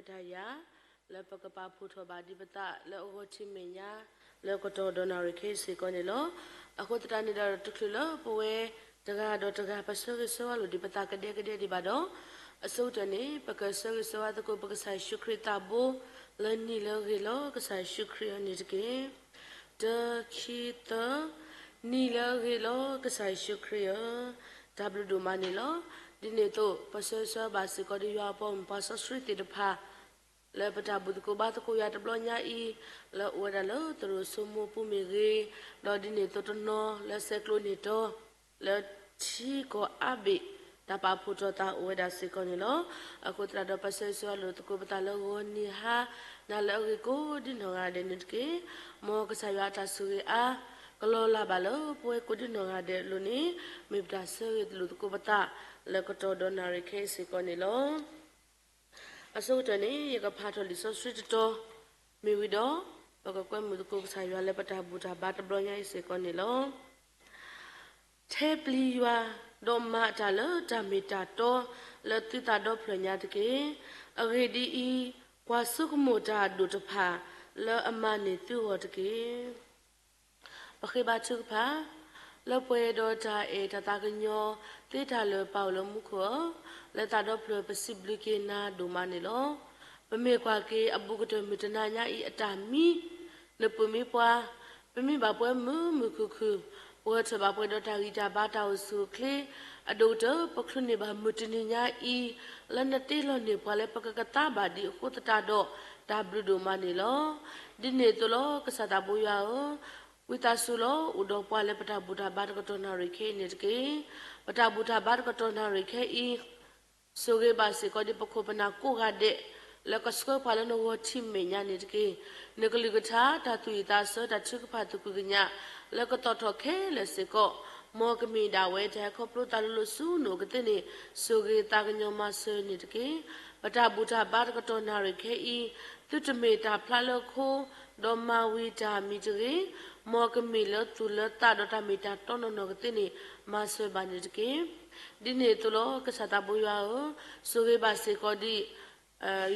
တၢ်ယၤ လၢပကပာ်ဖှိၣ်ထီၣ်ဘၣ်ဒံးပသးလၢအဂီၢ်ထံးမဲာ်ညါ လၢကတီၢ်ဒီးနၣ်ရံၣ်ခဲအံၤစ့ၢ်ကီးန့ၣ်လီၤ. အဃိသတးန့ၣ်ဒီး တချုးလၢပဝဲတဂၤဒီးတဂၤ ပဆၢဂ့ၤဆၢဝါလိာ်ဒံးပသးကဒဲကဒဲဒံးဘၣ်ဒီး, အဆိကတၢၢ်န့ၣ် ပကဆၢဂ့ၤဆၢဝါသကိးပကစၢ်ယ့ၣ်ၡူးခရံာ်သးဘိ လၢနံၣ်လၢအဂ့ၤလီၤ ကစၢ်ယ့ၣ်ၡူးခရံာ်အီၤန့ၣ်တက့ၢ်. တၢ ခံ သၢ, နံၣ်လၢအဂ့ၤလီၤ ကစၢ်ယ့ၣ်ၡူးခရံာ်ဧၢ, တၢ်ဘျုးဒိၣ်မးန့ၣ်လီၤ. ဒ်န့ၣ်အသိး ပဆၢဂ့ၤဆၢဝါဘၣ်စ့ၢ်ကီးဒီး ယွၤအပှၤဂီၢ်မုၢ်ပှၤစီဆှံသ့ၣ်တဖၣ် လၢပတၢ်ဘူၣ်သကိးဘါသကိးယွၤတဘျီညါအံၤ, လၢအိၣ်ဝဲဒၣ်လၢသရိာ်စိမိၢ်ပူၤမ့ၢ်ဂ့ၤ, ဒီးဒ်န့ၣ်အသိးတနီၤလၢဆဲးကျိးန့ၢ်တီ လၢထံကီၢ်အါဘ့ၣ် တၢ်ပာ်ဖှိၣ်ထီၣ်သးအိၣ်ဝဲဒၣ်စ့ၢ်ကီးန့ၣ်လီၤ. အဃိသတးဒီး ပဆၢဂ့ၤဆၢဝါလိာ်သကိးပသးလၢဂီၤနံၤဟါနၤလၢအဂ့ၤကိးဒ်နီၢ်ဂၤဒဲးန့ၣ်တက့ၢ်. မ်ကစၢ်ယွၤအတၢ်ဆိၣ်ဂ့ၤအါ ကလီၤလးဘၣ်လၢပဝဲကိးဒ်နီၢ်ဂၤဒဲးအလိၤန့ၣ် မ့ၢ်ပတၢ်ဆၢဂ့ၤလိာ်သကိးပသး လၢကတီၢ်ဒီးနၣ်ရံၣ်ခဲအံၤစ့ၢ်ကီးန့ၣ်လီၤ. အဆိကတၢၢ်န့ၣ် ယကဖးထီၣ်လံာ်စီဆှံတတီၤ မ့ၢ်ဝံၤဒီး ပကကွဲမုာ်သကိးကစၢ်ယွၤလၢပတၢ်ဘူၣ်တၢ်ဘါတဘျီညါအံၤစ့ၢ်ကီးန့ၣ်လီၤ. ထဲပျံၤယွၤ ဒီးမၤတၢ်လၢတၢ်မ့ၢ်တၢ်တီ လၢသုသးဒီဖျၢၣ်ညါတက့ၢ်. အဂ့ၢ်ဒ်အံၤ, ကွၢ်ဆိကမိၣ်တၢ်အဒိၣ်တဖၣ် လၢအမၤန့ၢ်သုဂီၢ်တက့ၢ်. ပဃ့ဘါထုကဖၣ်, လၢပှဲၤဒီးတၢ်အဲၣ်တၢ်သးကညီၤသ့တၢ်လၢာ် ပၢ်အိၣ်လၢမူခိၣ်ဧၢ, လၢသးဒီဖျၢၣ်ပစံးဘျုးက့ၤနၤဒိၣ်မးန့ၣ်လီၤ. ပမ့ၢ်ကွၢ်က့ၤအဘူးကတၢၢ်မုၢ်တနၤညါအံၤအတၢ်မံ နပုၢ်မံပှၢ်, ပမံဘၣ်ပှဲၤမုာ်မုာ်ခုၣ်ခုၣ်, ပဂဲၤထၢၣ်ဘၣ်ပှဲၤဒီးတၢ်ဂံၢ်တၢ်ဘါတၢ်အိၣ်ဆူၣ်အိၣ်ချ့, အဒိၣ်ကတၢၢ်ပချုးန့ၢ်ဘၣ်မုၢ်တနံၤညါအံၤ လၢနတ့လီၤန့ၢ်ပှၤလၢပကကသါဘၣ်ဒံးအဃိသတးဒီး တၢ်ဘျုးဒိၣ်မးန့ၣ်လီၤ. ဒ်န့ၣ်အသိးလီၤ ကစၢ်သးဘိယွၤဧၢ, ဝံသးစူၤလီၤ အိၣ်ဒီးပှၤလၢပတၢ်ဘူၣ်တၢ်ဘါတကတီၢ်နၣ်ရံၣ်ခဲအံၤန့ၣ်တက့ၢ်. ပတၢ်ဘူၣ်တၢ်ဘါတကတီၢ်နၣ်ရံၣ်ခဲအံၤ ဆိၣ်ဂ့ၤဘၣ်စ့ၢ်ကီးဒံးပခိၣ်ပနၢ်ကိးဂၤဒဲး လၢကဆှၢပှၤလၢနဂီၢ်ထံးမဲာ်ညါန့ၣ်တက့ၢ်. နကလုၢ်ကထါတၢ်သူၣ်ဝံၣ်သးဆၢတၢ်ထုကဖၣ်သူၣ်ဖှံသးညီ လၢကသီၣ်ထီၣ်ခဲလၢာ်စ့ၢ်ကီး, မ်ကမ့ၢ်ဒၣ်ဝဲတၢ်ဟဲခီဖျိသးလိၤလိၤဆူနအိၣ်ကသ့န့ၣ် ဆိၣ်ဂ့ၤသးကညီၤမၤစၢၤန့ၣ်တက့ၢ်. ပတၢ်ဘူၣ်တၢ်ဘါတကတီၢ်နၣ်ရံၣ်ခဲအံၤ သုတမ့ၢ်တၢ်ဖျါလၢခိ ဒီးမၤဝံၤတၢ်မံၤတဂ့ၤ, မ်ကမ့ၢ်လၢသူၣ်လၢသးဒီးတၢ်မ့ၢ်တၢ်တီနီၢ်နီၢ်ကသ့န့ၣ် မၤစၢၤဘၣ်န့ၣ်တက့ၢ်. ဒ်န့ၣ်အသိးလီၤ ကစၢ်သးဘိယွၤဧၢ, ဆိၣ်ဂ့ၤဘၣ်စ့ၢ်ကီးဒံး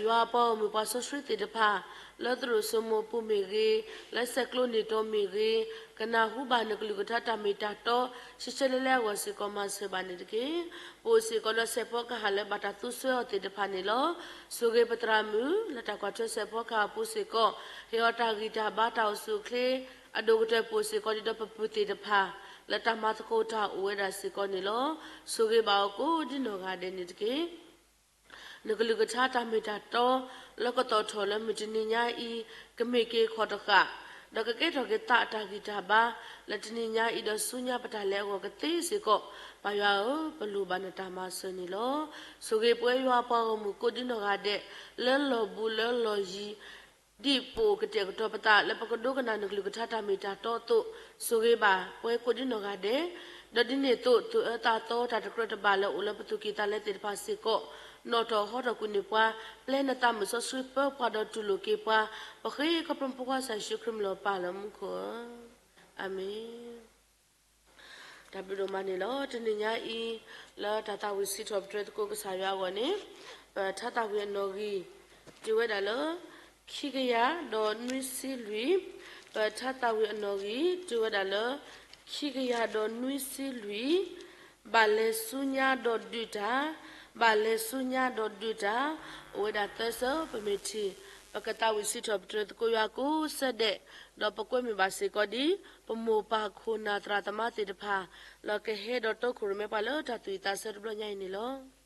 ယွၤအပှၤဂီၢ်မုၢ်ပှၤစီဆှံသ့ၣ်တဖၣ် လၢသရိာ်စိမိၢ်ပူၤမ့ၢ်ဂ့ၤ, လၢဆဲးကျိးန့ၢ်တီမ့ၢ်ဂ့ၤ, ကနၢ်ဟူဘၣ်နကလုၢ်ကထါတၢ်မ့ၢ်တၢ်တီ ရှဲရှဲလဲၣ်လဲၣ်အဂီၢ်စ့ၢ်ကီးမၤစၢၤဘၣ်န့ၣ်တက့ၢ်. ပအိၣ်စ့ၢ်ကီးဒီးစဲးဖီကဟၣ်လၢဘၣ်တၢ်သူဆှၢအီၤသ့ၣ်တဖၣ်န့ၣ်လီၤ. ဆိၣ်ဂ့ၤပသရၣ်မုၣ် လၢတၢ်ကွၢ်ထွဲစဲးဖီကဟၣ်အပူၤစ့ၢ်ကီး, ဟ့ၣ်အီၤတၢ်ဂံၢ်တၢ်ဘါတၢ်အိၣ်ဆူၣ်အိၣ်ချ့, အဒိၣ်ကတၢၢ်ပအိၣ်စ့ၢ်ကီးဒံးဒီးပပုၢ်သ့ၣ်တဖၣ် လၢတၢ်မၤသကိးတၢ်အိၣ်ဝဲဒၣ်စ့ၢ်ကီးန့ၣ်လီၤ. ဆိၣ်ဂ့ၤဘၣ်အီၤကိးဒ်နီၢ်ဂၤဒဲးန့ၣ်တက့ၢ်. နကလုၢ်ကထါတၢ်မ့ၢ်တၢ်တီ လၢကသီၣ်ထီၣ်လၢမုၢ်တနံၤညါအံၤ ကမ့ၢ်က့ၤခီၣ်တဃၣ်, ဒီးကကဲထီၣ်က့ၤသးအတၢ်ဂံၢ်တၢ်ဘါ လၢတနံၤညါအံၤဒီးဆူညါပတၢ်လဲၤအဂီၢ်ကသ့စ့ၢ်ကီး, ပၢ်ယွၤဧၢ, ပလိၣ်ဘၣ်နတၢ်မၤစၢၤန့ၣ်လီၤ. ဆိၣ်ဂ့ၤပဝဲယွၤပှၤဂီၢ်မုၢ်ကိးဒ်နီၢ်ဂၤဒဲး လၢလီၢ်ဘူးလၢလီၢ်ယံၤ ဒ်ပအိၣ်ကတဲာ်ကတီၤပသး လၢပကဒိကနၣ်နကလုၢ်ကထါတၢ်မ့ၢ်တၢ်တီအသိး, ဆိၣ်ဂ့ၤဘၣ်ပဝဲကိးဒ်နီၢ်ဂၤဒဲး, ဒီးဒ်န့ၣ်အသိး သူၣ်အၢသးသီတၢ်တကြၢးတဘၣ်လၢအိၣ်လၢပသူၣ်ကံၢ်သးလဲသ့ၣ်တဖၣ်စ့ၢ်ကီး, နီၣ်ထီၣ်ဟီထီၣ်ကွံာ်န့ၢ်ပှၤ, ပျဲနသးမုာ်စီဆှံပၢပှၤဒီးတူၢ်လိာ်က့ၤပှၤ, ပဃ့ခီဖျိပဖိခွါကစၢ်ယ့ၣ်ၡူးခရံာ်မံၤလီၤပၢ်လၢမူခိၣ်ဧၢ, အၤမ့ၣ်. တၢ်ဘျုးဒိၣ်မးန့ၣ်လီၤ. တနံၤညါအံၤ လၢတၢ်သးဝံၣ်စံးထီၣ်ပတြၢၤသကိးကစၢ်ယွၤအဂီၢ်န့ၣ်, ပထါသးဝံၣ်အနီၣ်ဂံၢ် တုၤဝဲဒၣ်လၢ ခံကယၤဒီးနွံဆံလွံၢ်, ပထါသးဝံၣ်အနီၣ်ဂံၢ် တုၤဝဲဒၣ်လၢ ခံကယၤဒီးနွံဆံလွံၢ်, ဘၣ်လဲၤဆူညါဒီးဒုးတၢ်, ဘၣ်လဲၤဆူညါဒီးဒုးတၢ်, အိၣ်ဝဲဒၣ်သၢဆၢ ပမ့ၢ်ထံၣ်, ပကသးဝံၣ်စံးထီၣ်ပတြၢၤသကိးယွၤကိးဆၢဒဲး, ဒီးပကွဲမုာ်ဘၣ်စ့ၢ်ကီးဒ် ပမိၢ်ပၢ်ခိၣ်နၢ်သရၣ်သမါသ့ၣ်တဖၣ် လၢကဟဲဒီးတိခိၣ်ရိၣ်မဲပှၤလၢတၢ်သူၣ်ဝံၣ်သးဆၢတဘျီညါအံၤန့ၣ်လီၤ.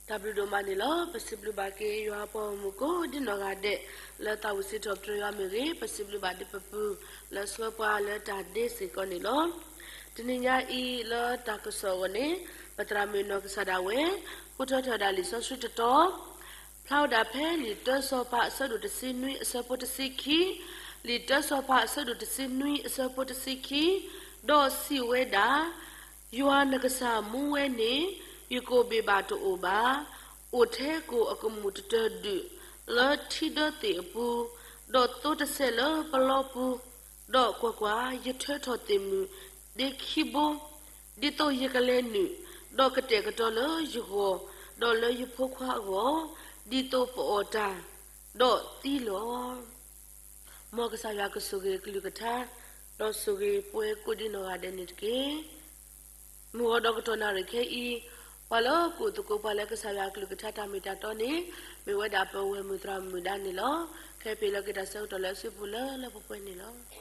တၢ်ဘျုးဒိၣ်မးန့ၣ်လီၤ. ပစံးဘျုးဘၣ်က့ၤယွၤအပှၤဂီၢ်မုၢ်ကိးဒံနီၢ်ဂၤဒဲး လၢသးဝံၣ်စံးထီၣ်ပတြၢၤယွၤမ့ၢ်ဂ့ၤ, ပစံးဘျုးဘၣ်ဒ်ပပုၢ်လၢဆှၢပှၤလၢတၢ်ဒ့စ့ၢ်ကီးန့ၣ်လီၤ. တနံၤညါအံၤလၢတၢ်ကစီၣ်အဂီၢ်န့ၣ်, ပသရၣ်မုၣ်နီၢ်ကစၢ်ဒၣ်ဝဲ ဃုထၢထီၣ်ဝဲဒၣ်လံာ်စီဆှံတတီၤ, ဖျါဝဲဒၣ်ဖဲလံာ်တၢစီၤပၤအဆၢဒိၣ်တဆံနွံအဆၢဖိတဆံခံ, လံာ်တၢစီၤပၤအဆၢဒိၣ်တဆံနွံအဆၢဖိတဆံခံ, ဒီးစံးဝဲဒၣ်, ယွၤနကစၢ်မူဝဲန့ၣ် ယကိာ်ဘ့ၣ်ဘၣ်တအိၣ်ဘၣ်, အိၣ်ထဲကိာ်အကမူၣ်တတၢၤဒုး လၢထံဒၢသ့ၣ်အပူၤ, ဒီးသိတစဲးလၢပလီပူၤ, ဒီးကွၢ်ကွၢ်, ယထၢထီၣ်သ့ၣ်မုၣ်ဒ့ခံဘိ, ဒ်သိးယကလဲၤနုာ်, ဒီးကတဲာ်ကတီၤလၢယဂီၢ်, ဒီးလၢယဖိခွါအဂီၢ်, ဒ်သိးပအီၣ်တၢ်, ဒီးသံလီၤ. မ်ကစၢ်ယွၤကဆိၣ်ဂ့ၤအကလုၢ်ကထါ, ဒီးဆိၣ်ဂ့ၤပဝဲကိးဒံနီၢ်ဂၤဒဲးန့ၣ်တက့ၢ်. မုၢ်ဂီၤဒီးကတီၢ်နၣ်ရံၣ်ခဲအံၤ, ပှၤလၢအကူၣ်သကိးပှၤလၢကစၢ်ယွၤအကလုၢ်ကထါတၢ်မ့ၢ်တၢ်တီန့ၣ်, မ့ၢ်ဝဲဒၣ်ပဝဲၢ်မုၢ်သရၣ်မုၣ်ဒါန့ၣ်လီၤ. ခဲအံၤပဟ့ၣ်လီၤက့ၤတၢ်ဆၢကတီၢ်လၢအစုပူၤလၢလၢပှဲၤပှဲၤန့ၣ်လီၤ.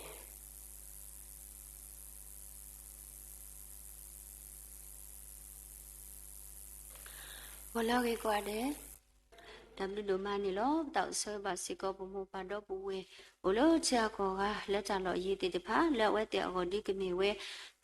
ဂီၤလၢအဂ့ၤကိးဂၤဒဲး, တၢ်ဘျုးဒိၣ်မးန့ၣ်လီၤ. ပသးအိၣ်ဆၢဂ့ၤဘၣ်စ့ၢ်ကီးပမိၢ်ပၢ်ဒီပုၢ်ဝဲၢ် အိၣ်လၢထံဂၤကီၢ်ဂၤ လၢတၢ်လီၢ်အယံၤသ့ၣ်တဖၣ် လၢအဝဲသ့ၣ်အဂီၢ်ဒ်ကမ့ၢ်ဝဲ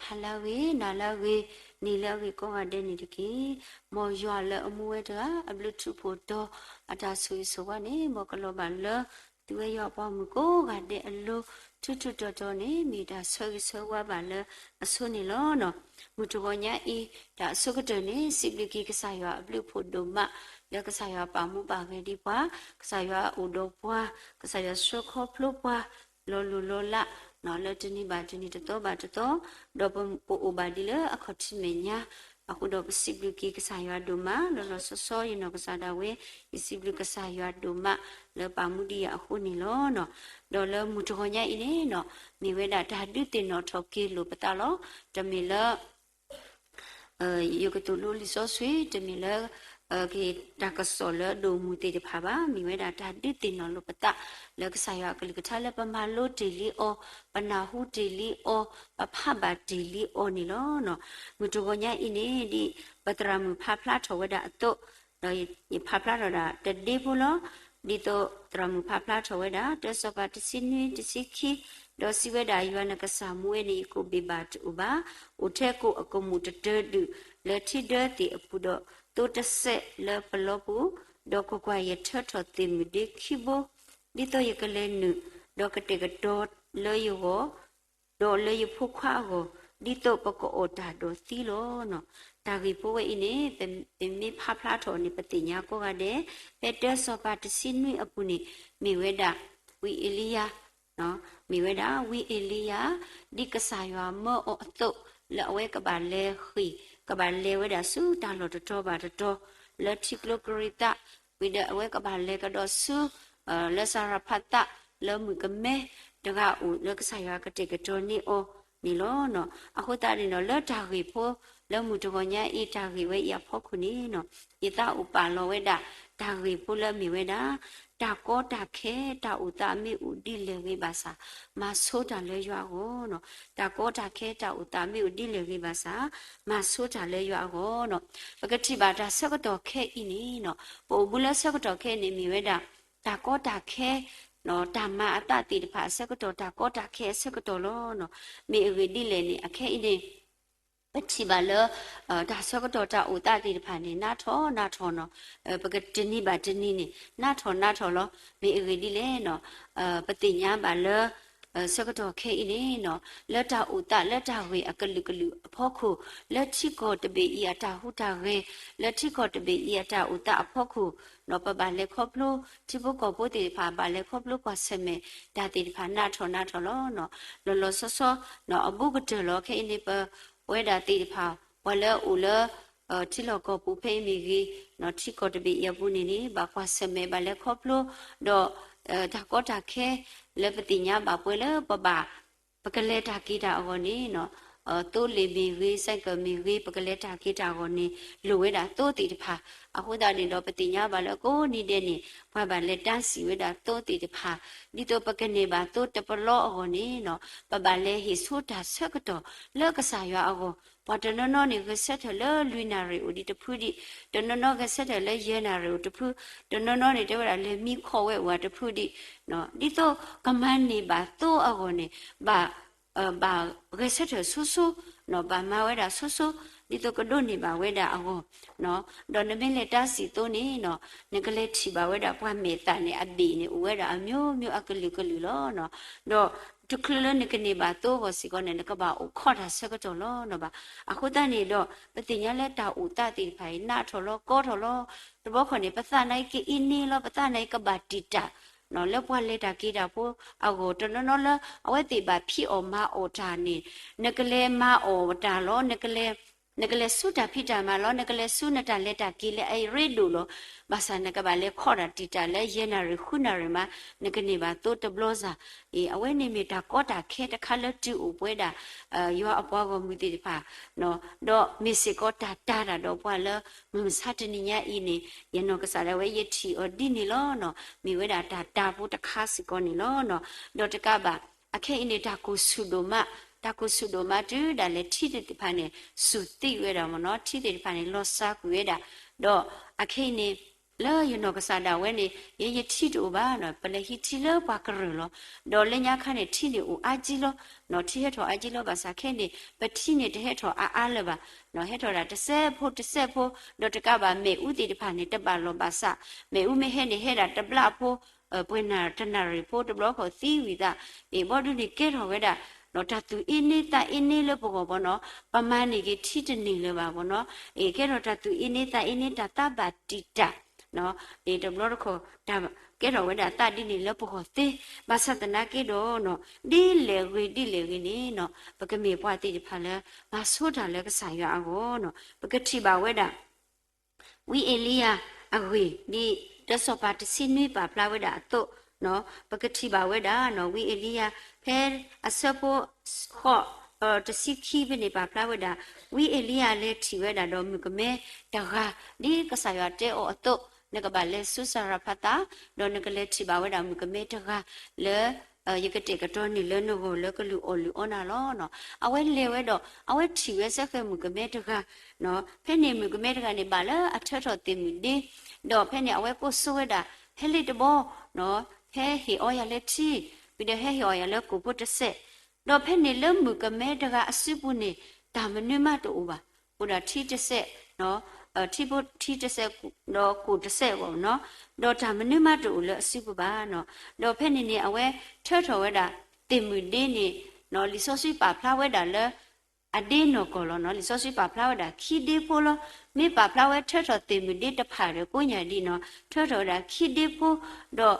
ဟါလၢအဂ့ၤ, နၤလၢအဂ့ၤ, နံၤလၢအဂ့ၤကိးဂၤဒဲးန့ၣ်တက့ၢ်. မ်ယွၤလၢအမူဝဲတဂၤ အဘျုးထူးဖှိၣ်တီၤ အတၢ်ဆိၣ်ဂ့ၤဆိၣ်ဝါန့ၣ် မ်ကလီၤဘၣ်လၢ သုဝဲယွၤအပှၤဂီၢ်မုၢ်ကိးဂၤဒဲးအလိၤ ထူးထူးတီၤတီၤန့ၣ် မ့ၢ်တၢ်ဆၢဂ့ၤဆၢဝါဘၣ်လၢအဆိန့ၣ်လီၤ. မုၢ်တဂီၤညါအံၤ တၢ်အဆိကတၢၢ်န့ၣ် စံးဘျုးက့ၤကစၢ်ယွၤအဘျုးအဖှိၣ်ဒိၣ်မး လၢကစၢ်ယွၤပာ်မူပာ်ဂဲၤဒံးပှၤ, ကစၢ်ယွၤအိၣ်ဒီးပှၤ, ကစၢ်ယွၤဆှၢခီဖျိပှၤ လီၤလိၢ်လီၤလး လၢတနံၤဘၣ်တနံၤတသီဘၣ်တသီ, ဒီးပအိၣ်ဘၣ်ဒ်လၢအခီၣ်ထံးမဲာ်ညါ, အဃိဒီးပစံးဘျုးက့ၤကစၢ်ယွၤဒိၣ်မး လီၤလီၤဆီဆီယနီၢ်ကစၢ်ဒၣ်ဝဲ, ယစံးဘျုးကစၢ်ယွၤဒိၣ်မး လၢပာ်မူဒံးယၤအဃိန့ၣ်လီၤ. ဒီးလၢမုၢ်တဂီၤညါအံၤန့ၣ် မ့ၢ်ဝဲဒၣ်တၢ်ဒုးသ့ၣ်နီၣ်ထီၣ်က့ၤလိာ်ပသးလီၤ. တမ့ၢ်လၢ ယကသိၣ်လိလံာ်စီဆှံ တမ့ၢ်လၢ က့ၤတၢ်ကစီၣ်လၢအဒိၣ်မုၢ်သ့ၣ်တဖၣ်ဘၣ်. မ့ၢ်ဝဲဒၣ်တၢ်ဒုးသ့ၣ်နီၣ်လိာ်ပသး လၢကစၢ်ယွၤအကလုၢ်ကထါလၢပမၤလိတ့ၢ်လံအီၤ, ပနၢ်ဟူတ့ၢ်လံအီၤ, ပဖးဘၣ်တ့ၢ်လံအီၤန့ၣ်လီၤ. မုၢ်တဂီၤညါအံၤန့ၣ် ဒ်ပသရၣ်မုၣ်ဖးဖျါထီၣ်ဝဲဒၣ်အသိး, ဒီးယဖးဖျါထီၣ်ဒၣ်တဒ့ဖိလီၤ. ဒ်သိးသရၣ်မုၣ်ဖးဖျါထီၣ်ဝဲဒၣ် တၢစီၤပၤတဆံနွံတဆံခံ, ဒီးစံးဝဲဒၣ် ယွၤနကစၢ်မူဝဲန့ၣ် ယကိာ်ဘ့ၣ်ဘၣ်တအိၣ်ဘၣ်, အိၣ်ထဲကိာ်အကမူၣ်တတၢၤဒုး လၢထံဒၢသ့ၣ်အပူၤဒီး သိတစဲးလၢပလီပူၤ, ဒီးကွၢ်ကွၢ်, ယထၢထီၣ်သ့ၣ်မုၣ်ဒ့ခံဘိ, ဒ်သိးယကလဲၤနုာ်, ဒီးကတဲာ်ကတီၤလၢယဂီၢ်, ဒီးလၢယဖိခွါအဂီၢ်, ဒ်သိးပကအီၣ်တၢ်ဒီးသံလီၤ. တၢ်ဂ့ၢ်ဖိဝဲအံၤန့ၣ် ပမ့ၢ်ဖးဖျါထီၣ်န့ၣ် ပသ့ၣ်ညါကိးဂၤဒဲး, ဖဲတၢစီၤပၤတဆံနွံအပူၤန့ၣ် မ့ၢ်ဝဲဒၣ် ဝံအ့လံယၤ မ့ၢ်ဝဲဒၣ်ဝံအ့လံယၤ ဒ်ကစၢ်ယွၤမၢအီၤအသိး လၢအဝဲကဘၣ်လဲၤဃ့ၢ်, ကဘၣ်လဲၤဝဲဒၣ်ဆူတၢ်လီၢ်တတီၤဘၣ်တတီၤ လၢထံကျိကရံးသး, ဝံၤဒီးအဝဲကဘၣ်လဲၤကဒီးဆူ လၢစၤရဖးသး လၢမုၣ်ကမဲတဂၤအိၣ် လၢကစၢ်ယွၤကတဲာ်ကတီၤန့ၢ်အီၤန့ၣ်လီၤ. အဃိသတးန့ၣ်ဒီး လၢတၢ်ဂ့ၢ်ဖိ လၢမုၢ်တဂီၤညါအံၤ တၢ်ဂ့ၢ်ဝဲအံၤအဖီခိၣ်န့ၣ် ယသးအိၣ်ပာ်လီၤဝဲဒၣ် တၢ်ဂ့ၢ်ဖိလၢအမ့ၢ်ဝဲဒၣ် တၢ်ကီတၢ်ခဲ တၢ်အိၣ်သးမ့ၢ်အိၣ်ဒ်လဲၣ်ဂ့ၤဘၣ်ဆၣ် မၤဆိတၢ်လၢယွၤအဂီၢ်. တၢ်ကီတၢ်ခဲ တၢ်အိၣ်သးမ့ၢ်အိၣ်ဒ်လဲၣ်ဂ့ၤဘၣ်ဆၣ် မၤဆိတၢ်လၢယွၤအဂီၢ်. ပကထံၣ်ဘၣ်တၢ်ဆၢကတီၢ်ခဲအံၤန့ၣ် ပအိၣ်မူလၢဆၢကတီၢ်ခဲအံၤန့ၣ် မ့ၢ်ဝဲဒၣ် တၢ်ကီတၢ်ခဲ တၢ်မၤအသးသ့ၣ်တဖၣ်အဆၢကတီၢ် တၢ်ကီတၢ်ခဲအဆၢကတီၢ်လီၤ. မ့ၢ်အဂ့ၢ်ဒ်လဲၣ်န့ၣ် အခဲအံၤန့ၣ် ပထံၣ်ဘၣ်လၢ တၢ်ဆၢကတီၢ်တၢ်အိၣ်သးသ့ၣ်တဖၣ်န့ၣ် နးထီၣ်နးထီၣ်နီၤ, ပကတနံၤဘၣ်တနံၤန့ၣ် နးထီၣ်နးထီၣ်လီၤ. မ့ၢ်အဂ့ၢ်ဒ်လဲၣ်နီၤ, ပသ့ၣ်ညါဘၣ်လၢ ဆၢကတီၢ်ခဲအံၤန့ၣ်နီၤ, လၢတၢ်အိၣ်သးလၢတၢ်ဂ့ၢ်အကလုာ်ကလုာ်အဖီခိၣ်, လၢထံကီၢ်တဘ့ၣ်အံၤအတၢ်ဟူးတၢ်ဂဲၤ, လၢထံကီၢ်တဘ့ၣ်အံၤအတၢ်အိၣ်သးအဖီခိၣ်နီၤ, ပဘၣ်လဲၤခီဖျိ ထံဖိကီၢ်ဖိသ့ၣ်တဖၣ် ဘၣ်လဲၤခီဖျိကွၢ်ဆၢၣ်မဲာ်တၢ်သ့ၣ်တဖၣ် နးထီၣ်နးထီၣ်လီၤ. လီၤလီၤဆီဆီ အဘူးကတၢၢ်လီၤ. ခဲအံၤန့ၣ် ပဝဲဒၣ်သ့ၣ်တဖၣ် ပှၤလၢအအိၣ်လၢ ထံလီၢ်ကီၢ်ပူၤဖဲအံၤမ့ၢ်ဂ့ၤ, ထံကီၢ်တဘ့ၣ်အံၤအပူၤန့ၣ်န့ၣ် ဘၣ်ကွၢ်ဆၢၣ်မဲာ် ဘၣ်လဲၤခီဖျိ, ဒီး တၢ်ကီတၢ်ခဲ လၢပသ့ၣ်ညါဘၣ်ပှဲၤလၢပဘၣ် ပကလဲၤတၢ်က့ၤတၢ်အဂီၢ်န့ၣ် သိလ့ၣ်မ့ၢ်ဂ့ၤ, စဲးကၢးမ့ၢ်ဂ့ၤ, ပကလဲၤတၢ်က့ၤတၢ်အဂီၢ်န့ၣ် လိၣ်ဝဲဒၣ်သိသ့ၣ်တဖၣ်. အဃိသတးန့ၣ်ဒီး ပသ့ၣ်ညါဘၣ်လၢကိးနံၤဒဲးန့ၣ် ပှၤဘၣ်လဲၤတၢ်စံၣ်ဝဲဒၣ်သိသ့ၣ်တဖၣ်, ဒ်သိးပကန့ၢ်ဘၣ်သိတပလီအဂီၢ်န့ၣ် ပဘၣ်လဲၤဟ့ၣ်ဆိတၢ်ဆၢကတီၢ်လၢကစၢ်ယွၤအဂီၢ် ပှၤတနီၤနီၤန့ၣ် ဂဲၤဆၢထၢၣ်လၢလွံၢ်နၣ်ရံၣ်အိၣ်ဒံးတဖုဒံး, တနီၤနီၤဂဲၤဆၢထၢၣ်လၢယဲၢ်နၣ်ရံၣ်အိၣ်တဖု, တနီၤနီၤန့ၣ် တဲဝဲဒၣ်လဲၤမံခီၣ်ဝဲအိၣ်ဝဲတဖုဒံး, ဒ်သိးကမၤန့ၢ်ဘၣ်သိအဂီၢ်န့ၣ် ဘၣ် ဘၣ်ဂဲၤဆၢထၢၣ်ဆိဆိ, ဘၣ်မၤဝဲဒၣ်ဆိဆိ, ဒ်သိးကဒိးန့ၢ်ဘၣ်ဝဲဒၣ်အဂီၢ်, ဒီးနမ့ၢ်လဲၤတၢ်စံၣ်သိန့ၣ်, နကလဲၤထံၣ်ဘၣ်ဝဲဒၣ်ပှၤမဲာ်သၣ်န့ၣ် အဘ့ၣ်န့ၣ် အိၣ်ဝဲဒၣ်အမျိုးမျိုးအကလုာ်ကလုာ်လီၤ. ဒီးတချုးလၢနကန့ၢ်ဘၣ်သိအဂီၢ်စ့ၢ်ကီးန့ၣ် နကဘၣ်အိၣ်ခိးတၢ်ဆၢကတီၢ်လီၤဘၣ်. အဃိသတးန့ၣ်ဒီး ပသ့ၣ်ညါလၢတၢ်အိၣ်သးသ့ၣ်တဖၣ်အံၤ နးထီၣ်လီၤကီထီၣ်လီၤ. တဘျီခီန့ၣ် ပသးနာ်က့အ့န့လီၤ, ပသးနာ်က့ကဘၣ်တံာ်တာ် လၢပှၤလဲၤတၢ်က့ၤတၢ်ဖိအဂီၢ်, တနီၤနီၤလၢအဝဲသ့ၣ်ဘၣ်ဖံးအီၣ်မၤအီၣ်တၢ်န့ၣ် နကလဲၤမၤအီၣ်တၢ်လီၤ, နကလဲၤဆူတၢ်ဖံးတၢ်မၤလီၤ, နကလဲၤဆူနတၢ်လဲၤတၢ်က့ၤလၢအရ့ဒိၣ်လီၤ. ဘၣ်ဆၣ်နကဘၣ်လဲၤခီၣ်တၢ်တံာ်တာ်လၢယဲၢ်နၣ်ရံၣ်ဃုနၣ်ရံၣ်မး, နကန့ၢ်ဘၣ်သိတဘျီစၢ်. အဝဲန့ၣ်မ့ၢ်တၢ်ကီတၢ်ခဲတခါလၢတုၤအိၣ်ပဝဲဒၣ် ယွၤအပှၤဂီၢ်မုၢ်သ့ၣ်တဖၣ်, ဒီးမ့ၢ်စ့ၢ်ကီးတၢ်တာ်တၢ်ဒီးပှၤလၢ မုၢ်မဆါတနံၤညါအံၤန့ၣ် ယနီၢ်ကစၢ်ဒၣ်ဝဲယထံၣ်အီၤဒ်န့ၣ်လီၤ. မ့ၢ်ဝဲဒၣ်တၢ်တာ်ဖိတခါစ့ၢ်ကီးန့ၣ်လီၤ. ဒီးတကးဘၣ် အခဲအံၤန့ၣ် တၢ်ကိၢ်ဆူၣ်ဒိၣ်မး, တၢ်ကိၢ်ဆူၣ်ဒိၣ်မးတုၤဒၣ်လဲာ်ထံသ့ၣ်တဖၣ်န့ၣ် ဆူၣ်သံဝဲဒၣ်မ့ၢ်နီၤ, ထံသ့ၣ်တဖၣ်န့ၣ် လီၤစှၤကွံာ်ဝဲဒၣ်, ဒီးအခဲအံၤန့ၣ် လၢယနီၢ်ကစၢ်ဒၣ်ဝဲန့ၣ် ယဲယထံတအိၣ်ဘၣ်နီၤ, ပလဲၤဟံးထံလၢပှၤကရၢၢ်လီၤ. ဒီးလၢညါခါန့ၣ် ထံန့ၣ်အိၣ်အါကံလီၤ, ထံဟဲထီၣ်အါကံလီၤ, ဘၣ်ဆၣ်ခဲန့ၣ် ပထံန့ၣ်တဟဲထီၣ်အါအါလၢၤဘၣ်, ဟဲထီၣ်ဒၣ်တစဲးဖိတစဲးဖိ, ဒီးတကးဘၣ်မ့ၣ်အူသ့ၣ်တဖၣ်န့ၣ် တဘၣ်လီၢ်ဘၣ်စး, မ့ၣ်အူမ့ၢ်ဟဲန့ၣ် ဟဲဒၣ်တဘျီဖိ ပှဲၤနၣ်တနၣ်ရံၣ်ဖိ တဘျီခီၣ်သံဝံၤသး, အ့ၣ် ဘီဒုန့ၣ်ကဲထီၣ်ဝဲဒၣ် တၢ်သူၣ်အ့န့သးအ့န့လၢပဂီၢ်ဘီနီၤ, ပမၤန့ၢ်က့ၤထံတန့ၢ်လၢၤဘၣ်ဘီနီၤ, အ့ၣ် ကဲထီၣ်တၢ်သူၣ်အ့န့သးအ့န့ တၢ်သးဘၣ်တံာ်တာ် အ့ၣ် တဘျီတခီၣ် တၢ်ကဲထီၣ်ဝဲဒၣ်သးဒ်န့ၣ်လၢပဂီၢ်သ့, ဘၣ်ဆၣ်သနာ်က့ဒီး ဒ်လဲၣ်ဂ့ၤဒ်လဲၣ်ဂ့ၤန့ၣ် ပကမ့ၢ်ပှၤသ့ၣ်တဖၣ်လၢ မၤဆိတၢ်လၢကစၢ်ယွၤအဂီၢ်, ပကထံၣ်ဘၣ်ဝဲဒၣ် ဝံအ့လံယၤအဂ့ၢ် ဒ်တၢ်စီၤပၤတဆံနွံပာ်ဖျါဝဲဒၣ်အသိး, ပကထံၣ်ဘၣ်ဝဲဒၣ် ဝံအ့လံယၤ ဖဲအဆၢဖိ ဃိး တဆံခံဖဲန့ၣ်ပာ်ဖျါဝဲဒၣ်, ဝံအ့လံယၤလဲၤထံၣ်ဝဲဒၣ်ဒီးမုၣ်ကမဲတဂၤ, ဒ်ကစၢ်ယွၤတဲအီၤအသိး, နကဘၣ်လဲၤဆူစၤရဖးသး, ဒီးနကလဲၤထံၣ်ဘၣ်ဝဲဒၣ်မုၣ်ကမဲတဂၤလၢ ယကတဲာ်ကတီၤန့ၢ်လၢနဂီၢ်လၢကလုၢ်အီၣ်လုၢ်အီနၤလီၤ. အဝဲလဲၤဝဲဒီး အဝဲထံၣ်ဝဲစ့ၢ်ကီးမုၣ်ကမဲတဂၤ, ဖဲန့ၣ်မုၣ်ကမဲတဂၤန့ၣ် ဘၣ်လၢအထၢထီၣ်သ့ၣ်မုၣ်ဒ့, ဒီးဖဲန့ၣ်အဝဲကိးဆိဝဲဒၣ် ဟဲလံတဘီ, ဟဲဟ့ၣ်အီယၤလၢထံ, ဝံၤဒီးဟဲဟ့ၣ်အီယၤလၢကိၣ်ဖိတစဲး, ဒီးဖဲန့ၣ်လၢမုၣ်ကမဲတဂၤအစုပူၤန့ၣ် တၢ်မနုၤမးတအိၣ်ဘၣ်, အိၣ်ဒၣ်ထံတစဲး, ထံဖိထံတစဲး ဒီးကိၣ်တစဲးအဂီၢ်နီၤ, ဒီးတၢ်မနုၤမးတအိၣ်လၢအစုပူၤဘၣ်နီၤ, ဒီးဖဲန့ၣ်န့ၣ် အဝဲထၢထီၣ်ဝဲဒၣ်သ့ၣ်မုၣ်ဒ့န့ၣ်, လံာ်စီဆှံပာ်ဖျါဝဲဒၣ်လၢ အဒ့နီၢ်ကီၢ်လီၤနီၤ, လံာ်စီဆှံပာ်ဖျါဝဲဒၣ်ခံဒ့ဖိလီၤ, မ့ၢ်ပာ်ဖျါဝဲထၢထီၣ်သ့ၣ်မုၣ်ဒ့တဖၣ်ဒီးကိးညါဒ်နီၤ, ထၢထီၣ်ဝဲဒၣ်ခံဒ့ဖိ, ဒီး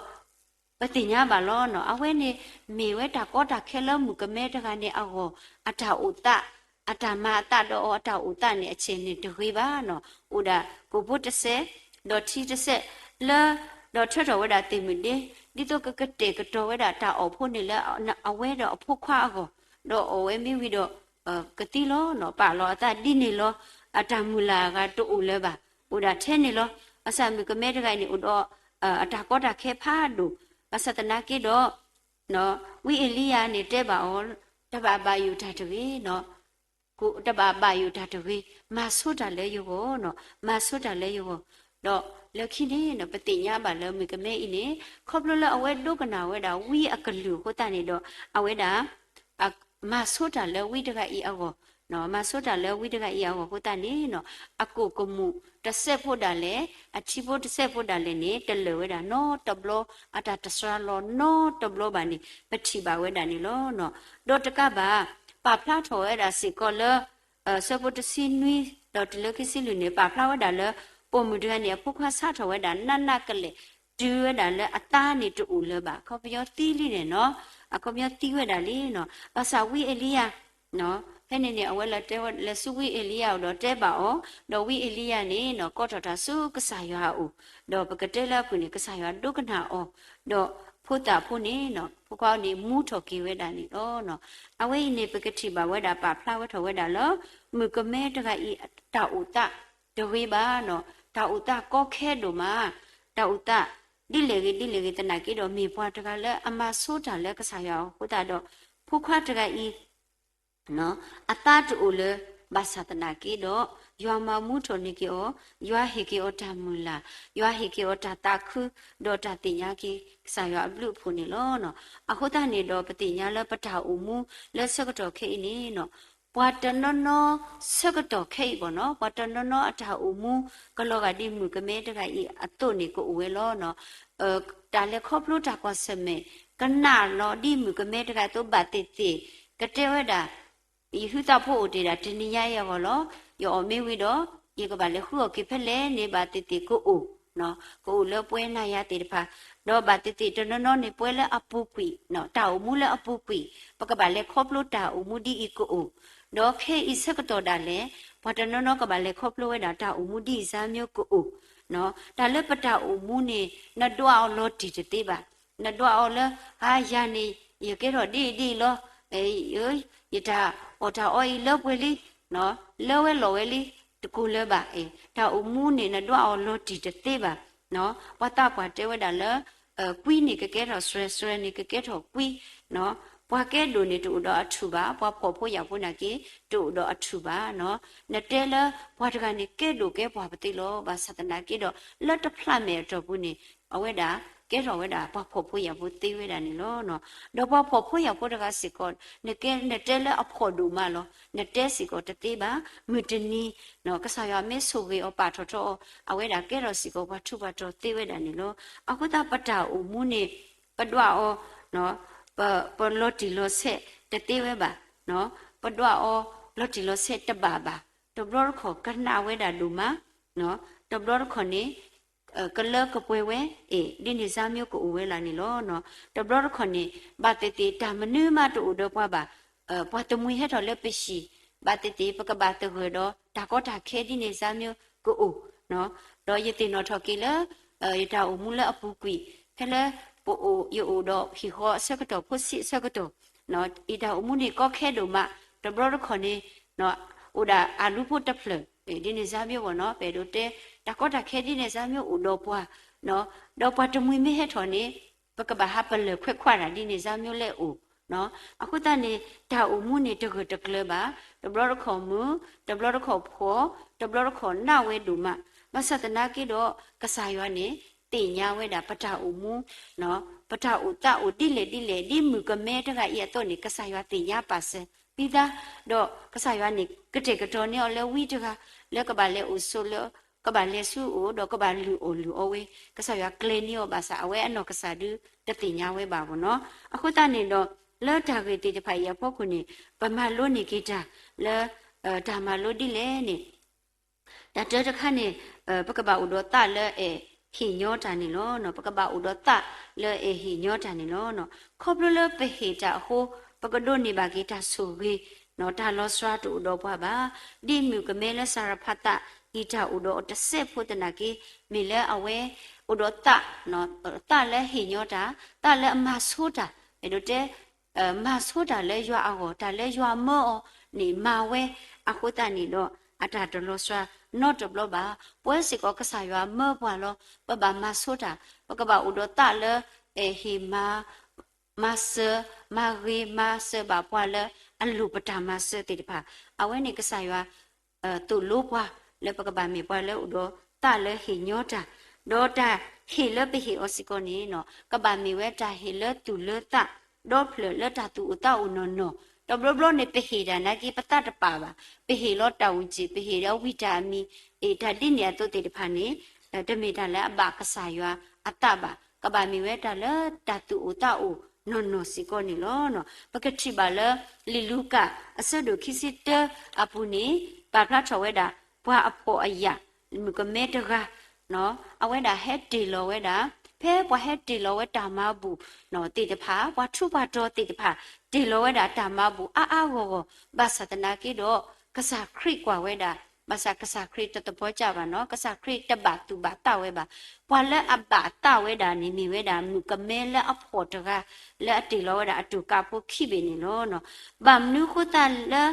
ပသ့ၣ်ညါဘၣ်လီၤနီၤ, အဝဲန့ၣ်မ့ၢ်ဝဲတၢ်ကီတၢ်ခဲလၢမုၣ်ကမဲတဂၤန့ၣ်အဂီၢ်, အတၢ်အိၣ်သး, အတၢ်မၤအသးဒီးအီၤ အတၢ်အိၣ်သးန့ၣ် အဆဲးန့ၣ်တဂ့ၤဘၣ်နီၤ, အိၣ်ဒၣ်ကိၣ်ဖိတစဲး, ဒီးထံတစဲး, လၢ ဒီးထၢထီၣ်ဝဲဒၣ်သ့ၣ်မုၣ်ဒ့, ဒ်သိးကကတဲာ်ကတီၤဝဲဒၣ်တၢ်အီၣ်ဖိန့ၣ်လၢအဝဲဒီးအဖိခွါအဂီၢ်, ဒီးအီၣ်ဝဲမ့ၢ်ဝံၤဒီး ကသံလီၤနီၤ, ပာ်လီၤအသးဒ်န့ၣ်လီၤ, အတၢ်မုၢ်လၢ်အဂၤတအိၣ်လၢၤဘၣ်, အိၣ်ဒၣ်ထဲန့ၣ်လီၤ, ဘၣ်ဆၣ်မုၣ်ကမဲတဂၤအံၤန့ၣ် အိၣ်ဒီး အတၢ်ကီတၢ်ခဲဖးဒိၣ်, ဘၣ်ဆၣ်သနာ်က့ဒီး ဝံအ့လံယၤန့ၣ်တဲဘၣ်အီၤ, တဘၣ်ဘၣ်ယိၣ်တၢ်တဂ့ၤနီၤ, တဘၣ်ဘၣ်ယိၣ်တၢ်တဂ့ၤ, မၤဆိတၢ်လၢယဂီၢ်နီၤ, မၤဆိတၢ်လၢယဂီၢ်, ဒီးလၢခံန့ၣ်နီၤ ပသ့ၣ်ညါဘၣ်လၢမုၣ်ကမဲအံၤန့ၣ် ခီဖျိလၢအဝဲဒိကနၣ်ဝဲဒၣ်ဝံအကလုၢ်အဃိသတးန့ၣ်ဒီး အဝဲဒၣ် မၤဆိတၢ်လၢဝံတဂၤအံၤအဂီၢ်, မၤဆိတၢ်လၢဝံတဂၤအံၤအဂီၢ်အဃိသတးန့ၣ်နီၤ အကိၣ်ကမူၣ်တစဲးဖိဒၣ်လဲာ်, အထံဖိတစဲးဖိဒၣ်လဲာ်န့ၣ် တလၢာ်ဝဲဒၣ်နီတဘျီ, အတၢ်တစှၤလီၤနီတဘျီဘၣ်န့ၣ် ပထံၣ်ဘၣ်ဝဲဒၣ်န့ၣ်လီၤ. ဒီးတကးဘၣ် ပာ်ဖျါထီၣ်ဝဲဒၣ်စ့ၢ်ကီးလၢ ဆၢဖိတဆံနွံ ဒီးတုၤလၢခံဆံလွံၢ်န့ၣ် ပာ်ဖျါဝဲဒၣ်လၢ ပိာ်မုၣ်တဂၤန့ၣ် အဖိခွါဆါထီၣ်ဝဲဒၣ်နးနးကလဲာ်, တုၤဝဲဒၣ်လၢအသါန့ၣ်တအိၣ်လၢၤဘၣ်, အခီပညီသံလံန့ၣ်နီၤ, အခီပညီသံဝဲဒၣ်လံနီၤ, ဘၣ်ဆၣ်ဝံအ့လံယၤ ဖဲန့ၣ်န့ၣ် အဝဲလၢတဲဝဲလဲၤဆူဝံအ့လံယၤအအိၣ်ဒီးတဲဘၣ်အီၤ, ဒီးဝံအ့လံယၤန့ၣ်နီၤ ကိးထီၣ်တၢ်ဆူကစၢ်ယွၤအအိၣ်, ဒီးပကတဲလၢအပူၤန့ၣ် ကစၢ်ယွၤဒိကနၣ်အီၤ, ဒီးဖိသၣ်ဖိန့ၣ်နီၤ ဖိခွါန့ၣ် မူထီၣ်က့ၤဝဲဒၣ်န့ၣ်လီၤ. အဝဲအံၤန့ၣ် ပကထံၣ်ဘၣ်ဝဲဒၣ် ပာ်ဖျါဝဲထီၣ်ဝဲဒၣ်လၢ မုၣ်ကမဲတဂၤအံၤ တၢ်အိၣ်သးတဂ့ၤဘၣ်နီၤ, တၢ်အိၣ်သးကီခဲဒိၣ်မး, တၢ်အိၣ်သး ဒ်လဲၣ်ဂ့ၤဒ်လဲၣ်ဂ့ၤသနာ်က့ဒီး မ့ၢ်ပှၤတဂၤလၢအမၤဆိတၢ်လၢကစၢ်ယွၤအဃိသတးဒီး ဖိခွါတဂၤအံၤ အသးတအိၣ်လၢ ဘၣ်ဆၣ်သနာ်က့ဒီး ယွၤမၤမူထီၣ်န့ၢ်က့ၤအီၤ, ယွၤဟ့ၣ်က့ၤအီၤတၢ်မုၢ်လၢ်, ယွၤဟ့ၣ်က့ၤအီၤတၢ်သးခု, ဒီးတၢ်သ့ၣ်ညါက့ၤ ကစၢ်ယွၤအဘျုးအဖှိၣ်န့ၣ်လီၤ. အဃိသတးန့ၣ်ဒီး ပသ့ၣ်ညါလၢပတၢ်အိၣ်မူလၢဆၢကတီၢ်ခဲအံၤန့ၣ် ပှၤတနီၤနီၤဆၢကတီၢ်ခဲအံၤဘၣ်နီၤ, ပှၤတနီၤနီၤအတၢ်အိၣ်မူ ကလီၤဂာ်ဒ်မုၣ်ကမဲတဂၤအံၤအသိးန့ၣ်ကအိၣ်ဝဲလီၤ. တၢ်လဲၤခီဖျိတၢ်ကွၢ်ဆၢၣ်မဲာ် ကနၣ်လီၤဒ်မုၣ်ကမဲတဂၤအသိးဘၣ်သ့ၣ်သ့ၣ်, ကတဲဝဲဒၣ် ယဟုသးဖိအိၣ်တ့ၢ်ဒၣ်တနံၤညါအံၤအဂီၢ်လီၤ. ယအီၣ်မ့ၢ်ဝံၤဒီး ယကဘၣ်လဲၤဃုအီၣ်က့ၤဖဲလဲၣ်န့ၣ် ဘၣ်သ့ၣ်သ့ၣ်ကအိၣ်, ကအိၣ်လၢပှဲၤနၤယၤသ့ၣ်တဖၣ်, ဒီးဘၣ်သ့ၣ်သ့ၣ်တနီၤနီၤန့ၣ် ပှဲၤလၢအပူၤကွံာ်, တၢ်အိၣ်မူလၢအပူၤကွံာ် ပကဘၣ်လဲၤခီဖျိတၢ်အိၣ်မူဒ်အံၤကအိၣ်, ဒီးခဲအံၤဆၢကတီၢ်ဒၣ်လဲာ် ပှၤတနီၤနီၤကဘၣ်လဲၤခီဖျိဝဲဒၣ်တၢ်အိၣ်မူဒ်အံၤစၢ်မျိုးကအိၣ်, တၢ်လၢပတၢ်အိၣ်မူန့ၣ် နဒွးအီၤလီၤတံၢ်တသ့ဘၣ်. နဒွးအီၤလၢ ဟါယၤန့ၣ် ယကဲထီၣ်ဒ်အံၤဒ်အံၤလီၤ, ယတၢ်အီၣ်တၢ်အီအံၤလၢပှဲၤလံ, လၢဝဲလီၤဝဲလံ, တကိၤလၢၤဘၣ်, တၢ်အိၣ်မူန့ၣ် နဒွးအီၤလီၤတံၢ်တသ့ဘၣ်. ပှၤသးပှၢ်တဲဝဲဒၣ်လၢ ကွံန့ၣ်ကကဲထီၣ်စှၤ, စှၤန့ၣ်ကကဲထီၣ်ကွံ, ပှၤကဲဒိၣ်န့ၣ်တအိၣ်ဒီးအထူၣ်ဘၣ်, ပှၤဖှီၣ်ဖိယာ်ဖိနာ်က့ တအိၣ်ဒီးအထူၣ်ဘၣ်. နတဲလၢပှၤတဂၤန့ၣ်ကဲဒိၣ်ကဲပှၢ်ပသ့လီၤ, ဘၣ်ဆၣ်သနာ်က့ဒီး လၢတဖျးမဲာ်အတီၢ်ပူၤန့ၣ် အဝဲဒၣ်ကဲထီၣ်ဝဲဒၣ်ပှၤဖှီၣ်ဖိယာ်ဖိသ့ဝဲဒၣ်န့ၣ်လီၤ. ဒီးပှၤဖှီၣ်ဖိယာ်ဖိတဂၤစ့ၢ်ကီး နကဲ, နတဲလၢအဖှီၣ်ဒိၣ်မးလီၤ, နတဲစ့ၢ်ကီးတသ့ဘၣ်, မုၢ်တနံၤ ကစၢ်ယွၤမ့ၢ်ဆိၣ်ဂ့ၤအီၤပာ်ထီၣ်ထီအီၤ အဝဲဒၣ်ကဲထီၣ်စ့ၢ်ကီးပှၤထူးပှၤတီၤသ့ဝဲဒၣ်န့ၣ်လီၤ. အဃိသတးပတၢ်အိၣ်မူန့ၣ် ပဒွးအီၤ, ပ, ပလီၤတံၢ်လီၤဆဲးတသ့ဝဲဘၣ်, ပဒွးအီၤလီၤတံၢ်လီၤဆဲးတဘၣ်ဘၣ်, တဘျီတခီၣ်ကနၣ်ဝဲဒၣ်ဒိၣ်မး, တဘျီတခီၣ်န့ၣ် ကလၢကပှဲၤဝဲ, အ့ၣ် ဒ်န့ၣ်စၢ်မျိုးကအိၣ်ဝဲလၢ်န့ၣ်လီၤ. တဘျီတခီၣ်န့ၣ် ဘၣ်သ့ၣ်သ့ၣ်တၢ်မနုၤမးတအိၣ်ဒီးပှၤဘၣ်, ပှၤတမှံၤဟဲထီၣ်လၢပဟံၣ်, ဘၣ်သ့ၣ်သ့ၣ်ပကဘၣ်သဂၢၢ်ဒီးတၢ်ကီတၢ်ခဲဒ်န့ၣ်စၢ်မျိုးကအိၣ်, ဒီးယသ့ၣ်နီၣ်ထီၣ်က့ၤလၢ ယတၢ်အိၣ်မူလၢအပူၤကွံာ် ဖဲလၢပအိၣ်, ယအိၣ်ဒီးဟံၣ်ဃီအဆၢကတီၢ်ဖိဆံးအဆၢကတီၢ်, ယတၢ်အိၣ်မူန့ၣ်ကီခဲဒိၣ်မး, တဘျီတခီၣ်န့ၣ် အိၣ်ဒၣ်အလူဖိတဖျၢၣ်, ဒ်န့ၣ်စၢ်မျိုးဘၣ်နီၤ, ပအဲၣ်ဒိးတဲ တၢ်ကီတၢ်ခဲဒ်န့ၣ်စၢ်မျိုးအိၣ်ဒီးပှၤ, ဒီးပှၤတမှံၤမ့ၢ်ဟဲထီၣ်န့ၣ် ပကဘၣ်ဟးပလၢၢ်ခွဲးခွါတၢ်ဒ်န့ၣ်စၢ်မျိုးလဲၣ်အိၣ်, အဃိသတးန့ၣ် တၢ်အိၣ်မူန့ၣ်တဂၢၢ်တကျၢၤဘၣ်, တဘျီတခီၣ်မုာ်, တဘျီတခီၣ်ဖှီၣ်, တဘျီတခီၣ်နးဝဲဒိၣ်မး, ဘၣ်ဆၣ်သနာ်က့ဒီး ကစၢ်ယွၤန့ၣ် သ့ၣ်ညါဝဲဒၣ်ပတၢ်အိၣ်မူ ပတၢ်အိၣ်သးအိၣ်ဒ်လဲၣ်ဒ်လဲၣ်, ဒ်မုၣ်ကမဲတဂၤအံၤအသိးန့ၣ် ကစၢ်ယွၤသ့ၣ်ညါပာ်စၢၤ, ဝံသးဒီး ကစၢ်ယွၤန့ၣ် ကတဲာ်ကတီၤန့ၢ်အီၤလၢဝံတဂၤ လၢကဘၣ်လဲၤအိၣ်ဆိးလၢ ကဘၣ်လဲၤဆူအအိၣ် ဒီးကဘၣ်လုၢ်အီၣ်လုၢ်အီဝဲ, ကစၢ်ယွၤကျဲၤန့ၢ်အီၤဘၣ်ဆၣ် အဝဲအနီၢ်ကစၢ်ဒုတသ့ၣ်ညါဝဲဘၣ်ဘၣ်နီၤ. အဃိသတးန့ၣ်ဒီး လၢတၢ်ဂ့ၢ်သ့ၣ်တဖၣ်အံၤအဖီခိၣ်န့ၣ် ပမၤလိန့ၢ်က့ၤတၢ်လၢ တၢ်မၤလိဒ်လဲၣ်န့ၣ် တၢ်တၢတခါန့ၣ် ပကဘၣ်အိၣ်ဒီးသးလၢအဲၣ်ဟ့ၣ်ညီတၢ်န့ၣ်လီၤ. ပကဘၣ်အိၣ်ဒီးသးလၢအဲၣ်ဟ့ၣ်ညီတၢ်န့ၣ်လီၤ. ခီဖျိလၢပဟ့ၣ်တၢ်အဃိ ပကဒိးန့ၢ်ဘၣ်က့ၤတၢ်ဆိၣ်ဂ့ၤ, တၢ်လီၤစှၤတအိၣ်ဒီးပှၤဘၣ်. ဒ်မုၣ်ကမဲလၢစၤရဖးသးအံၤ တၢ်အိၣ်ဒီးအီၤတစဲးဖိသနာ်က့ မ့ၢ်လၢအဝဲအိၣ်ဒီးသး, သးလၢဟ့ၣ်ညီတၢ်, သးလၢအမၤဆိတၢ်, အဲၣ်ဒိးတဲ မၤဆိတၢ်လၢယွၤအဂီၢ်, တၢ်လၢယွၤမၢအီၤန့ၣ်မၤဝဲ, အဃိသတးန့ၣ်ဒီး အတၢ်တလီၤစှၤနီတဘျီဘၣ်. ပဝဲစ့ၢ်ကီးကစၢ်ယွၤမၢပှၤလီၤ, ပဘၣ်မၤဆိတၢ်, ပကဘၣ်အိၣ်ဒီးသးလၢ အဲၣ်ဟ့ၣ်မၤ မၤစၢၤ, မၤဂ့ၤမၤစၢၤဘၣ်ပှၤလၢအလိၣ်ပတၢ်မၤစၢၤသ့ၣ်တဖၣ်, အဝဲန့ၣ်ကစၢ်ယွၤ သိၣ်လိပှၤလၢပကဘၣ်မ့ၢ်ပှၤလၢအိၣ်ဒီးသးလၢဟ့ၣ်ညီတၢ်, ဒီးတၢ်ဟ့ၣ်လၢပဟ့ၣ်အီၤစ့ၢ်ကီးန့ၣ် ကဘၣ်မ့ၢ်ဝဲတၢ်ဟ့ၣ်လၢသူၣ်လၢသး, ဒီဖျၢၣ်လၢတၢ်သူၣ်အိၣ်သးအိၣ်နီၢ်နီၢ်, တဘျီဘျီန့ၣ် ပဟ့ၣ်တၢ်နာ်က့ ပသးတပာ်ဘၣ်, ပဟ့ၣ်လီၤတၢ်အူၣ်စ့ၣ်, ပဟ့ၣ်ဒီးဝံတၢ်အမံၤ, အ့ၣ် တၢ်ဒ်န့ၣ်အသိးသ့ၣ်တဖၣ်န့ၣ် တမ့ၢ်တၢ်လၢအဘၣ်ကစၢ်ယွၤအသးဘၣ်, ကဘၣ်မ့ၢ်ဝဲတၢ်လၢတၢ်သူၣ်အိၣ်သးအိၣ်နီၢ်နီၢ်စ့ၢ်ကီးန့ၣ်လီၤ. ပကထံၣ်ဘၣ်လၢ လံာ်လူၤကၣ် အဆၢဒိၣ်ခံဆံတၢအပူၤန့ၣ် ပာ်ဖျါထီၣ်ဝဲဒၣ် ပှၤအဖှီၣ်အယာ် မုၣ်ကမဲတဂၤ အဝဲဒၣ်ဟဲတ့ၢ်လီၤဝဲဒၣ်, ဖဲပှၤဟဲတ့ၢ်လီၤဝဲတၢ်မၤဘူၣ်သ့ၣ်တဖၣ်, ပှၤထူးပှၤတီၤသ့ၣ်တဖၣ် တ့ၢ်လီၤဝဲဒၣ်တၢ်မၤဘူၣ်အါအါဂီၢ်ဂီၢ်, ဘၣ်ဆၣ်သနာ်က့ဒီး ကစၢ်ခရံာ်ကွၢ်ဝဲဒၣ်, ဘၣ်ဆၣ်ကစၢ်ခရံာ်တသပီၤကၢ်ဘၣ်နီၤ, ကစၢ်ခရံာ်တဘၣ်သူၣ်ဘၣ်သးဝဲဘၣ်. ပှၤလၢအဘၣ်သးဝဲဒၣ်န့ၣ် မ့ၢ်ဝဲဒၣ်မုၣ်ကမဲလၢအဖှီၣ်တဂၤ လၢအတ့ၢ်လီၤဝဲဒၣ်အတိၢ်ကးဖိခံဘ့ၣ်န့ၣ်လီၤ. ဘၣ်မနုၤဃိသတးလၢ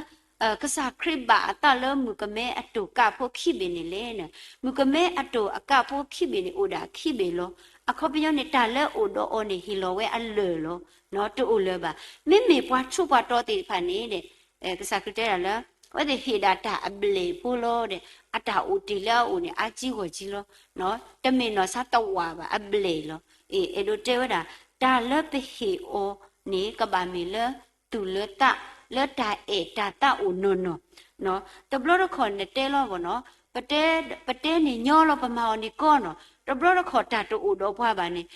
ကစၢ်ခရံာ်ဘၣ်အသးလၢမုၣ်ကမဲအတိၢ်ကးဖိခံဘ့ၣ်န့ၣ်လဲၣ်န့ၣ်, မုၣ်ကမဲအတိၢ်အကးဖိခံဘ့ၣ်န့ၣ် အိၣ်ဒၣ်ခံဘ့ၣ်လီၤ. အခီပညီန့ၣ် တၢ်လၢအိၣ်ဒီးအီၤန့ၣ် ဟ့ၣ်လီၤဝဲအလၢာ်လီၤ. တအိၣ်လၢၤဘၣ်. မ့မ့ၢ်ပှၤထူးပှၤတီၤသ့ၣ်တဖၣ်န့ၣ် ကစၢ်ခရံာ်တဲဒၣ်လၢ အဝဲသ့ၣ်ဟ့ၣ်ဒၣ်တၢ်အဘျဲၣ်ဖိလီၤဒီး အတၢ်အိၣ်တ့ၢ်လၢအအိၣ်န့ၣ် အါကံဂီၢ်ကံလီၤ. တမ့ၢ်နီၢ်ဆါတဝာ်ဘၣ် အဘျဲၣ်လီၤ. အ့ အဲၣ်ဒိးတဲဝဲဒၣ် တၢ်လၢပဟ့ၣ်အီၤန့ၣ် ကဘၣ်မ့ၢ်လၢသူၣ်လၢသး လၢတၢ်အဲၣ်တၢ်သးအိၣ်နီၢ်နီၢ်. တဘျီတခီၣ်နတဲလီၤဘၣ်နီၤ, ပတဲ ပတဲန့ၣ်ညီလီၤ ပမၤအီၤန့ၣ်ကီနီၤ. တဘျီတခီၣ်တၢ်တအိၣ်ဒီးပှၤဘၣ်န့ၣ်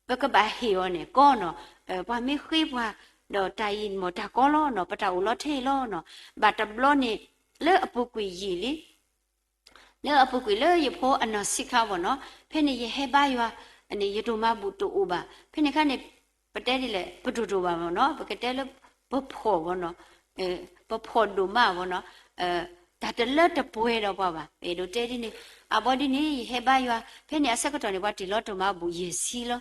ပကဘၣ်ဟ့ၣ်အီၤန့ၣ်ကီနီၤ. ပှၤမ့ၢ်ဃ့ပှၤ ဒီးတၢ်အံၤမ့ၢ်တၢ်ကီလီၤနီၤ, ပတၢ်အိၣ်လီၤထဲအံၤလီၤနီၤ. ဘၣ်တဘျီန့ၣ် လၢအပူၤကွံာ်ယံာ်လံ လၢအပူၤကွံာ်လၢယဖိအနီၢ်ဆံးခါဘၣ်နီၤ, ဖဲန့ၣ်ယဟဲဘါယွၤန့ၣ် ယတိၢ်မၤဘူၣ်တအိၣ်ဘၣ်. ဖဲန့ၣ်ခါန့ၣ် ပတဲဒ်လဲၣ် ပတိၢ်တိၢ်ဘၣ်ဘၣ်နီၤ, ပကတဲလၢပဖှီၣ်ဘၣ်နီၤ, ပဖှီၣ်ဒိၣ်မးဘၣ်နီၤ, တၢ်တလၢတပှဲၤဒီးပှၤဘၣ်. အဲၣ်ဒိးတဲဒ်န့ၣ် အဘီဒ်န့ၣ် ယဟဲဘါယွၤ ဖဲန့ၣ်အဆၢကတီၢ်န့ၣ် ပှၤတ့ၢ်လီၤတိၢ်မၤဘူၣ်ယဲၢ်ဆံလီၤ.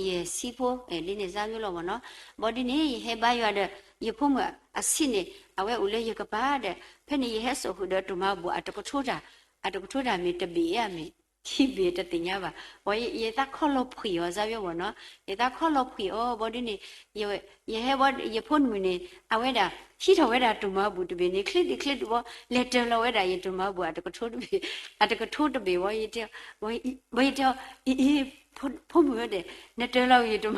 ယဲၢ်ဆံဖိ ဒ်န့ၣ်စၢ်မံလီၤဘၣ်နီၤ. ဘီဒ်န့ၣ် ယဟဲဘါယွၤဒီး ယဖိမုၣ်အဆံးန့ၣ် အဝဲအိၣ်လၢယကပၤဒီး ဖဲန့ၣ်ယဟဲစိာ်ဃုာ်ဒီးတိၢ်မၤဘူၣ်အတကထိတၢ်, အတကထိတၢ်မ့ၢ်တဘ့ၣ်ဧါမ့ၢ် ခံဘ့ၣ်တသ့ၣ်ညါဘၣ်. ယသးခီလီၤဖှံးအီၤစၢ်မံဘၣ်နီၤ, ယသးခီလီၤဖှံးအီၤ ဘီဒ်န့ၣ် ယဟဲဘီ ယဖိမုၣ်န့ၣ် အဝဲဒၣ် ဟံးထီၣ်ဝဲဒၣ်တိၢ်မၤဘူၣ်တဘ့ၣ်န့ၣ် ချ့ဒံးချ့ဒံးဘီ လဲၤတၢၤလီၤဝဲဒၣ်ယတိၢ်မၤဘူၣ်အတကထိတဘ့ၣ်, အတကထိတဘ့ၣ်ဘီ ဘီယတဲအီၤ အံၤ အံၤ ဖိမုၣ်ဧၢဒီး နတၢၤလီၤ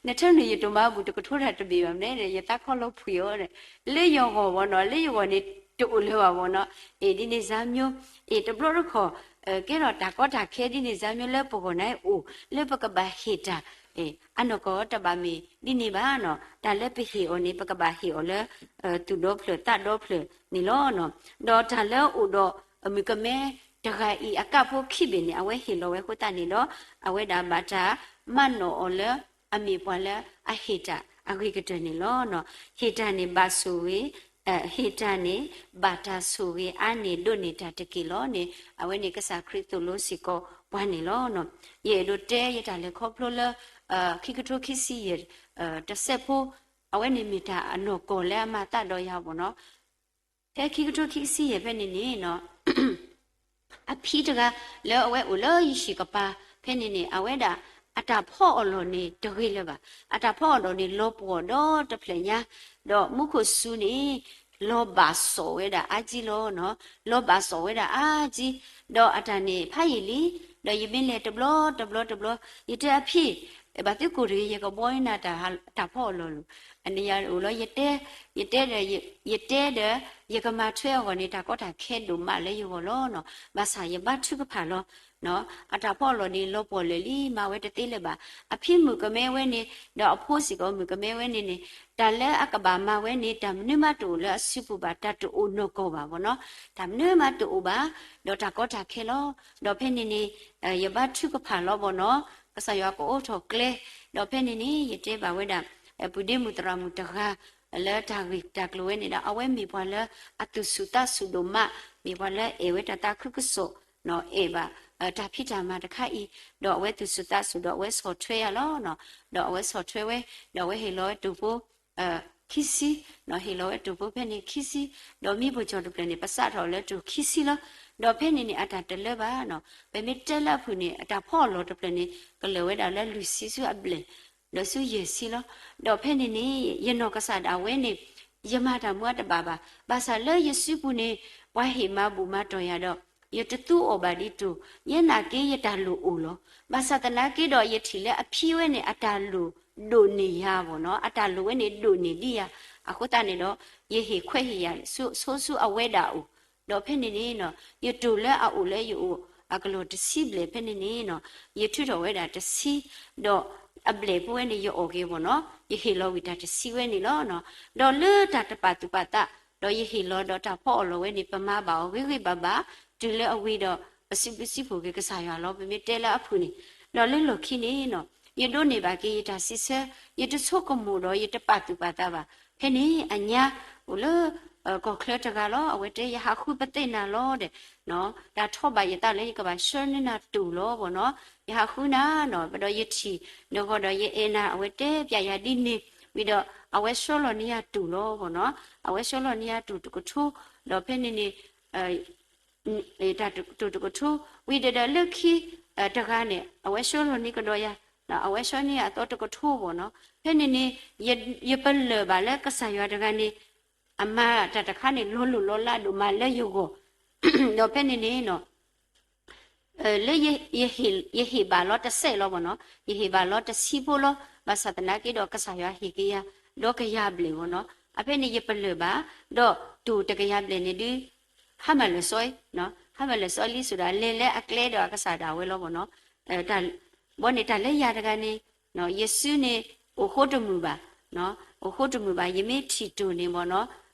နထၢနုာ်ယတိၢ်မၤဘူၣ်တကထိတၢ်တဘ့ၣ်ဘၣ်မ့ၢ်ဒီး ယသးခီလီၤဖှံးအီၤဒီး လၢယဂီၢ်ဘၣ်နီၤ, လၢယဂီၢ်န့ၣ် တအိၣ်လၢၤဘၣ်ဘၣ်နီၤ. အ့ၣ် ဒ်န့ၣ်စၢ်မံ, အ့ၣ် တဘျီတခီၣ် ကဲထီၣ်တၢ်ကီတၢ်ခဲဒ်န့ၣ်စၢ်မံလၢပဂီၢ်န့ၣ်အိၣ် လၢပကဘၣ်ဟ့ၣ်တၢ် အနီၢ်ကီၢ်တဘၣ်မ့ၢ်ဒ်န့ၣ်ဘၣ်နီၤ, တၢ်လၢပဟ့ၣ်အီၤန့ၣ် ပကဘၣ်ဟ့ၣ်အီၤလၢ သူၣ်ဒီဖျၢၣ်သးဒီဖျၢၣ်န့ၣ်လီၤ. ဒီးတၢ်လၢအအိၣ်ဒီးမုၣ်ကမဲတဂၤအံၤအကၣ်ဖိခံဘ့ၣ်န့ၣ် အဝဲဟ့ၣ်လီၤဝဲအဃိသတးန့ၣ်ဒီး အဝဲဒၣ်ဘၣ်တၢ်မၤနီၣ်အီၤလၢ အမ့ၢ်ပှၤလၢအဟ့ၣ်တၢ်အဂ့ၤကတၢၢ်န့ၣ်လီၤ. ဟ့ၣ်တၢ်န့ၣ်ဘၣ်ဆိၣ်ဂ့ၤ ဟ့ၣ်တၢ်န့ၣ် ဘၣ်တၢ်ဆိၣ်ဂ့ၤအါန့ၢ်ဒိးန့ၢ်တၢ်တက့ၢ်လီၤန့ၣ် အဝဲန့ၣ်ကစၢ်ခရံာ်သိၣ်လိစ့ၢ်ကီးပှၤန့ၣ်လီၤ. ယအဲၣ်ဒိးတဲယတၢ်လဲၤခီဖျိလၢ ခံကထိခံဆံယဲၢ် တစဲးဖိ အဝဲန့ၣ်မ့ၢ်တၢ်အနီၢ်ကီၢ်လၢအမၤသးဒီးယၤဘၣ်နီၤ. ဖဲခံကထိခံဆံယဲၢ်ဖဲန့ၣ်န့ၣ် အဖံတဂၤလၢအဝဲအိၣ်လၢယဟံၣ်ကပၤဖဲန့ၣ်န့ၣ် အဝဲဒၣ် အတၢ်ဖီအီၣ်လီၢ်န့ၣ်တဂ့ၤလၢၤဘၣ်. အတၢ်ဖီအီၣ်လီၢ်န့ၣ် လီၤပှီၢ်ဒီတဖျၢၣ်ညါ, ဒီးမူခိၣ်စူၤန့ၣ် လီၤဘၣ်စီၣ်ဝဲဒၣ်အါကံလီၤနီၤ, လီၤဘၣ်စီၣ်ဝဲဒၣ်အါကံ, ဒီးအတၢ်န့ၣ်ဖးယံာ်လံ, ဒီးယမ့ၢ်လဲၤတဘျီတဘျီတဘျီ ယတဲအဖံ ဘၣ်သုကိၢ်တဂ့ၤ ယကဘှီန့ၢ်နၤတၢ်ဖီအီၣ်လီၢ်လီၤ. အန့ၣ်ယအိၣ်လီၤ ယတဲ ယတဲဒီး ယတဲဒီး ယကမၤထွဲအဂီၢ်န့ၣ် တၢ်ကီတၢ်ခဲဒိၣ်မးလၢယဂီၢ်လီၤနီၤ. ဘၣ်ဆၣ်ယဘါထုကဖၣ်လီၤ အတၢ်ဖီအီၣ်လီၢ်န့ၣ် လီၤပှီၢ်လၢာ်လံ မၤဝဲတသ့လၢၤဘၣ်. အဖံမုၣ်ကမဲဝဲန့ၣ် ဒီးအဖိစ့ၢ်ကီးမုၣ်ကမဲဝဲန့ၣ်န့ၣ် တၢ်လၢအကဘၣ်မၤဝဲန့ၣ် တၢ်မနုၤမးတအိၣ်လၢအစုပူၤဘၣ်, တၢ်တအိၣ်နီၢ်ကီၢ်ဘၣ်ဘၣ်နီၤ, တၢ်မနုၤမးတအိၣ်ဘၣ်, ဒီးတၢ်ကီတၢ်ခဲလီၤ. ဒီးဖဲန့ၣ်န့ၣ် ယဘါထုကဖၣ်လီၤဘၣ်နီၤ, ကစၢ်ယွၤကအိးထီၣ်ကျဲ, ဒီးဖဲန့ၣ်န့ၣ် ယတဲဘၣ်ဝဲဒၣ် ပုၢ်ဒ့မုၣ်သရၣ်မုၣ်တဂၤ လၢတၢ်ဂ့ၢ်တၢ်ကျိၤဝဲန့ၣ်ဒီး အဝဲမ့ၢ်ပှၤလၢအသူၣ်ဆူၣ်သးဆူၣ်ဒိၣ်မး, မ့ၢ်ပှၤလၢအဲၣ်ဝဲတၢ်သးခုကစီၣ်နီၤ, အဲၣ်ဘၣ် တၢ်ဖံးတၢ်မၤတခါအံၤ, ဒီးအဝဲသူၣ်ဆူၣ်သးဆူၣ်ဒီးအဝဲဆီၣ်ထွဲယၤလီၤနီၤ, ဒီးအဝဲဆီၣ်ထွဲဝဲ, ဒီးအဝဲဟ့ၣ်လီၤဝဲတိၢ်ဖိ ခံဆံ, ဟ့ၣ်လီၤဝဲတိၢ်ဖိဖဲန့ၣ်ခံဆံ, ဒီးမံပကၠီၣ်တဖျၢၣ်န့ၣ် ပစးထီၣ်လၢတိၢ်ခံဆံလီၤ. ဒီးဖဲန့ၣ်န့ၣ် အတၢ်တလၢဘၣ်နီၤ, ပမ့ၢ်တဲလၢအဖုၣ်န့ၣ် အတၢ်ဖီအီၣ်လီၢ်တဖျၢၣ်န့ၣ် ကလၢာ်ဝဲဒၣ်လၢလွံၢ်ဆံဆူအဘျဲၣ် ဒီးဆူယဲၢ်ဆံလီၤ. ဒီးဖဲန့ၣ်န့ၣ် ယနီၢ်ကစၢ်ဒၣ်ဝဲန့ၣ် ယမၤတၢ်မူအတဘၣ်ဘၣ်. ဘၣ်ဆၣ်လၢယစုပူၤန့ၣ် ပှၤဟ့ၣ်မၤဘူၣ်မၤတီၢ်ယၤဒီး ယတသူအီၣ်ဘၣ်ဒ်တိၢ်, ယနာ်က့ယတၢ်လိၣ်အိၣ်လီၤ. ဘၣ်ဆၣ်သနာ်က့ဒီး ယထံၣ်လၢအဖံဝဲန့ၣ် အတၢ်လိၣ်ဒိၣ်န့ၢ်ယၤဘၣ်နီၤ, အတၢ်လိၣ်ဝဲန့ၣ်ဒိၣ်န့ၢ်ဒံးယၤ, အဃိသတးန့ၣ်ဒီး ယဟ့ၣ်ခွဲးဟ့ၣ်ယာ် ဆိဆိအဝဲဒၣ်အိၣ်, ဒီးဖဲန့ၣ်န့ၣ်နီၤ ယတိၢ်လၢအအိၣ်လၢယအိၣ်အကလီၢ်တဆံဘျဲၣ်ဖဲန့ၣ်န့ၣ်နီၤ ယထုးထီၣ်ဝဲဒၣ်တဆံ, ဒီးအဘျဲၣ်ဖိဝဲန့ၣ် ယအီၣ်က့ၤဘၣ်နီၤ, ယဟ့ၣ်လီၤဝံၤတၢ်တဆံဝဲန့ၣ်လီၤနီၤ. ဒီးလၢတၢ်တပာ်သူၣ်ပာ်သး ဒီးယဟ့ၣ်လီၤဒီးတၢ်ဖီအီၣ်လီၢ်ဝဲန့ၣ် ပမၤဘၣ်အီၤဂ့ၤဂ့ၤဘၣ်ဘၣ်, တုၤလၢအဝံၤဒီး ပစံးဘျုးစံးဖှိၣ်က့ၤကစၢ်ယွၤလီၤ. ပမ့ၢ်တဲလၢအဖုၣ်န့ၣ်, ဒီးလၢလီၢ်ခံန့ၣ်နီၤ ယဒိးန့ၢ်ဘၣ်က့ၤယတၢ်စံးဆၢ, ယတဆိကမိၣ်ဒီးယတပာ်သူၣ်ပာ်သးဘၣ်. ဖဲန့ၣ်အညါ အိၣ်လၢ ကီၢ်ချၢတဂၤလီၤ, အဝဲတဲ ယဟးဃုပသ့ၣ်နၤလီၤဒီး တၢ်ထီၣ်ဘၣ်ယသးလၢယကဘၣ်ဆှၢန့ၢ်နၤတိၢ်လီၤဘၣ်နီၤ, ယဟးဃုနၤနီၤ, ဒီးယထံၣ်နဂီၢ်ဒီးယအဲၣ်နၤ အဝဲတဲပျးယၤဒ်န့ၣ်, ဝံၤဒီးအဝဲဆှၢလီၤန့ၢ်ယၤတိၢ်လီၤဘၣ်နီၤ, အဝဲဆှၢလီၤန့ၢ်ယၤတိၢ်တကထိ, ဒီးဖဲန့ၣ်န့ၣ် တၢ်တိၢ်တကထိ, ဝံၤဒီးလၢခံ တဂၤန့ၣ် အဝဲဆှၢလီၤန့ၢ်ကဒီးယၤ, အဝဲဆှၢန့ၢ်ယၤအသီတကထိဘၣ်နီၤ, ဖဲန့ၣ်န့ၣ် ယပလၢၢ်ဘၣ်လၢကစၢ်ယွၤတဂၤန့ၣ် အမၤတၢ်တခါန့ၣ် လီၤလိၢ်လီၤလးဒိၣ်မးလၢယဂီၢ်, ဒီးဖဲန့ၣ်န့ၣ် လၢယဟ့ၣ်ဘၣ်လီၤတစဲးလီၤဘၣ်နီၤ, ယဟ့ၣ်ဘၣ်လီၤတဆံဖိလီၤ, ဘၣ်ဆၣ်သနာ်က့ဒီး ကစၢ်ယွၤဟ့ၣ်က့ၤယၤ ဒီးကယၤဘျဲၣ်ဘၣ်နီၤ, အဖဲန့ၣ်ယပလၢၢ်ဘၣ်, ဒီးတိၢ်တကယၤဘျဲၣ်န့ၣ်ဒုး ဟါမၢ်လၢာ်စီ, ဟါမၢ်လၢာ်စီလံ ဆိဒၣ်လဲၤလၢအကျဲဒီးအကစၢ်ဒၣ်ဝဲလီၤဘၣ်နီၤ, ဘီန့ၣ်တၢ်လၢယၤတဂၤန့ၣ် ယစုန့ၣ် အိၣ်ဃိတမုာ်ဘၣ်, အိၣ်ဃိတမုာ်ဘၣ်, ယမ့ၢ်ထံၣ်တိၢ်န့ၣ်ဘၣ်နီၤ,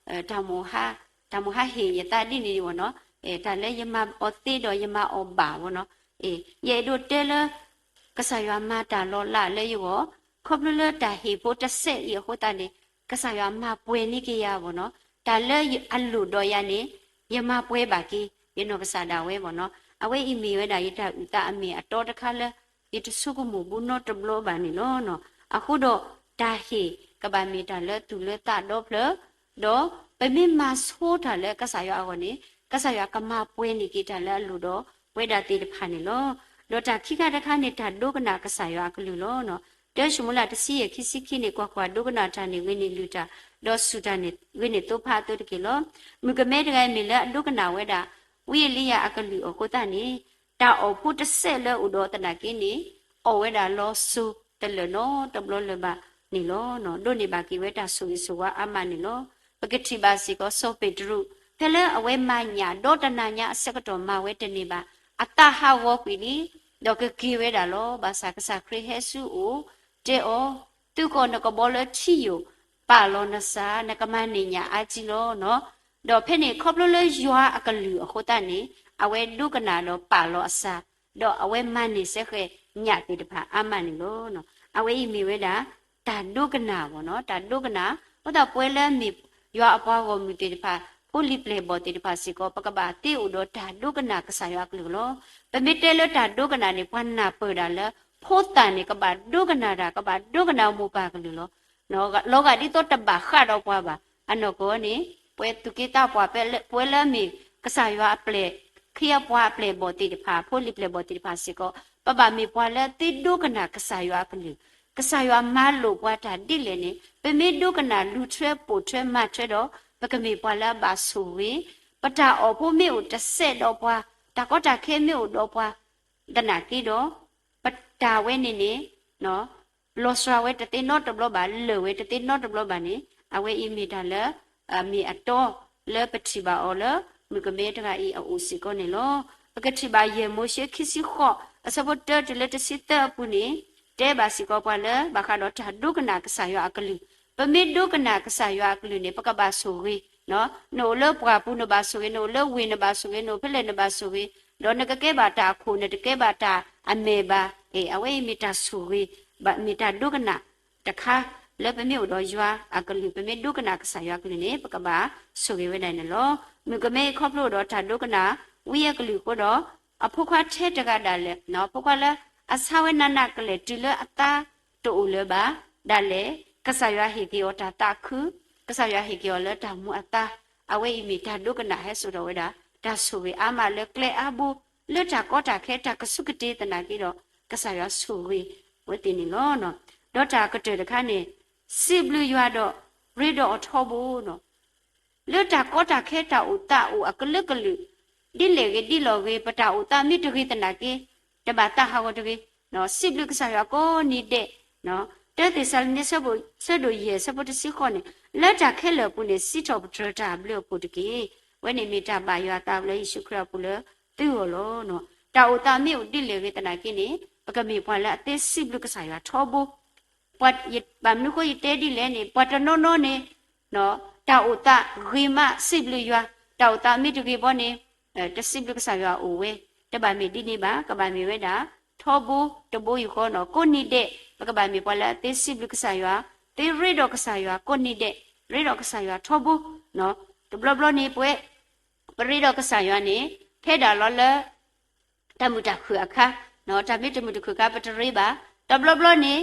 တၢ်မိၣ်ဟါဟ့ၣ်ယသးဒ်န့ၣ်ဘၣ်နီၤ, တၢ်လၢယမၤအီၤသ့ဒီးယမၤအီၤဘၣ်ဘၣ်နီၤ, ယအဲၣ်ဒိးတဲလၢ ကစၢ်ယွၤမၤတၢ်လီၤလးလၢယဂီၢ်, ခီဖျိလၢတၢ်ဟ့ၣ်ဖိတစဲးအံၤအဃိသတးန့ၣ် ကစၢ်ယွၤမၤပှဲၤန့ၢ်က့ၤယၤဘၣ်နီၤ, တၢ်လၢအလိၣ်ဒီးယၤန့ၣ် ယမၤပှဲၤဘၣ်က့ၤ ယနီၢ်ကစၢ်ဒၣ်ဝဲဘၣ်နီၤ, အဝဲအံၤမ့ၢ်ဝဲဒၣ်ယတၢ်အုၣ်သးအမ့ၢ်အတီတခါလၢ ယတဆိကမိၣ်ဘူးနီတဘျီဘၣ်န့ၣ်လီၤ. အဃိဒီးတၢ်ဟ့ၣ်ကဘၣ်မ့ၢ်တၢ်လၢသူၣ်လၢသးဒီဖျၢၣ်, ဒီးပမ့ၢ်မၤဆိတၢ်လၢကစၢ်ယွၤအဂီၢ်န့ၣ် ကစၢ်ယွၤကမၤပှဲၤန့ၢ်က့ၤတၢ်လၢအလိၣ်ဒီးပဝဲဒၣ်သ့ၣ်တဖၣ်န့ၣ်လီၤ. ဒီးတၢ်ခံခါတခါန့ၣ် တၢ်ဒိကနၣ်ကစၢ်ယွၤအကလုၢ်လီၤ. တၢၡမူၤအ့လးတဆံယဲၢ် ခံဆံခံန့ၣ် ကွၢ်ကွၢ်, ဒိကနၣ်တၢ်န့ၣ်ဂ့ၤန့ၢ်လုၢ်တၢ်, ဒီးစူၢ်တၢ်န့ၣ်ဂ့ၤန့ၢ်သိဖါအသိတက့ၢ်လီၤ. မုၣ်ကမဲတဂၤအံၤမ့ၢ်လၢအဒိကနၣ်ဝဲဒၣ် ဝံအ့လံယၤအကလုၢ်အဃိသတးန့ၣ် တၢ်အီၣ်ဖိတစဲးလၢအအိၣ်ဒီးသနာ်က့န့ၣ် အီၣ်ဝဲဒၣ်လီၤစိၤတလၢာ်နီတဘျီလၢၤဘၣ်န့ၣ်လီၤ. ဒိးန့ၢ်ဘၣ်က့ၤဝဲတၢ်ဆိၣ်ဂ့ၤဆိၣ်ဝါအါမးန့ၣ်လီၤ. ပကထံၣ်ဘၣ်စ့ၢ်ကီးစီၤပ့းတရူး ဖဲလၢအဝဲမၤညၣ် ဒီးတနၤညါအဆၢကတီၢ်မၤဝဲတန့ၢ်ဘၣ်, အသးဟးဂီၤကွံာ်လံ, ဒီးကက့ၤဝဲဒၣ်လီၤ. ဘၣ်ဆၣ်ကစၢ်ခရံာ်ဟဲဆူအအိၣ်, တဲအီၤ, သုးကီၢ်နကဘီလၢထံယိာ်, ပာ်လီၤနစၢ်, နကမၤန့ၢ်ညၣ်အါကံလီၤ. ဒီးဖဲန့ၣ်ခီဖျိလၢယွၤအကလုၢ်အဃိသတးန့ၣ် အဝဲဒိကနၣ်ဒီးပာ်လီၤအစၢ်, ဒီးအဝဲမၤန့ၢ်စ့ၢ်ကီးညၣ်သ့ၣ်တဖၣ်အါမးန့ၣ်လီၤ. အဝဲအံၤမ့ၢ်ဝဲဒၣ် တၢ်ဒိကနၣ်ဘၣ်နီၤ, တၢ်ဒိကနၣ်, အဃိသတးပဝဲလၢအမ့ၢ်ယွၤအပှၤဂီၢ်မုၢ်သ့ၣ်တဖၣ်, ဖိလံၤပျဲၢ်ဘီၣ်သ့ၣ်တဖၣ်စ့ၢ်ကီး ပကဘၣ်သ့အိၣ်ဒီးတၢ်ဒိကနၣ်ကစၢ်ယွၤအကလုၢ်လီၤ. ပမ့ၢ်တဲလၢတၢ်ဒိကနၣ်န့ၣ် ပှၤနၢ်ပၢၢ်ဒၣ်လၢ ဖိသၣ်န့ၣ် ကဘၣ်ဒိကနၣ်တၢ်, ကဘၣ်ဒိကနၣ်မိၢ်ပၢ်ကလုၢ်လီၤ. လီၤဂာ်ဒ်သိးတဘၣ်ဃးဒီးပှၤဘၣ်. အနီၢ်ကီၢ်န့ၣ် ပဝဲသူၣ်က့သးပှၢ်, ပဝဲလၢအမ့ၢ်ကစၢ်ယွၤအပျဲၢ်, ခ့အပှၤအပျဲၢ်ဘီၣ်သ့ၣ်တဖၣ်, ဖိလံၤပျဲၢ်ဘီၣ်သ့ၣ်တဖၣ်စ့ၢ်ကီး ပဘၣ်မ့ၢ်ပှၤလၢသ့ဒိကနၣ်ကစၢ်ယွၤအကလုၢ်, ကစၢ်ယွၤမၤလိာ်ပှၤတၢ်ဒ်လဲၣ်န့ၣ် ပမ့ၢ်ဒိကနၣ်လူၤထွဲပိာ်ထွဲမၤထွဲဒီး ပကမ့ၢ်ပှၤလၢအဘၣ်ဆိၣ်ဂ့ၤ, ပတၢ်အီၣ်ဖိမ့ၢ်အိၣ်တစဲးဒီးပှၤ, တၢ်ကီတၢ်ခဲမ့ၢ်အိၣ်ဒီးပှၤ သနာ်က့ဒီး ပတၢ်ဝဲန့ၣ်န့ၣ် လီၤစှၤဝဲတသ့နီတဘျီဘၣ်, လၢာ်ဝဲတသ့နီတဘျီဘၣ်န့ၣ် အဝဲအံၤမ့ၢ်တၢ်လၢ မ့ၢ်အတီလၢပထံၣ်ဘၣ်အီၤလၢ မုၣ်ကမဲတဂၤအံၤအအိၣ်စ့ၢ်ကီးန့ၣ်လီၤ. ပကထံၣ်ဘၣ်ယဲၢ်မိၤၡ့ခံဆံဃိး အဆၢဖိတၢတုၤလၢတဆံသၢအပူၤန့ၣ် တဲဘၣ်စ့ၢ်ကီးပှၤလၢ ဘၣ်ဃးဒီးတၢ်ဒိကနၣ်ကစၢ်ယွၤအကလုၢ်, ပမ့ၢ်ဒိကနၣ်ကစၢ်ယွၤအကလုၢ်န့ၣ် ပကဘၣ်ဆိၣ်ဂ့ၤ, နအိၣ်လၢပှၢ်ပူၤနဘၣ်ဆိၣ်ဂ့ၤ, နအိၣ်လၢဝ့ၢ်နဘၣ်ဆိၣ်ဂ့ၤ, နအိၣ်ဖဲလဲၣ်နဘၣ်ဆိၣ်ဂ့ၤ, ဒီးနကကဲဘၣ်တၢ်အခိၣ် နတကဲဘၣ်တၢ်အမဲာ်ဘၣ်. အဝဲအံၤမ့ၢ်တၢ်ဆိၣ်ဂ့ၤ, မ့ၢ်တၢ်ဒိကနၣ်တခါ လၢပမ့ၢ်အိၣ်ဒီးယွၤအကလုၢ်, ပမ့ၢ်ဒိကနၣ်ကစၢ်ယွၤအကလုၢ်န့ၣ် ပကဘၣ်ဆိၣ်ဂ့ၤဝဲဒၣ်န့ၣ်လီၤ. မုၣ်ကမဲအံၤခီဖျိအိၣ်ဒီးတၢ်ဒိကနၣ် ဝံအကလုၢ်အဃိဒီး အဖိခွါထဲတဂၤဒၣ်လဲာ်, ဖိခွါလၢအဆါဝဲနးနးကလဲာ်တုၤလၢအသါတအိၣ်လၢၤဘၣ်ဒၣ်လဲာ်, ကစၢ်ယွၤဟ့ၣ်က့ၤအီၤတၢ်သးခု, ကစၢ်ယွၤဟ့ၣ်က့ၤအီၤလၢတၢ်မူအသါ, အဝဲအံၤမ့ၢ်တၢ်ဒိကနၣ်ဟဲစိာ်ထီၣ်ဝဲဒၣ် တၢ်ဆိၣ်ဂ့ၤအါမးလၢကျဲအါဘိ, လၢတၢ်ကီတၢ်ခဲတၢ်ကဆူးကတ့ၤသနာ်က့ဒီး ကစၢ်ယွၤဆိၣ်ဂ့ၤဝဲသ့ၣ်န့ၣ်လီၤ. ဒီးတၢ်ကတၢၢ်တခါန့ၣ် စံးဘျုးယွၤဒီးရ့ဒီးအီၤထီဘိ လၢတၢ်ကီတၢ်ခဲတၢ်အိၣ်သးအိၣ်အကလုာ်ကလုာ်, ဒ်လဲၣ်ဂ့ၤဒ်လဲၣ်ဂ့ၤ ပတၢ်အိၣ်သးမ့ၢ်တဂ့ၤသနာ်က့, တဘၣ်သးဟးဂီၤတဂ့ၤ, စံးဘျုးကစၢ်ယွၤကိးနံၤဒဲး, တၢသ့းစၤလနံ ဆၢဒိၣ်ယဲၢ် ဆၢဖိတဆံဃိးန့ၣ်, လၢတၢ်ခဲလၢာ်အပူၤန့ၣ် စံးထီၣ်ပတြၢၤတၢ်အဘျုးအဖှိၣ်တက့ၢ်. ဝဲန့ၣ်မ့ၢ်တၢ်ဘၣ်ယွၤအသးလၢယ့ၣ်ၡူးခရံာ်အပူၤလၢသုဂီၢ်လီၤ. တၢ်အိၣ်သးမ့ၢ်အိၣ်ဒ်လဲၣ်ဂ့ၤသနာ်က့န့ၣ် ပကမ့ၢ်ပှၤလၢအသ့စံးဘျုးကစၢ်ယွၤထီဘိ ပှၤဘၣ်မနုၤဃိယတဲဒ်လဲၣ်န့ၣ် ပှၤတနီၤနီၤန့ၣ် တၢ်အိၣ်သးဂ့ၤမးစံးဘျုးယွၤ, တၢ်အိၣ်သးမ့ၢ်တဂ့ၤဘီန့ၣ် တစံးဘျုးကစၢ်ယွၤအိၣ်ဝဲ, တဘၣ်မ့ၢ်ဒ်န့ၣ်ဘၣ်, ကဘၣ်မ့ၢ်ဝဲဒၣ် ထီဘိတဘိယူၢ်ဃီနီၤ, ကိးနံၤဒဲး ပကဘၣ်မ့ၢ်ပှၤလၢအသ့စံးဘျုးကစၢ်ယွၤ, သ့ရ့ဒီးကစၢ်ယွၤကိးနံၤဒဲး, ရ့ဒီးကစၢ်ယွၤထီဘိ, တဘျီဘျီန့ၣ်ပဝဲ ပရ့ဒီးကစၢ်ယွၤန့ၣ် ထဲဒၣ်လီၤလၢ တၢ်မုာ်တၢ်ခုၣ်အခါ, တၢ်မ့ၢ်တမုာ်တခုၣ်အခါ ပတရ့ဘၣ်, တဘျီဘျီန့ၣ်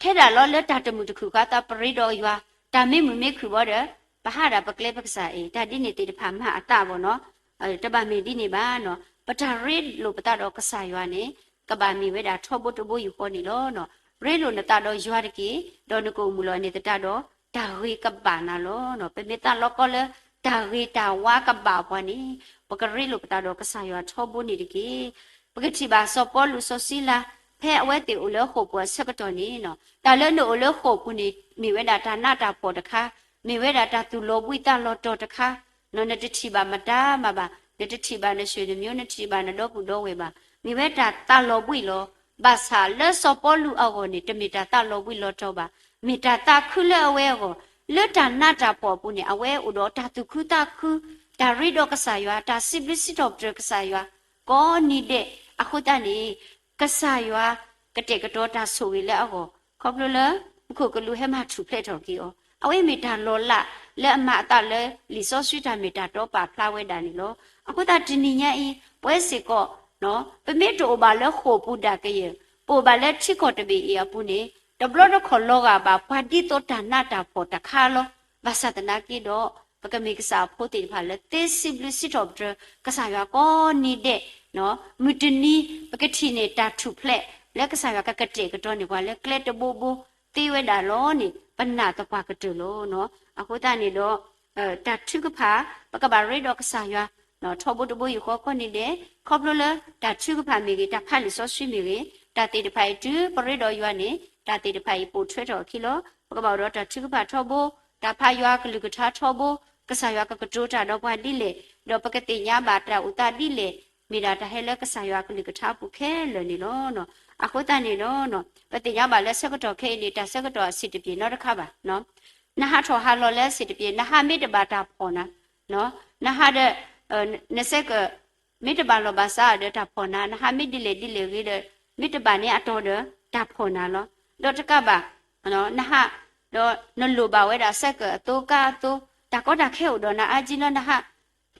ထဲဒၣ်လီၤလၢတၢ်တမုာ်တခုၣ်အခါ သးပရ့ဒီးယွၤ, တၢ်မ့ၢ်မုာ်မ့ၢ်ခုၣ်ဘီဒီး ပဟးဒၣ်ပကျဲပကစၢ်အံၤ, တၢ်ဒ်န့ၣ်သ့ၣ်တဖၣ်မၤအသးဘီနီၤ, တဘၣ်မ့ၢ်ဒ်န့ၣ်ဘၣ်နီၤ, ပတၢ်ရ့လိာ်ပသးဒီးကစၢ်ယွၤန့ၣ် ကဘၣ်မ့ၢ်ဝဲဒၣ်ထီဘိတဘိယူၢ်ဃီန့ၣ်လီၤ. ရ့လိာ်နသးဒီးယွၤတက့ၢ်, ဒီးနကအိၣ်မုာ်လီၤန့ၢ်သတးဒီး တၢ်ဂ့ၤကဘၣ်နၤလီၤ. ပမ့ၢ်သးလီကီလၢ တၢ်ဂ့ၤတၢ်ဝါကဘၣ်ပှၤန့ၣ် ပကရ့လိာ်ပသးဒီးကစၢ်ယွၤထီဘိန့ၣ်တက့ၢ်. ပကထံၣ်ဘၣ်စီၤပီလူးစီၤစံလၤ ဖဲအဝဲသ့ၣ်အိၣ်လၢဃိာ်ပူၤအဆၢကတီၢ်န့ၣ်, တၢ်လၢနအိၣ်လၢဃိာ်ပူၤန့ၣ် မ့ၢ်ဝဲဒၣ်တၢ်နးတၢ်ဖှီၣ်တခါ, မ့ၢ်ဝဲဒၣ်တၢ်သူၣ်လီၤဘှံးသးလီၤတီၤတခါ, နတထံၣ်ဘၣ်မတၤမးဘၣ်, နတထံၣ်ဘၣ်နဆွေနမျိုး, နတထံၣ်ဘၣ်နဒီပုၢ်ဒီဝဲၢ်ဘၣ်, မ့ၢ်ဝဲတၢ်သးလီၤဘှံးလီၤ. ဘၣ်ဆၣ်လၢစီၤပီလူးအဂီၢ်န့ၣ် တမ့ၢ်တၢ်သးလီၤဘှံးလီၤတီၤဘၣ်, မ့ၢ်တၢ်သးခုလၢအဝဲအဂီၢ်, လၢတၢ်နးတၢ်ဖှီၣ်အပူၤန့ၣ် အဝဲအိၣ်ဒီးတၢ်သူၣ်ခုသးခု, တၢ်ရ့ဒီးကစၢ်ယွၤ, တၢ်စံးဘျုးစံးထီၣ်ပတြၢၤကစၢ်ယွၤ ကိးနံၤဒဲး. အဃိသတးန့ၣ် ကစၢ်ယွၤကတဲာ်ကတီၤတၢ်ဆိၣ်ဂ့ၤလၢအဂီၢ်, ခီဖျိလၢ မူခိၣ်ကလူးဟဲမၤထူၣ်ဖျဲးထီၣ်က့ၤအီၤ, အဝဲမ့ၢ်တၢ်လီၤလးလၢအမၤအသးလၢ လံာ်စီဆှံတၢ်မ့ၢ်တၢ်တီပာ်ဖျါဝဲဒၣ်န့ၣ်လီၤ. အဃိသတးတနံၤညါအံၤ ပဝဲစ့ၢ်ကီး ပမ့ၢ်တအိၣ်ဘၣ်လၢဃိာ်ပူၤဒၣ်ကယဲၢ်, ပအိၣ်ဘၣ်လၢထံကီၢ်တဘ့ၣ်အံၤအပူၤန့ၣ် တဘျီတခီၣ်လီၤဂာ်ဘၣ်ပှၤဒ်သိးတၢ်နးတၢ်ဖှီၣ်တခါလီၤ. ဘၣ်ဆၣ်သနာ်က့ဒီး ပကမ့ၢ်ကစၢ်အဖိသ့ၣ်တဖၣ်လၢသ့စံးဘျုးစံးထီၣ်ပတြၢၤ ကစၢ်ယွၤကိးနံၤဒဲး, မုၢ်တနံၤ ပကထံၣ်န့ၢ်တၢ်ထူၣ်ဖျဲး လၢကစၢ်ယွၤကကတဲာ်ကတီၤန့ၢ်ပှၤလၢကျဲတဘိဘိသ့ဝဲဒၣ်လီၤန့ၣ် ပနာ်သပှၢ်ကတၢၢ်လီၤ. အဃိသတးန့ၣ်ဒီး တၢ်ထုကဖၣ် ပကဘၣ်ရ့ဒီးကစၢ်ယွၤ ထီဘိတဘိယူၢ်ဃီကိးနံၤဒဲး, ခီဖျိလၢတၢ်ထုကဖၣ်မ့ၢ်ဂ့ၤ, တၢ်ဖးလံာ်စီဆှံမ့ၢ်ဂ့ၤ, တၢ်သ့ၣ်တဖၣ်အံၤတုၤပရ့ဒီးယွၤန့ၣ် တၢ်သ့ၣ်တဖၣ်အံၤပိာ်ထွဲထီၣ်အခံလီၤ. ပကဘၣ်အိၣ်ဒီးတၢ်ထုကဖၣ်ထီဘိ, တၢ်ဖးယွၤအကလုၢ်ကထါထီဘိ, ကစၢ်ယွၤကကတိၤတၢ်ဒီးပှၤဒ်လဲၣ်, ဒီးပကသ့ၣ်ညါဘၣ်တၢ်အိၣ်သးဒ်လဲၣ်, မ့ၢ်ဒၣ်တၢ်ဟဲလၢကစၢ်ယွၤအကလုၢ်ကထါအပူၤခဲလၢာ်န့ၣ်လီၤ. အဃိသတးန့ၣ်ဒီး ပသ့ၣ်ညါဘၣ်လၢဆၢကတီၢ်ခဲအံၤန့ၣ် တၢ်ဆၢကတီၢ်အဆံးတပျ့ၤနီတခါဘၣ် နဟးထီၣ်ဟးလီၤလၢအဆံးတပျ့ၤ, နဟးမ့ၢ်တဘၣ်တၢ်ဖှီၣ်နၤ, နဟးဒီး နစဲးကၢး မ့ၢ်တဘၣ်လီၢ်ဘၣ်စးဒီးတၢ်ဖှီၣ်နၤ, နဟးမ့ၢ်ဒ်လဲၣ်ဒ်လဲၣ်ဂ့ၤဒီး မ့ၢ်တဘၣ်န့ၢ်အတီၤဒီးတၢ်ဖှီၣ်နၤလီၤ. ဒီးတကးဘၣ် နဟး ဒီးနလိၣ်ဘၣ်ဝဲဒၣ်စဲးကၢးအသိကါအသိ, တၢ်ကီတၢ်ခဲအိၣ်ဒီးနၤအါကံလၢနဟး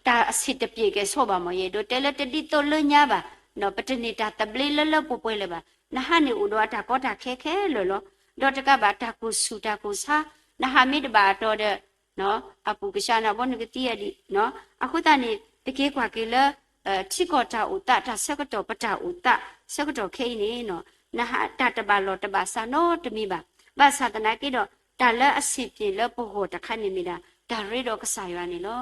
တၢ်အဆံးတပျ့ၤကဲၤဆိဘၣ်မ့ၢ်ယဲ, ဒီးတဲလၢတဒ်သိးလၢညါဘၣ်, ပတန့ၢ်တၢ်သဘျ့လၢလၢပှဲၤပှဲၤလၢၤဘၣ်. နဟးန့ၣ်အိၣ်ဒီးအတၢ်ကီတၢ်ခဲခဲလၢာ်လီၤ. ဒီးတကးဘၣ်တၢ်ကူၣ်ဆူၣ်တၢ်ကူၣ်ဆါ, နဟးမ့ၢ်တဘၣ်အတီၤဒီး အပူၤကဆှါနၤဘီနကသံအဒံး, အဃိသတးန့ၣ် ပက့ၤကွၢ်က့ၤလၢ ထံကီၢ်တၢ်အိၣ်သး တၢ်ဆၢကတီၢ် ပတၢ်အိၣ်သး ဆၢကတီၢ်ခဲအံၤန့ၣ် နဟးတၢ်တဘၣ်လီၢ်တဘၣ်စးနီတမံၤဘၣ်. ဘၣ်ဆၣ်သနာ်က့ဒီး တၢ်လၢအဆံးပျ့ၤလၢပဂီၢ်တခါန့ၣ်မ့ၢ်ဒၣ် တၢ်ရ့ဒီးကစၢ်ယွၤန့ၣ်လီၤ.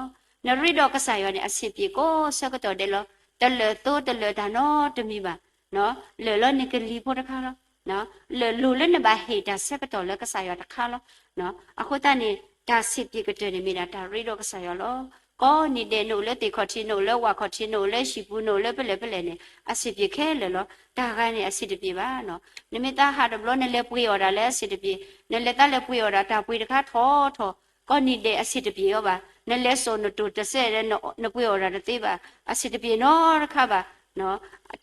နရ့ဒီးကစၢ်ယွၤန့ၣ် အဆံးပျ့ၤကိးဆၢကတီၢ်ဒဲးလီၤ. တလၢာ်သိတလၢာ်တၢ်နီတမံၤဘၣ်. လၢာ်လီၤနကလံၤဖိတခါလီၤ. လၢာ်လိၤလၢနဘၣ်ဟ့ၣ်တၢ်ဆၢကတီၢ်လၢကစၢ်ယွၤတခါလီၤ. အဃိသတးန့ၣ် တၢ်ဆံးပျ့ၤကတၢၢ်န့ၣ်မ့ၢ်ဒၣ်တၢ်ရ့ဒီးကစၢ်ယွၤလီၤ. ကိးနံၤဒဲး နအိၣ်လၢသ့ၣ်ခီၣ်ထံး နအိၣ်လၢဝၣ်ခီၣ်ထံး နအိၣ်လၢဟံၣ်ပူၤ နအိၣ်လၢဖဲလဲၣ်ဖဲလဲၣ်န့ၣ် အဆံးပျ့ၤခဲလၢာ်လီၤ. တၢ်ဂၤန့ၣ်အဆံးတပျ့ၤဘၣ်. နမ့ၢ်သးဟးတဘျီ နလဲၤပှ့ၤအီၣ်တၢ်လၢအဆံးတပျ့ၤ, နလဲၤသးလဲၤပှ့ၤအီၣ်တၢ်တၢ်ပှ့ၤတခါထီၣ်ထီၣ်, ကိးနံၤဒဲးအဆံးတပျ့ၤအီၤဘၣ်. နလဲၤစိာ်နတိၢ်တစဲးဒီး နပှ့ၤအီၣ်တၢ်တသ့ဘၣ်, အဆံးတပျ့ၤနီတခါဘၣ်.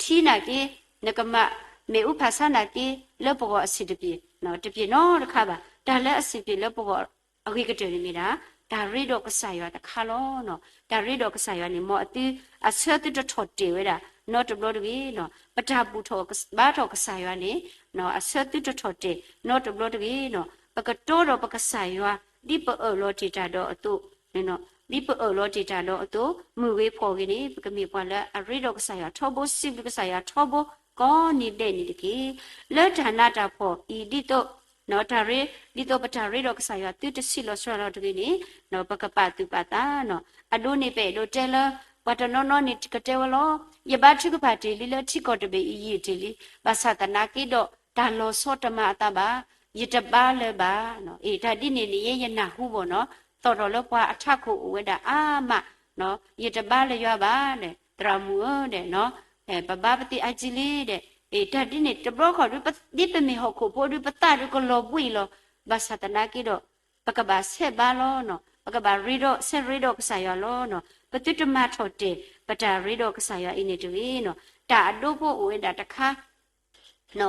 ထံနာ်က့ နကမၤမ့ၣ်အူဖးဆါနာ်က့ လၢပဂီၢ်အဆံးတပျ့ၤ, တပျ့ၤနီတခါဘၣ်. တၢ်လၢအဆံးပျ့ၤလၢပဂီၢ်အဂ့ၤကတၢၢ်န့ၣ်မ့ၢ်ဒၣ် တၢ်ရ့ဒီးကစၢ်ယွၤတခါလီၤ. တၢ်ရ့ဒီးကစၢ်ယွၤန့ၣ် မ်အသု အဆၢသုတထီၣ်တဲာ်ဝဲဒၣ် နီတဘျီတဂ့ၤ. ပတၢ်ဘူၣ်ထီၣ်ဘါထီၣ်ကစၢ်ယွၤန့ၣ် အဆၢသုတထီၣ်တဲာ် နီတဘျီတဂ့ၤ. ပကတီဒီးပကစၢ်ယွၤ ဒ်ပအၢၣ်လီၤတ့ၢ်တၢ်ဒီးအသိး ဒ်ပအၢၣ်လီၤတ့ၢ်တၢ်ဒီးအသိး မုၢ်ဂ့ၤဖှီၣ်ဂ့ၤန့ၣ် ပကမ့ၢ်ပှၤလၢအရ့ဒီးကစၢ်ယွၤထီဘိ စံးဘျုးကစၢ်ယွၤထီဘိ ကိးနံၤဒဲးန့ၣ်တက့ၢ်. လၢတၢ်နးတၢ်ဖှီၣ်အံၤ ဒ်သိး တၢ်ရ့ ဒ်သိးပတၢ်ရ့ဒီးကစၢ်ယွၤသုတဆံးလီၤစှၤလီၤတဂ့ၤန့ၣ် ပကပာ်သူၣ်ပာ်သးနီၤ. အဒိန့ၣ် ပအဲၣ်ဒိးတဲလၢ ပှၤတနီၤနီၤန့ၣ်ကတဲဝဲလီၤ, ယဘါထုကဖၣ်တ့ၢ်လံလၢထံကီၢ်တဘ့ၣ်အံၤယံာ်တ့ၢ်လံ, ဘၣ်ဆၣ်သနာ်က့ဒီး တၢ်လီၤဆီတမၤအသးဘၣ်, ယတဘါလၢၤဘၣ်. အ့ တၢ်ဒ်န့ၣ်န့ၣ် ယဲယနၢ်ဟူဘၣ်နီၤ, သီၣ်ထီၣ်လၢပှၤအထးခိၣ်အိၣ်ဝဲဒၣ်အါမး, ယတဘါလၢၤယွၤဘၣ်ဒီး သရၣ်မုၣ်ဧၢဒီး ပဘါပသ့ၣ်အါကံလံဒီး အ့ တၢ်ဒ်န့ၣ် တဘျီခီၣ်ဒု ဒ်ပမ့ၢ်ဟီၣ်ခိၣ်ဖိဒု ပသးဒုကလီၤဘှံးလီၤ, ဘၣ်ဆၣ်သနာ်က့ဒီး ပကဘၣ်ဆဲးဘါလီၤနီၤ, ပကဘၣ်ရ့ဒီး ဆဲးရ့ဒီးကစၢ်ယွၤလီၤနီၤ, ပသုတမၤထီၣ်တဲာ် ပတၢ်ရ့ဒီးကစၢ်ယွၤအံၤန့ၣ်တဂ့ၤနီၤ. တၢ်အဒိဖိအိၣ်ဝဲဒၣ်တခါ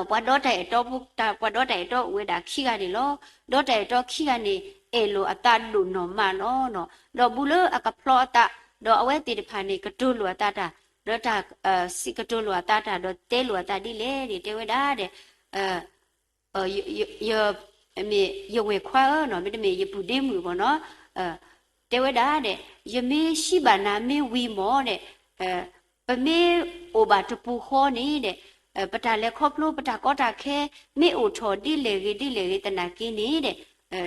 ပှၤဒီတၢ်အဲၣ်တီ ပှၤဒီတၢ်အဲၣ်တီအိၣ်ဝဲဒၣ်ခံဂၤန့ၣ်လီၤ. ဒီတၢ်အဲၣ်တီခံဂၤန့ၣ် အဲၣ်လိာ်အသးဒိၣ်နီၢ်မးလီၤနီၤ. ဒီးဘူးလၢအကဖျီအသး, ဒီးအဝဲသ့ၣ်တဖၣ်န့ၣ် ကတိၤလိာ်အသးတၢ်, ဒီးတၢ်စံးကတိၤလိာ်အသးတၢ် ဒီးတဲလိာ်အသးဒ်လဲၣ်န့ၣ် တဲဝဲဒၣ်ဒီး ယ မ့ၢ်ယဝဲၢ်ခွါဧၢနီၤ, မ့တမ့ၢ်ယပုၢ်ဒ့မုၣ်ဘၣ်နီၤ, တဲဝဲဒၣ်ဒီး ယမ့ၢ်ဟံးဘၣ်နၤမ့ၢ်ဝံၤမၢ်ဒီး ပမ့ၢ်အိၣ်ဘၣ်တပူၤဃီန့ၣ်ဒီး ပတၢ်လဲၤခီဖျိ ပတၢ်ကီတၢ်ခဲ မ့ၢ်အိၣ်ထီၣ်ဒ်လဲၣ်ဂ့ၤဒ်လဲၣ်ဂ့ၤသနာ်က့န့ၣ်ဒီး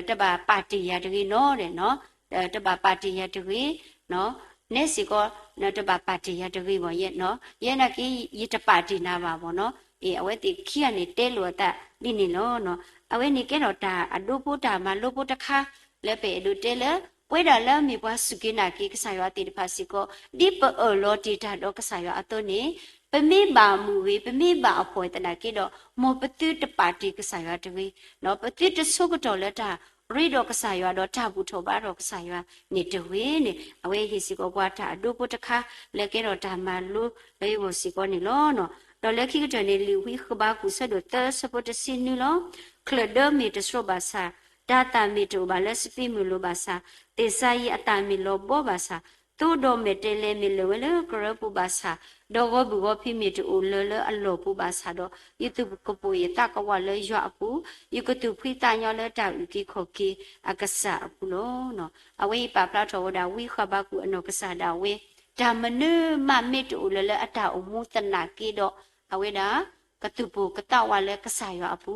တဘၣ်ပာ်တ့ၢ်ယၤတဂ့ၤနီၤ, တဘၣ်ပာ်တ့ၢ်ယၤတဂ့ၤ, နဲစ့ၢ်ကီး တဘၣ်ပာ်တ့ၢ်ယၤတဂ့ၤဘၣ်, ယဲနာ်က့ ယတပာ်တ့ၢ်နၤဘၣ်ဘၣ်နီၤ. အဝဲသ့ၣ်ခံဂၤန့ၣ်တဲလိာ်အသးဒ်န့ၣ်လီၤ. အဝဲန့ၣ်ကဲထီၣ်တၢ်အဒိဖိတၢ်မၤလိဖိတခါ လၢပအဲၣ်ဒိးတဲလၢ ပဝဲဒၣ်လၢမ့ၢ်ပှၤစူၢ်က့ၤနာ်က့ၤကစၢ်ယွၤသ့ၣ်တဖၣ်စ့ၢ်ကီး ဒ်ပအၢၣ်လီၤတ့ၢ်တၢ်ဒီးကစၢ်ယွၤအသိးန့ၣ် ပမ့ၢ်ဘၣ်မုာ်ဂ့ၤ ပမ့ၢ်ဘၣ်အဖှီၣ်သနာ်က့ဒီး မ်ပသုတပာ်တ့ၢ်ကစၢ်ယွၤတဂ့ၤ, ပသုတဆိကတီၢ်လၢတၢ်ရ့ဒီးကစၢ်ယွၤဒီးတၢ်ဘူၣ်ထီၣ်ဘါထီၣ်ကစၢ်ယွၤန့ၣ်တဂ့ၤန့ၣ် အဝဲဟ့ၣ်စ့ၢ်ကီးပှၤတၢ်အဒိဖိတခါ လၢကဲထီၣ်တၢ်မၤလိလၢယဂီၢ်စ့ၢ်ကီးန့ၣ်လီၤ. ဒီးလၢခံကတၢၢ်န့ၣ် လံာ်ဝံဃဘးကူာ်ဆၢဒိၣ်သၢဆၢဖိတဆံနွံလီၤ. ချၢၣ်ဒၢမ့ၢ်တဆှီဘၣ်ဆၣ်, တၤသၣ်မ့ၢ်တအိၣ်ဘၣ်လၢစပံးမုၢ်လိၤဘၣ်ဆၣ်, သ့ၣ်စၤယံးအသၣ်မ့ၢ်လီၤဘီဘၣ်ဆၣ်, သိဒီးမဲာ်တဲးလဲးမ့ၢ်လၢာ်ဝဲလၢကရၢပူၤဘၣ်ဆၣ်, ဒီးဂီၤဘုၣ်ဂီၤဖံးမ့ၢ်တအိၣ်လၢၤလၢအလီၢ်ပူၤဘၣ်ဆၣ်ဒီး, ယသူၣ်ကပိာ်ယသးကဝးလၢယွၤအပူၤ, ယကသူၣ်ဖှံသးညီလၢတၢ်အုၣ်က့ၤခီၣ်က့ၤအကစၢ်အပူၤလီၤ. အဝဲအံၤပာ်ဖျါထီၣ်ဝဲဒၣ် ဝံဃဘးကူာ်အနီၢ်ကစၢ်ဒၣ်ဝဲ, တၢ်မနုၤမးမ့ၢ်တအိၣ်လၢၤလၢအတၢ်အိၣ်မူသနာ်က့ဒီး, အဝဲဒၣ် ကသူၣ်ပိၢ်ကသးဝးလၢကစၢ်ယွၤအပူ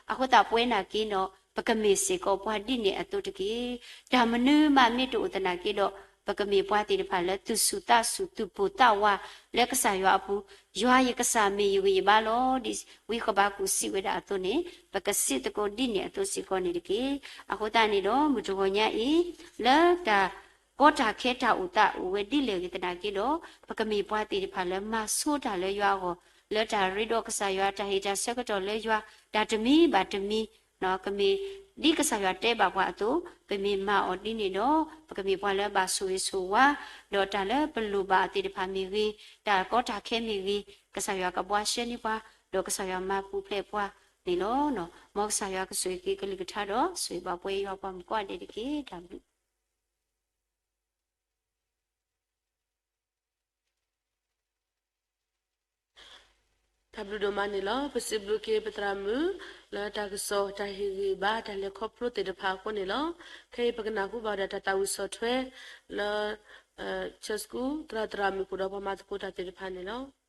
ၤ, အဃိသတးပဝဲနာ်က့ဒီး ပကမ့ၢ်စ့ၢ်ကီးပှၤဒ်န့ၣ်အသိးတက့ၢ်. တၢ်မနုၤမးမ့ၢ်တအိၣ်သနာ်က့ဒီး, ပကမ့ၢ်ပှၤသ့ၣ်တဖၣ်လၢသူၣ်ဆူၣ်သးဆူၣ် သူၣ်ပိၢ်သးဝးလၢကစၢ်ယွၤအပူၤ, ယွၤယကစၢ်မ့ၢ်ယဂံၢ်ယဘါလီၤ. ဒ်ဝံဃဘးကူာ်စံးဝဲဒၣ်အသိးန့ၣ်, ပကစံးသကိးဒ်န့ၣ်အသိးစ့ၢ်ကီးန့ၣ်တက့ၢ်. အဃိသတးန့ၣ်ဒီး မုၢ်တဂီၤညါအံၤ, လၢတၢ် ကီတၢ်ခဲတၢ်အိၣ်သးအိၣ်ဝဲဒ်လဲၣ်ဂ့ၤသနာ်က့ဒီး, ပကမ့ၢ်ပှၤသ့ၣ်တဖၣ်လၢမၤဆိတၢ်လၢယွၤအဂီၢ်, လၢတၢ်ရ့ဒီးကစၢ်ယွၤ တၢ်ဟ့ၣ်တၢ်ဆၢကတီၢ်လၢယွၤ, တၢ်တမံၤဘၣ်တမံၤ, ကမ့ၢ်ဒ်ကစၢ်ယွၤတဲဘၣ်ပှၤအသိး, ပမ့ၢ်မၤအီၤဒ်န့ၣ်ဒီး, ပကမ့ၢ်ပှၤလၢဘၣ်ဆိၣ်ဂ့ၤဆိၣ်ဝါ, ဒီးတၢ်လၢပလိၣ်ဘၣ်အသ့ၣ်တဖၣ်မ့ၢ်ဂ့ၤ, တၢ်ကီတၢ်ခဲမ့ၢ်ဂ့ၤ, ကစၢ်ယွၤကဘှါရှဲန့ၢ်ပှၤ, ဒီးကစၢ်ယွၤမၤပူၤဖျဲးပှၤန့ၣ်လီၤ. မ်ကစၢ်ယွၤကဆိၣ်ဂ့ၤက့ၤကလုၢ်ကထါဒီး ဆိၣ်ဂ့ၤဘၣ်ပှၤယွၤပှၤမုၣ်ကိးဂၤဒဲးတက့ၢ်. တၢ်ဘျုး တၢ်ဘျုးဒိၣ်မးန့ၣ်လီၤ. ပစံးဘျုးက့ၤပသရၣ်မုၣ် လၢတၢ်ကစီၣ်တၢ်ဟ့ၣ်ဂံၢ်ဘါတၢ်လဲၤခီဖျိသ့ၣ်တဖၣ်အဃိန့ၣ်လီၤ. ခဲအံၤပကနၢ်ဟူဘၣ်ဝဲဒၣ်တၢ်သးဝံၣ်ဆီၣ်ထွဲလၢ Church School သရၣ်သရၣ်မုၣ် ဃုာ်ဒီးပှၤမၤသကိးတၢ်သ့ၣ်တဖၣ်န့ၣ်လီၤ.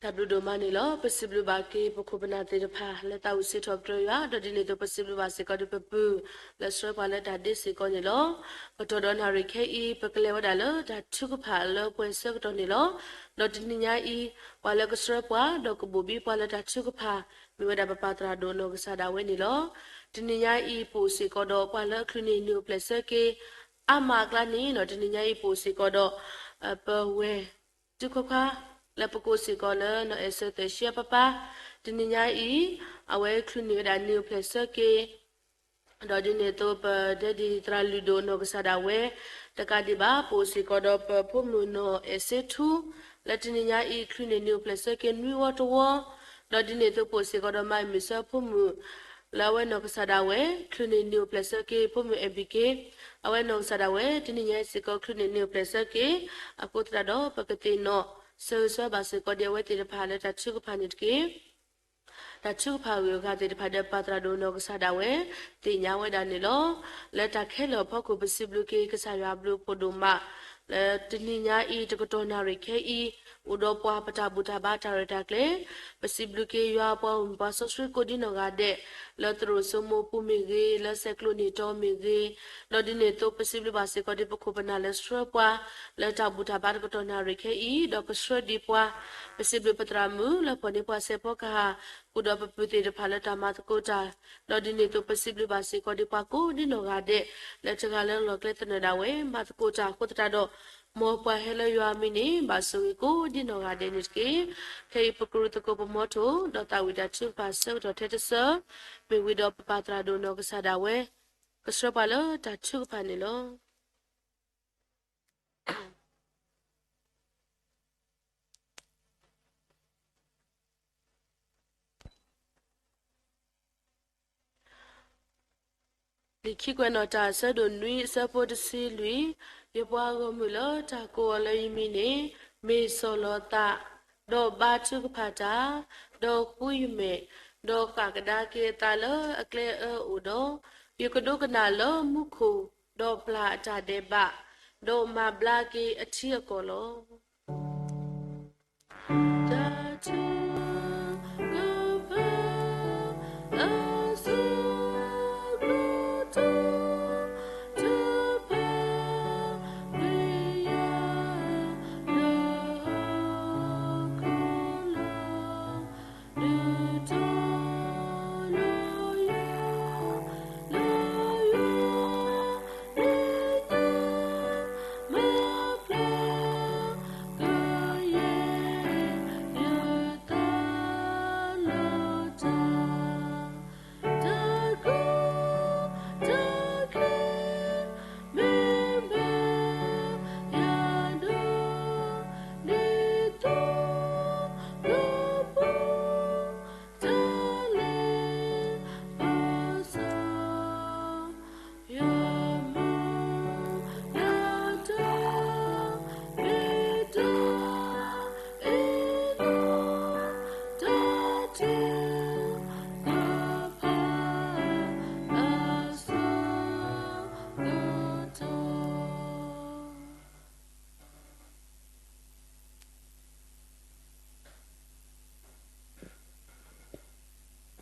တၢ်ဘျုးဒိၣ်မးန့ၣ်လီၤ. ပစံးဘျုးဘၣ်က့ၤ ပခိၣ်ပနၢ်သ့ၣ်တဖၣ် လၢသးဝံၣ်စံးထီၣ်ပတြၢၤယွၤ, ဒီးဒ်န့ၣ်အသိး ပစံးဘျုးဘၣ်စ့ၢ်ကီးဒီးပပုၢ် လၢဆှၢပှၤလၢတၢ်ဒ့စ့ၢ်ကီးန့ၣ်လီၤ. ကတီၢ်ဒီးနၣ်ရံၣ်ခဲအံၤ ပကလဲၤဝဲဒၣ်လၢတၢ်ထုကဖၣ်လၢပှဲၤဆၢကတီၢ်န့ၣ်လီၤ. ဒီးတနံၤညါအံၤ ပှၤလၢကဆှၢပှၤ ဒီးကဘိၣ်ဘံပှၤလၢတၢ်ထုကဖၣ် မ့ၢ်ဝဲဒၣ်ပပၢ်သရၣ်ဒိၣ်နီၢ်ကစၢ်ဒၣ်ဝဲန့ၣ်လီၤ. တနံၤညါအံၤ ပအိၣ်စ့ၢ်ကီးဒီးပှၤလၢအချုးန့ၢ်နံၣ်အိၣ်ဖျဲၣ်ဆၢက့ၤ အါမးအကျါန့ၣ်ဒီး တနံၤညါအံၤ ပအိၣ်စ့ၢ်ကီးဒီး ပဝဲၢ် တုၤခွါခွါ လၢပကိးစ့ၢ်ကီးလၢ နီၢ်အဲၣ်စၢၤသၢၣ်ဆံအပၢ်ပၢ်, တနံၤညါအံၤ အဝဲချုးန့ၢ်ဝဲဒၣ်နံၣ်အိၣ်ဖျဲၣ်ဆၢက့ၤ ဒီးဒ်န့ၣ်အသိး ပဒဲဒံၣ်သရၣ်လုၢ်ဒိၣ်နီၢ်ကစၢ်ဒၣ်ဝဲ တကးဒံးဘၣ် ပအိၣ်စ့ၢ်ကီးဒီးပဖိမုၣ်နီၢ်အဲၣ်စ့ထူ လၢတနံၤညါအံၤ ချုးန့ၢ်နံၣ်အိၣ်ဖျဲၣ်ဆၢက့ၤနွံဝီတဝီ, ဒီးဒ်န့ၣ်အသိး ပအိၣ်စ့ၢ်ကီးဒီးမါမုၢ်စၢဖိမုၣ် လၢအဝဲနီၢ်ကစၢ်ဒၣ်ဝဲ ချုးန့ၢ်နံၣ်အိၣ်ဖျဲၣ်ဆၢက့ၤ ဖိမုၣ်အဲၣ်ဘံၣ်က့ အဝဲနီၢ်ကစၢ်ဒၣ်ဝဲ တနံၤညါအံၤစ့ၢ်ကီး ချုးန့ၢ်နံၣ်အိၣ်ဖျဲၣ်ဆၢက့ၤ, အဃိသတးဒီး ပကသ့ၣ်နီၣ် ဆၢဂ့ၤဆၢဝါဘၣ်စ့ၢ်ကီးဒံးအဝဲသ့ၣ်တဖၣ်လၢတၢ်ထုကဖၣ်န့ၣ်တက့ၢ်. တၢ်ထုကဖၣ်ဂုၤအဂၤသ့ၣ်တဖၣ်ဒီး ပၢ်သရၣ်ဒိၣ်နီၢ်ကစၢ်ဒၣ်ဝဲ သ့ၣ်ညါဝဲဒၣ်န့ၣ်လီၤ. လၢတၢ်ခဲလၢာ်အဖီခိၣ် ပစံးဘျုးက့ၤကစၢ်ယွၤအဘျုးအဖှိၣ်ဒိၣ်မး လၢတနံၤညါအံၤ တကတီၢ်နၣ်ရံၣ်ခဲအံၤ အိၣ်ဒီးပှၤပတၢ်ဘူၣ်တၢ်ဘါတၢ်ရဲၣ်တၢ်ကျဲၤ, ပစံးဘျုးက့ၤယွၤပှၤဂီၢ်မုၢ်ပှၤစီဆှံကိးဒံနီၢ်ဂၤဒဲး လၢသရိာ်စိမိၤပူၤမ့ၢ်ဂ့ၤ, လၢဆဲးကျိးနံၣ်တီမ့ၢ်ဂ့ၤ, ဒီးဒ်န့ၣ်အသိး ပစံးဘျုးဘၣ်စ့ၢ်ကီးဒံးပခိၣ်ပနၢ်လၢဆှၢပှၤ လၢတၢ်ဘူၣ်တၢ်ဘါတကတီၢ်နၣ်ရံၣ်ခဲအံၤ ဒီးကဆှၢဒံးပှၤ, ပစံးဘျုးပသရၣ်မုၣ်လၢဖီၣ်န့ၢ်ပှၤစဲးဖီကဟၣ်, ဃုာ်ဒီးပပုၢ်သ့ၣ်တဖၣ်လၢတၢ်မၤသကိးတၢ်, ဒီးဒ်န့ၣ်အသိး ပစံးဘျုးဘၣ်စ့ၢ်ကီးဒံးပှၤကိးဒံနီၢ်ဂၤဒဲး လၢတဂၤလၢလီၢ်ကျဲသနၢၣ်ဒၣ်ဝဲ မၤသကိးတၢ်အဃိသတးဒီး မ်ပှၤဟဲလၢယွၤအမံၤန့ၣ် ဘၣ်ဆိၣ်ဂ့ၤကိးဒံနီၢ်ဂၤဒဲးန့ၣ်တက့ၢ်. ခဲအံၤပကရူၢ်သကိးပမီထိၣ် ဒီးသးဝံၣ်တၢ်ထုကဖၣ်ဆၢကတီၢ်ထဲတဆၢ, မ့ၢ်ဝံၤဒီးပပၢ်သရၣ်ဒိၣ်နီၢ်ကစၢ်ဒၣ်ဝဲ ကဆှၢပှၤလၢတၢ်ထုကဖၣ်န့ၣ်လီၤ. လံာ်ခံကွဲးနီၣ်တၢ် အဆၢဒိၣ်နွံ အဆၢဖိတဆံလွံၢ်, ယပှၤဂီၢ်မုၢ်လၢတၢ်ကိးအီၤလၢယမံၤန့ၣ် မ့ၢ်ဆီၣ်လီၤသး, ဒီးဘါထုကဖၣ်တၢ်, ဒီးဃုယမဲာ်, ဒီးဃၣ်ကဒါက့ၤအသးလၢအကျဲအၢအိၣ်ဒီး, ယကဒိကနၣ်လၢမူခိၣ်, ဒီးပျၢ်အတၢ်ဒဲးဘး, ဒီးမၤဘျါက့ၤအထံအကီၢ်လီၤ. တၢ်ထုကဖၣ် အဆၢကတီၢ် တဖၣ် ပှၤလၢဟီၣ်ခိၣ်လီၤ ဒုးတီၤလီၤယွၤ လၢယွၤ လၢညါ မၤဖျါ ကယဲၢ် ယသး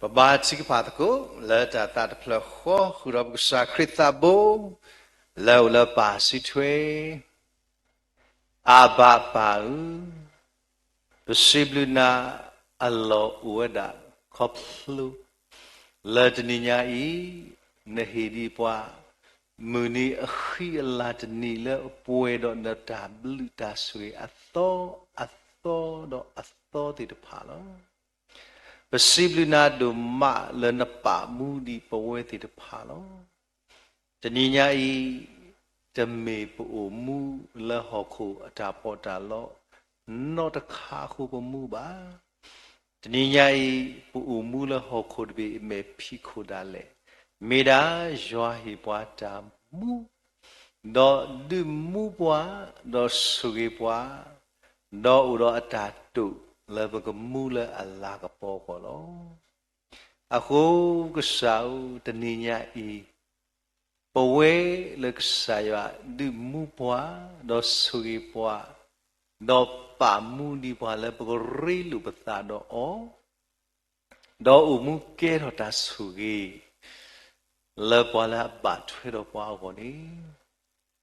ပဘါထုကဖၣ်သကိး လၢတၢ်သးတဖျၢၣ်ဃီ ဃုာ်ဒီးပကစၢ်ခရံာ်သးဘိ လၢအအိၣ်လၢပၢ်စုထွဲ, အၤဘၤပၢ်ဧၢ, ပစံးဘျုးနၤအလီၢ်အိၣ်ဝဲဒၣ် ခီဖျိ လၢတနံၤညါအံၤ နဟ့ၣ်ဒံးပှၤ မုၢ်နံၤအဃံအလၤတနံၤလၢအပှဲၤဒီးနတၢ်ဘျုးတၢ်ဆိၣ်ဂ့ၤအသီအသီဒီးအသီသ့ၣ်တဖၣ်လီၤ. ပစံးဘျုးနၤဒိၣ်မးလၢနပာ်မူဒံးပဝဲသ့ၣ်တဖၣ်လီၤ. တနံၤညါအံၤ တမ့ၢ်ပအိၣ်မူလၢဟီၣ်ခိၣ်အတၢ်ပီးတၢ်လီ နီတခါအဃိပမူဘၣ်. တနံၤညါအံၤ ပအိၣ်မူလၢဟီၣ်ခိၣ်တဘ့ၣ်အမဲာ်ဖံးခိၣ်ဒၣ်လဲာ်, မ့ၢ်ဒၣ်ယွၤဟ့ၣ်ပှၤတၢ်မူ ဒီးဒုးမူပှၤ, ဒီးဆိၣ်ဂ့ၤပှၤ, ဒီးအိၣ်ဒီးအတၢ်တိာ်လၢပကမူလၢအလၤကပီၤအဂီၢ်လီၤ. အဃိကစၢ်ဧၢ, တနံၤညါအံၤ ပဝဲလၢကစၢ်ယွၤဒုးမူပှၤ, ဒီးဆိၣ်ဂ့ၤပှၤ, ဒီးပာ်မူဒံးပှၤလၢပကရ့လိာ်ပသးဒီးအီၤ, ဒီးအိၣ်မူကဲထီၣ်တၢ်ဆိၣ်ဂ့ၤ လၢပှၤလၢအဘၣ်ထွဲဒီးပှၤအဂီၢ်န့ၣ်,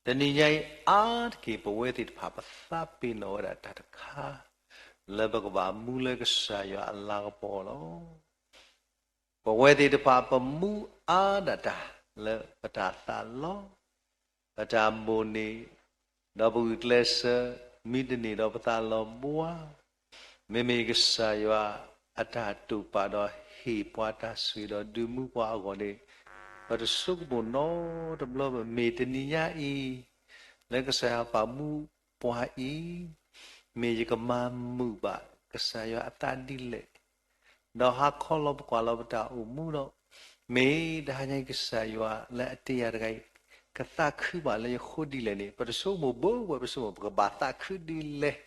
တနံၤညါအံၤအါတက့ၢ် ပဝဲသ့ၣ်တဖၣ်ပသးပ့ၤနီၣ်ဝဲဒၣ်တၢ်တခါ လၢပကဘၣ်မူလၢကစၢ်ယွၤအလၤကပီၤလီၤ. ပဝဲသ့ၣ်တဖၣ်ပမူအါဒၣ်တၢ်လၢပတၢ်သးလီ ပတၢ်မိၣ်န့ၢ်, ဒီးပဂုာ်ကျဲးစၢး, မ့တမ့ၢ်ဒီးပသးလီၤဘှါ, မ့မ့ၢ်ကစၢ်ယွၤအတၢ်တိာ်ပာ်ဒီးဟ့ၣ်ပှၤတၢ်ဆိၣ်ဂ့ၤဒီးဒုးမူပှၤအဂီၢ်န့ၣ်, ပတဆိကမိၣ်နီတဘျီဘၣ် မ့ၢ်တနံၤညါအံၤ လၢကစၢ်ယွၤပာ်မူပှၤအံၤ, မ့ၢ်ယကမၤမုာ်ဘၣ်ကစၢ်ယွၤအသးဒ်လဲၣ် ဒီးဟါခီလီၤပကွၢ်လီၤပတၢ်အိၣ်မူဒီး, မ့ၢ်တဟါညါအံၤကစၢ်ယွၤလၢအတ့ယၤတဂၤအံၤ ကသးခုဘၣ်လၢယဃိဒ်လဲၣ်န့ၣ်, ပတဆိကမိၣ်ဘၣ်ဝဲ ပဆိကမိၣ် ပကဘၣ်သးခုဒ်လဲၣ်,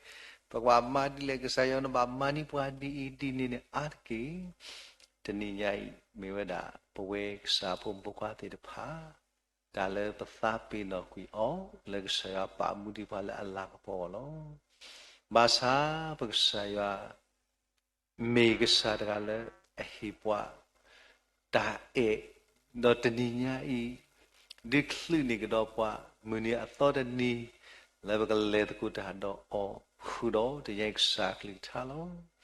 ပကဘၣ်မၤဒ်လဲၣ်, ကစၢ်ယွၤနဘၣ်မၤန့ၢ်ပှၤဒ်အံၤဒ်န့ၣ်န့ၣ် အါတက့ၢ်. တနံၤညါအံၤ မ့ၢ်ဝဲဒၣ်ပဝဲကစၢ်ဖိမုၣ်ဖိခွါသ့ၣ်တဖၣ် တၢ်လၢပသးပ့ၤနီၣ်ကွံာ်အီၤ လၢကစၢ်ယွၤပာ်မူဒံးပှၤလၢအလၤကပီၤအဂီၢ်လီၤ. ဘၣ်ဆၣ်ပကစၢ်ယွၤ မ့ၢ်ကစၢ်တဂၤလၢအဟ့ၣ်ပှၤတၢ်အဲၣ်, ဒီးတနံၤညါအံၤ ဒုးချုးန့ၢ်ကဒီးပှၤ မုၢ်နံၤအသီတနံၤ လၢပကလဲၤသကိးတၢ်ဒီးအီၤ ဃုာ်ဒီးတနံၤညါအံၤကစၢ်ကလုၢ်ကထါလီၤ.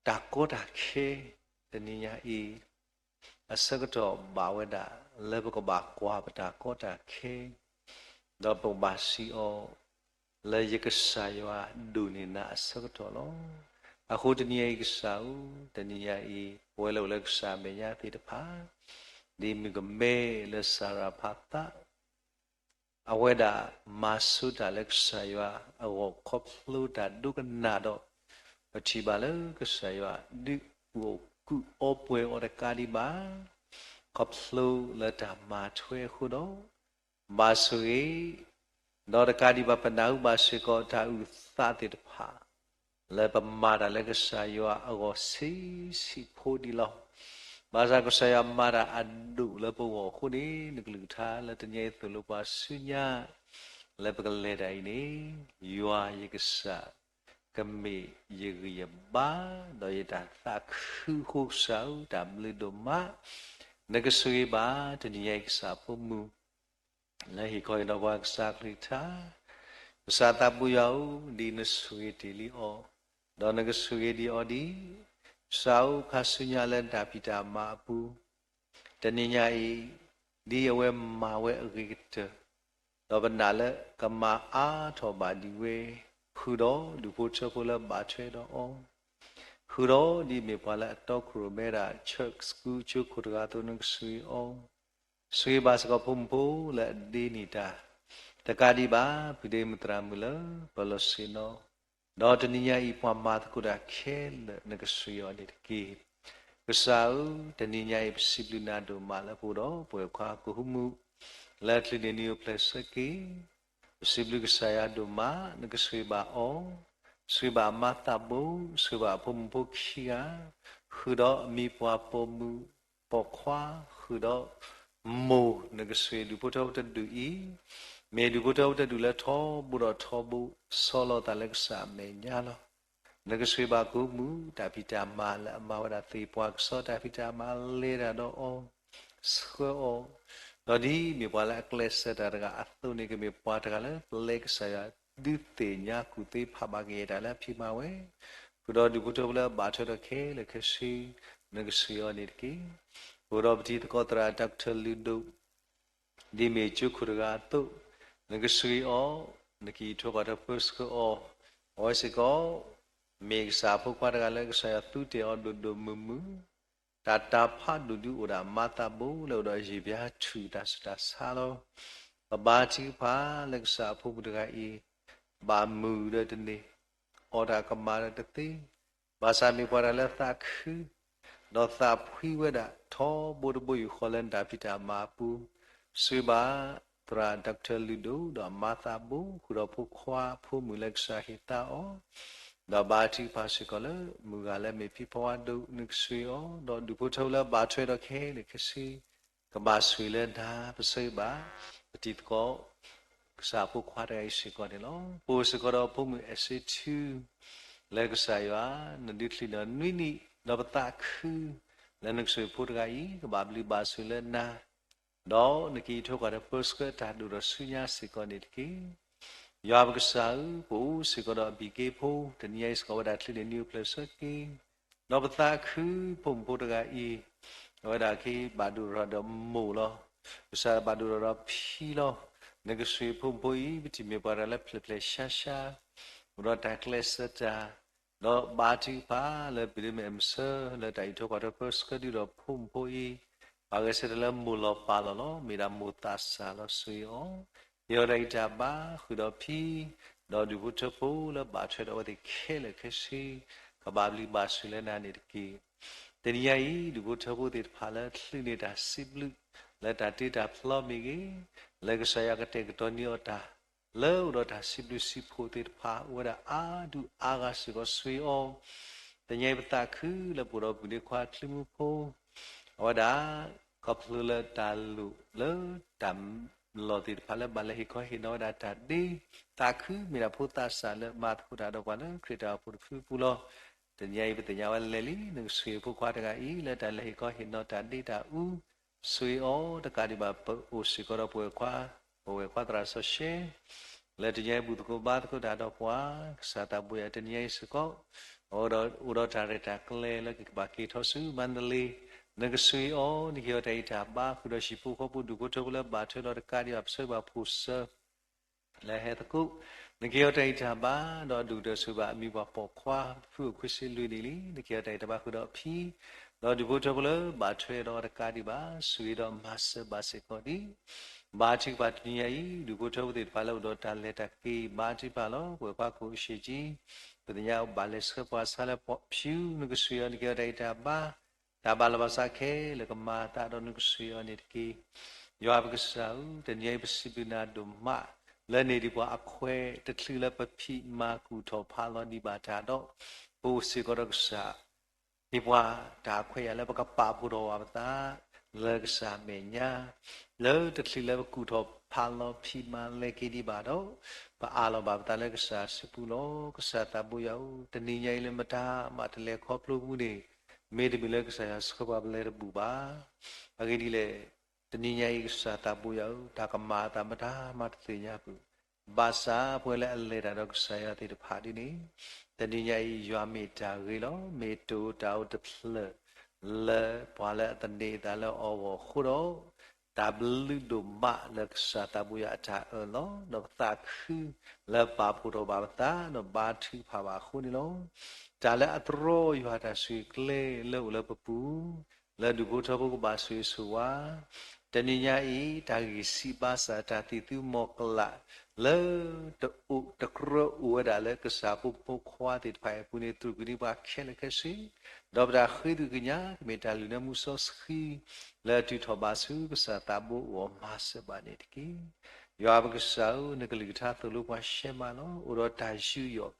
တၢ်ကီတၢ်ခဲ တနံၤညါအံၤ အဆၢကတီၢ်ဘၣ်ဝဲဒၣ် လၢပကဘၣ်ကွၢ်ပတၢ်ကီတၢ်ခဲ ဒီးပကဘၣ်စံးအီၤ လၢယကစၢ်ယွၤဒိၣ်န့ၢ်နၤအဆၢကတီၢ်လီၤ. အဃိတနံၤညါအံၤကစၢ်ဧၢ, တနံၤညါအံၤ ပဝဲလၢအိၣ်လၢကစၢ်အမဲာ်ညါသ့ၣ်တဖၣ် ဒ်မုၣ်ကမဲလၢစၤရၤဖးသး အဝဲဒၣ်မၤဆိတၢ်လၢကစၢ်ယွၤအဂီၢ် ခီဖျိတၢ်ဒိကနၣ်ဒီး ပထံၣ်ဘၣ်လၢကစၢ်ယွၤဒုးအိၣ်ကူၣ်အီပှဲၤအီၤတကးဒံးဘၣ် ခီဖျိလၢတၢ်မၤထွဲအဃိဒီး ဘၣ်ဆိၣ်ဂ့ၤ, ဒီးတကးဒံးဘၣ် ပနၢ်ဟူဘၣ်စ့ၢ်ကီးတၢ်အုၣ်သးသ့ၣ်တဖၣ် လၢပမၤတၢ်လၢကစၢ်ယွၤအဂီၢ်ဆံးဆံးဖိဒံးလီၤ. ဘၣ်ဆၣ်ကစၢ်ယွၤမၤတၢ်အဒိၣ်လၢပဂီၢ်အဃိန့ၣ် နကလုၢ်ကထါလၢတနံၤအံၤသိၣ်လိပှၤဆူညါ လၢပကလဲၤတၢ်အံၤန့ၣ် ယွၤယကစၢ် ကမ့ၢ်ယဂံၢ်ယဘါ ဒီးယတၢ်သးခုအဃိကစၢ်ဧၢ တၢ်ဘျုးဒိၣ်မး နကဆိၣ်ဂ့ၤဘၣ်တနံၤညါအံၤကစၢ်ဖိမုၣ် လၢဟ့ၣ်ခီဟ့ၣ်နီၤပှၤကစၢ်ကလုၢ်ကထါ, ကစၢ်သးပူၤယွၤဧၢ, ဒ်နဆိၣ်ဂ့ၤတ့ၢ်လံအီၤ, ဒီးနကဆိၣ်ဂ့ၤဒံးအီၤဒံး, ကစၢ်ဧၢ, ခါဆူညါလၢနတၢ်ဖံးတၢ်မၤအပူၤ တနံၤညါအံၤ ဒ်အဝဲမၤဝဲအဂ့ၤကတၢၢ်, ဒီးပနာ်လၢကမၤအါထီၣ်ဘၣ်ဒံးဝဲ, ဃုာ်ဒီးဒူၣ်ဖိထၢဖိလၢဘၣ်ထွဲဒီးအီၤ, ဃုာ်ဒီးဒ်အမ့ၢ်ပှၤလၢအတီခိၣ်ရိၣ်မဲဒၣ် Church School ကၠိခိၣ်တဂၤအသိး နကဆိၣ်ဂ့ၤအီၤ, ဆိၣ်ဂ့ၤဘၣ်စ့ၢ်ကီးဖိမုၣ်ဖိလၢအဒ့န့ၢ်တၢ်, တကးဒံးဘၣ် ဖုဒ့မုၢ်သရၣ်မုၣ်လၢပလီၢ်ဆ့ၣ်နီၤ, ဒီးတနံၤညါအံၤ ပှၤမၤသကိးတၢ်ခဲလၢာ် နကဆိၣ်ဂ့ၤအီၤန့ၣ်တက့ၢ်. ကစၢ်ဧၢ, တနံၤညါအံၤ ပစံးဘျုးနၤဒိၣ်မးလၢပအိၣ်ဒီးပဝဲၢ်ခွါကဟူမူ လၢအချုးန့ၢ်နံၣ်အိၣ်ဖျဲၣ်ဆၢက့ၤ, ပစံးဘျုးကစၢ်ယွၤဒိၣ်မး နကဆိၣ်ဂ့ၤဘၣ်အီၤ, ဆိၣ်ဂ့ၤဘၣ်အမါသးဘိ, ဆိၣ်ဂ့ၤဘၣ်အဖိမုၣ်ဖိခံဂၤ, ဃုာ်ဒီးအမံၤပှၢ်ပိာ်မုၣ်ပိာ်ခွါ, ဃုာ်ဒီးမိၢ် နကဆိၣ်ဂ့ၤဒူၣ်ဖိထၢဖိတဒူၣ်အံၤ, မ့ၢ်ဒူၣ်ဖိထၢဖိတဒူၣ်လၢထီဘိဒီးထီဘိ ဆီလီၤသးလၢကစၢ်အမဲာ်ညါလီၤ. နကဆှံဘၣ်ကိးမုၢ် တၢ်ဖံးတၢ်မၤလၢအမၤဝဲဒၣ်သ့ၣ်ပှၤကစီၣ် တၢ်ဖံးတၢ်မၤလဲၤတၢ်ဒီးအီၤ ဆှၢအီၤ, ဒီးဒ်မ့ၢ်ပှၤလၢအကျဲးစၢးတၢ်တဂၤအသိးန့ၣ် ကမ့ၢ်ပှၤတဂၤလၢပျဲကစၢ်ယွၤ ဒုးသ့ၣ်ညါကူၣ်သ့ဖးဘၣ်ကယဲၢ်တၢ်လၢအဖံးမၤဝဲ, ဃုာ်ဒီးဒူၣ်ဖိထၢဖိလၢအဘၣ်ထွဲဒီးခဲလၢာ်ခဲဆ့ နကဆှံအီၤန့ၣ်တက့ၢ်. ဃုာ်ဒီးပတံၤသကိးသရၣ် Doctor လုၢ်ဒိၣ် ဒ်မ့ၢ်ကၠိခိၣ်တဂၤအသိး, နကဆှံအီၤ, နကယံာ်ထိးကွၢ်ထွဲပၢဆှၢအီၤ, အဝဲစ့ၢ်ကီး မ့ၢ်ကစၢ်အဖိခွါတဂၤလၢကစၢ်ယွၤသူတ့ၢ်အီၤဒိၣ်ဒိၣ်မုၢ်မုၢ်, တၢ်တၢ်ဖးဒိၣ်ဒုးအိၣ်ဒၣ်မၤသးဘိလၢအိၣ်ဒီးယံာ်ဘျါထူၣ်တၢ်ဆူးတၢ်ဆါလီၤ. ပဘါထုကဖၣ်လၢကစၢ်အဖိမုၣ်တဂၤအံၤ ဘၣ်မုာ်ဒီးတန့ၢ်, အီၣ်တၢ်ကမၣ်ဒီးတသ့, ဘၣ်ဆၣ်မ့ၢ်ပှၤတၢ်လၢသးခု ဒီးသးဖှံဝဲဒၣ် ထီဘိတဘိယူၢ်ဃီလၢနတၢ်ဖံးတၢ်မၤအပူၤ, ဆှံဘၣ်သရၣ် Doctor လုၢ်ဒိၣ် ဒီးမၤသးဘိ ဃုာ်ဒီးဖိခွါဖိမုၣ်လၢကစၢ်ဟ့ၣ်သါအီၤ, ဒီးဘါထုကဖၣ်စ့ၢ်ကီးလၢ မုၢ်ဂၤလၢမ့ၢ်ဖံဖီဝါဒိၣ် နကဆှံအီၤ, ဒီးဒူၣ်ဖိထၢဖိလၢဘၣ်ထွဲဒီးခဲလၢာ်ခဲဆ့ ကဘၣ်ဆှံလၢနၤ ပဆၢဂ့ၤဘၣ် ပတံၤသကိး ကစၢ်အဖိခွါတဂၤအံၤစ့ၢ်ကီးန့ၣ်လီၤ. ပအိၣ်စ့ၢ်ကီးဒီးဖိမုၣ်အဲၣ်စ့ထူ လၢကစၢ်ယွၤ နဒုးချံးနီၣ်နွံနံၣ် ဒီးပသးခု လၢနကစၢ်ဖိတဂၤအံၤ ကဘၣ်ဘျုးဘၣ်ဆိၣ်လၢနၤ, ဒီးနကယံာ်ထိးကွၢ်ထွဲပၢဆှၢတၢ်ဒိၣ်ထီၣ်ဆူညါစ့ၢ်ကီးန့ၣ်တက့ၢ်. ယွၤပကစၢ်ဧၢ, ပအိၣ်စ့ၢ်ကီးဒီးအဘံၣ်က့ဖိ တနံၤညါအံၤစ့ၢ်ကီးဝဲဒၣ်ချံးန့ၣ်နံၣ်အိၣ်ဖျဲၣ်ဆၢက့ၤ ဒီးပသးခုဖိမုၣ်ဖိတဂၤအံၤ, အဝဲဒၣ်က့ၤဘၣ်ဒိၣ်ထီၣ်ဒီးမိၢ်လီၤ. ကစၢ်ဘၣ်ဒိၣ်ထီၣ်ဒီးဖံလီၤ. နကစၢ်ဖိမုၣ်ဖိအံၤ ပထံၣ်မ့ၢ်ပှၤတၢ်လၢဖျဲၣ်ဖျဲၣ်ရှါရှါ, အိၣ်ဒီးတၢ်ကျဲးစၢးတၢ်, ဒီးဘါထုကဖၣ်လၢ ပဒိၣ်မ့ၢ်အမဆၢ လၢတၢ်အံးထွဲကွၢ်ထွဲပၢဆှၢဒုးဒီးဖိမုၣ်ဖိအံၤ, ပှၤဂဲၤဆၢထၢၣ်လၢမိၢ်လီၤပၢ်လီၤလီၤ. မ့ၢ်ဒၣ်မိၢ်သးစၢ်လီၤ ဆှံအီၤ, ဟ့ၣ်အီၤတၢ်အံးတၢ်ဘါ ဃုာ်ဒီးဖံ ဒီးဒူၣ်ဖိထၢဖိလၢဘၣ်ထွဲဒီးအဝဲသ့ၣ်ခဲလၢာ်ခဲဆ့, ကဘၣ်ဘျုးဘၣ်ဆိၣ်လၢနၤန့ၣ်တက့ၢ်. တနံၤညါအံၤ ဒူၣ်ဖိထၢဖိသ့ၣ်တဖၣ်လၢချုးန့ၢ်တၢ်စံးဘျုး လၢတၢ်တ့တၢ်ဖျီမ့ၢ်ဂ့ၤ, လၢကစၢ်ယွၤကတဲာ်ကတီၤန့ၢ်အီၤတၢ် လၢအိၣ်ဒီးတၢ်စံးဘျုးစံးဖှိၣ်သ့ၣ်တဖၣ် အိၣ်ဝဲဒၣ်အါဒူၣ်အါဂၤစ့ၢ်ကီး ဆှံအီၤ, တနံၤညါအံၤပသးခုလၢပအိၣ်ဒီးပုၢ်ဒ့ခွါအချံမူဖိ အဝဲဒၣ် ခီဖျိလၢတၢ်လိၣ်လၢတၢ်လီၢ်သ့ၣ်တဖၣ်လၢဘၣ်လဲၤဟ့ၣ်ခီဟ့ၣ်နီၤဝဲဒၣ်တၢ်ဒ့, သးခုမ့ၢ်ဒၣ်ဖိသးစၢ်လၢမၤသကိးတၢ်ဒီးပှၤလၢခရံာ်တၢ်အိၣ်ဖှိၣ်တဖုပူၤလီၤ. တနံၤညါအံၤပသ့ၣ်ညါဝဲလဲၤလံ နကဆှံဖိခွါတဂၤအံၤ လၢတၢ်လဲၤဟ့ၣ်ခီဟ့ၣ်နီၤတၢ်ဒ့တၢ်အူ, ဆှံအီၤတကးဒံးဘၣ် ပအိၣ်စ့ၢ်ကီးဒီးပဝဲၢ်ခွါ, ပဝဲၢ်ခွါသရၣ်စီၤၡဲ လၢတနံၤအံၤဘူၣ်သကိးဘါသကိးတၢ်ဒီးပှၤ, ကစၢ်သးဘိယွၤတနံၤအံၤစ့ၢ်ကီး, အိၣ်ဒီးတၢ်ရဲၣ်တၢ်ကျဲၤလၢကဘၣ်က့ၤထီၣ်ဆူမါဒလ့, နကဆှံအီၤ နကဟ့ၣ်အီၤတၢ်အံးတၢ်ဘါ ဃုာ်ဒီးဟံၣ်ဖိဃီဖိဒူၣ်ဖိထၢဖိလၢဘၣ်ထွဲဒီးတကးဒံးဘၣ် ပဆၢဂ့ၤဘၣ်ဖိၣ်စၢၤ လၢဟဲသကိး, နကဟ့ၣ်အီၤတၢ်အံးတၢ်ဘါ, ဒီးဒုၣ်ကတၢၢ်ဆိၣ်ဂ့ၤဘၣ်အမံၤပှၤပိာ်ခွါ ဖုအိၣ်ခွံဆံလွံၢ်နံၣ်လံ, နကဟ့ၣ်အီၤတၢ်အံးတၢ်ဘါဃုာ်ဒီးအဖံ, ဒီးဒူၣ်ဖိထၢဖိလၢဘၣ်ထွဲဒီးတကးဒံးဘၣ် ဆှံဒီးမၤစၢၤဘၣ်စ့ၢ်ကီးဒံး, ဘါထုကဖၣ်တနံၤညါအံၤ ဒူၣ်ဖိထၢဖိသ့ၣ်တဖၣ်လၢအိၣ်ဒီးတၢ်လဲၤတၢ်က့ၤ ဘါထုကဖၣ်လီၤ. ပဝဲၢ်ခွါခိၣ်အူၡ့ၣ်ကၠံ ပသ့ၣ်ညါဘၣ်လဲၤဆှၢပှၤဆါလၢဖၠူ နကဆှံအီၤ နကဟ့ၣ်အီၤတၢ်အံးတၢ်ဘါ တၢ်ဘၣ်လီၤဘၣ်စးခဲလၢာ်ကမၤအသးဒီးနကဆှံအီၤန့ၣ်တက့ၢ်. ယွၤပကစၢ်ဧၢ, တနံၤအံၤပစံးဘျုးနၤဒိၣ်မး လၢန့ၢ်ဒံးပှၤအခွဲးတချုးလၢပဖံးမၤကူၣ်ထီၣ်ဖးလီၤဒံးဘၣ်တၢ်ဒီး ပအိၣ်စ့ၢ်ကီးဒီးကစၢ် ဟ့ၣ်ပှၤတၢ်ခွဲးယာ်လၢပကပာ်ဖှိၣ်ထီၣ်ဘၣ်ပသး လၢကစၢ်အမဲာ်ညါ လၢတချုးလၢပကူၣ်ထီၣ်ဖးလီၤဖံးမၤလဲၤက့ၤဒံးဘၣ်ဒီး ပအးလီၤဘၣ်ပသးလၢကစၢ်အစုပူၤလီၤ. ကစၢ်သးဘိယွၤဧၢ, တနံၤညါအံၤလၢမတၤမးတလဲၤခီဖျိပူၤန့ၣ် မ့တမ့ၢ်လၢကစၢ်ယွၤဆှၢပှၤပလဲၤတဘူၣ်ဘၣ်. အဂ့ၢ်ဒ်လဲၣ်, တနံၤညါအံၤကစၢ်သးဘိယွၤဧၢ, တၢ်ကမၤအသးမတၤမးတသ့ၣ်ညါပူၤ ဘၣ်ဆၣ်ပဝဲလၢအလဲၤတၢ်ဒီးကစၢ်ယွၤသ့ၣ်တဖၣ်ဒ်န့ၣ် တနံၤညါအံၤယွၤမ့ၢ်တၢ်ဂ့ၤလီၤ. မ့ၢ်တၢ်အိၣ်တၢ်အီတဖျၢၣ် လၢပှၤလၢအသန့ၤအသးလၢအီၤအဂီၢ်အဃိဒီး တၢ်ဘျုးဒိၣ်မးလၢကစၢ်သးဘိယွၤအတၢ်အၢၣ်လီၤ ဒီးပသးခုလၢပာ်ဖှိၣ်ထီၣ်ဘၣ်ပသး ဒီးဘါထုကဖၣ်ဘၣ်အဃိန့ၣ်လီၤ. တၢ်လၢအတြီယွၤတၢ်ဆိၣ်ဂ့ၤကျဲလၢအိၣ်လၢပပူၤ လၢဒူၣ်ဖိထၢဖိကဘၣ်ဆိၣ်ဂ့ၤဆိၣ်ဝါ တနံၤညါအံၤ တၢ်ဂံၢ်စၢ်ဘါစၢ်တၢ်သံၣ်သူမီၤကလး လၢတအိၣ်တကြၢးအိၣ်ဝဲဒၣ်လၢကစၢ်ဖိမုၣ်ဖိခွါသ့ၣ်တဖၣ်အံၤအပူၤန့ၣ် တြူာ်ကွံာ်န့ၢ်ပှၤခဲလၢာ်ခဲဆ့, ဒီးပတၢ်ဃ့ထုကညး ကမ့ၢ်တၢ်လုၢ်နၢမူစီဆှံ လၢအတုၤထီၣ်ဘၣ်ဆူကစၢ်သးဘိအအိၣ်အီၤမၤစၢၤဘၣ်န့ၣ်တက့ၢ်. ယွၤပကစၢ်ဧၢ, နကလုၢ်ကထါသိၣ်လိပှၤရှဲမးလီၤ. အိၣ်ဒီးတၢ်ယူးယီၣ်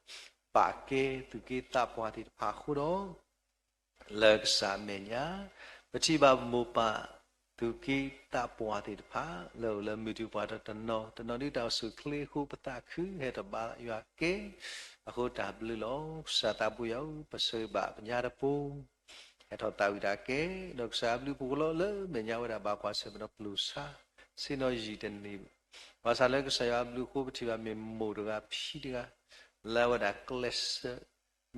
ပာ်ကဲသူၣ်က့သးပှၢ်သ့ၣ်တဖၣ်အဃိဒီး လၢကစၢ်အမဲာ်ညါ ပထံၣ်ဘၣ်မိၢ်ပၢ် သူၣ်က့သးပှၢ်သ့ၣ်တဖၣ် လၢအိၣ်လၢမုၢ်တပှၢ်တနီၤ တနီၤဒ်တၢ်အိၣ်ဆူၣ်အိၣ်ချ့အဃိ ပသးခု ဟဲထီၣ်ဘါယွၤကဲအဃိ တၢ်ဘျုးလီၤ. ကစၢ်သးဘိယွၤဧၢ, ပဆၢဂ့ၤဘၣ်ပညါတပူၤ ဟဲထီၣ်သးဝံၣ်တၢ်ကဲ ဒီးကစၢ်အဘျုးအဖှိၣ်လီၤ လၢမဲာ်ညါဝဲဒၣ်ဘၣ်ကွၢ်ဆၢၣ်မဲာ်ဒီးပျိာ်ဆါ ဆ့ၣ်နီၤယံာ်တန့ၢ် ဘၣ်ဆၣ်လၢကစၢ်ယွၤအဘျုးအဃိ ပထံၣ်ဘၣ်မ့ၢ်မိၢ်တဂၤဖံတဂၤ လၢအဝဲဒၣ်ကျဲးစၢး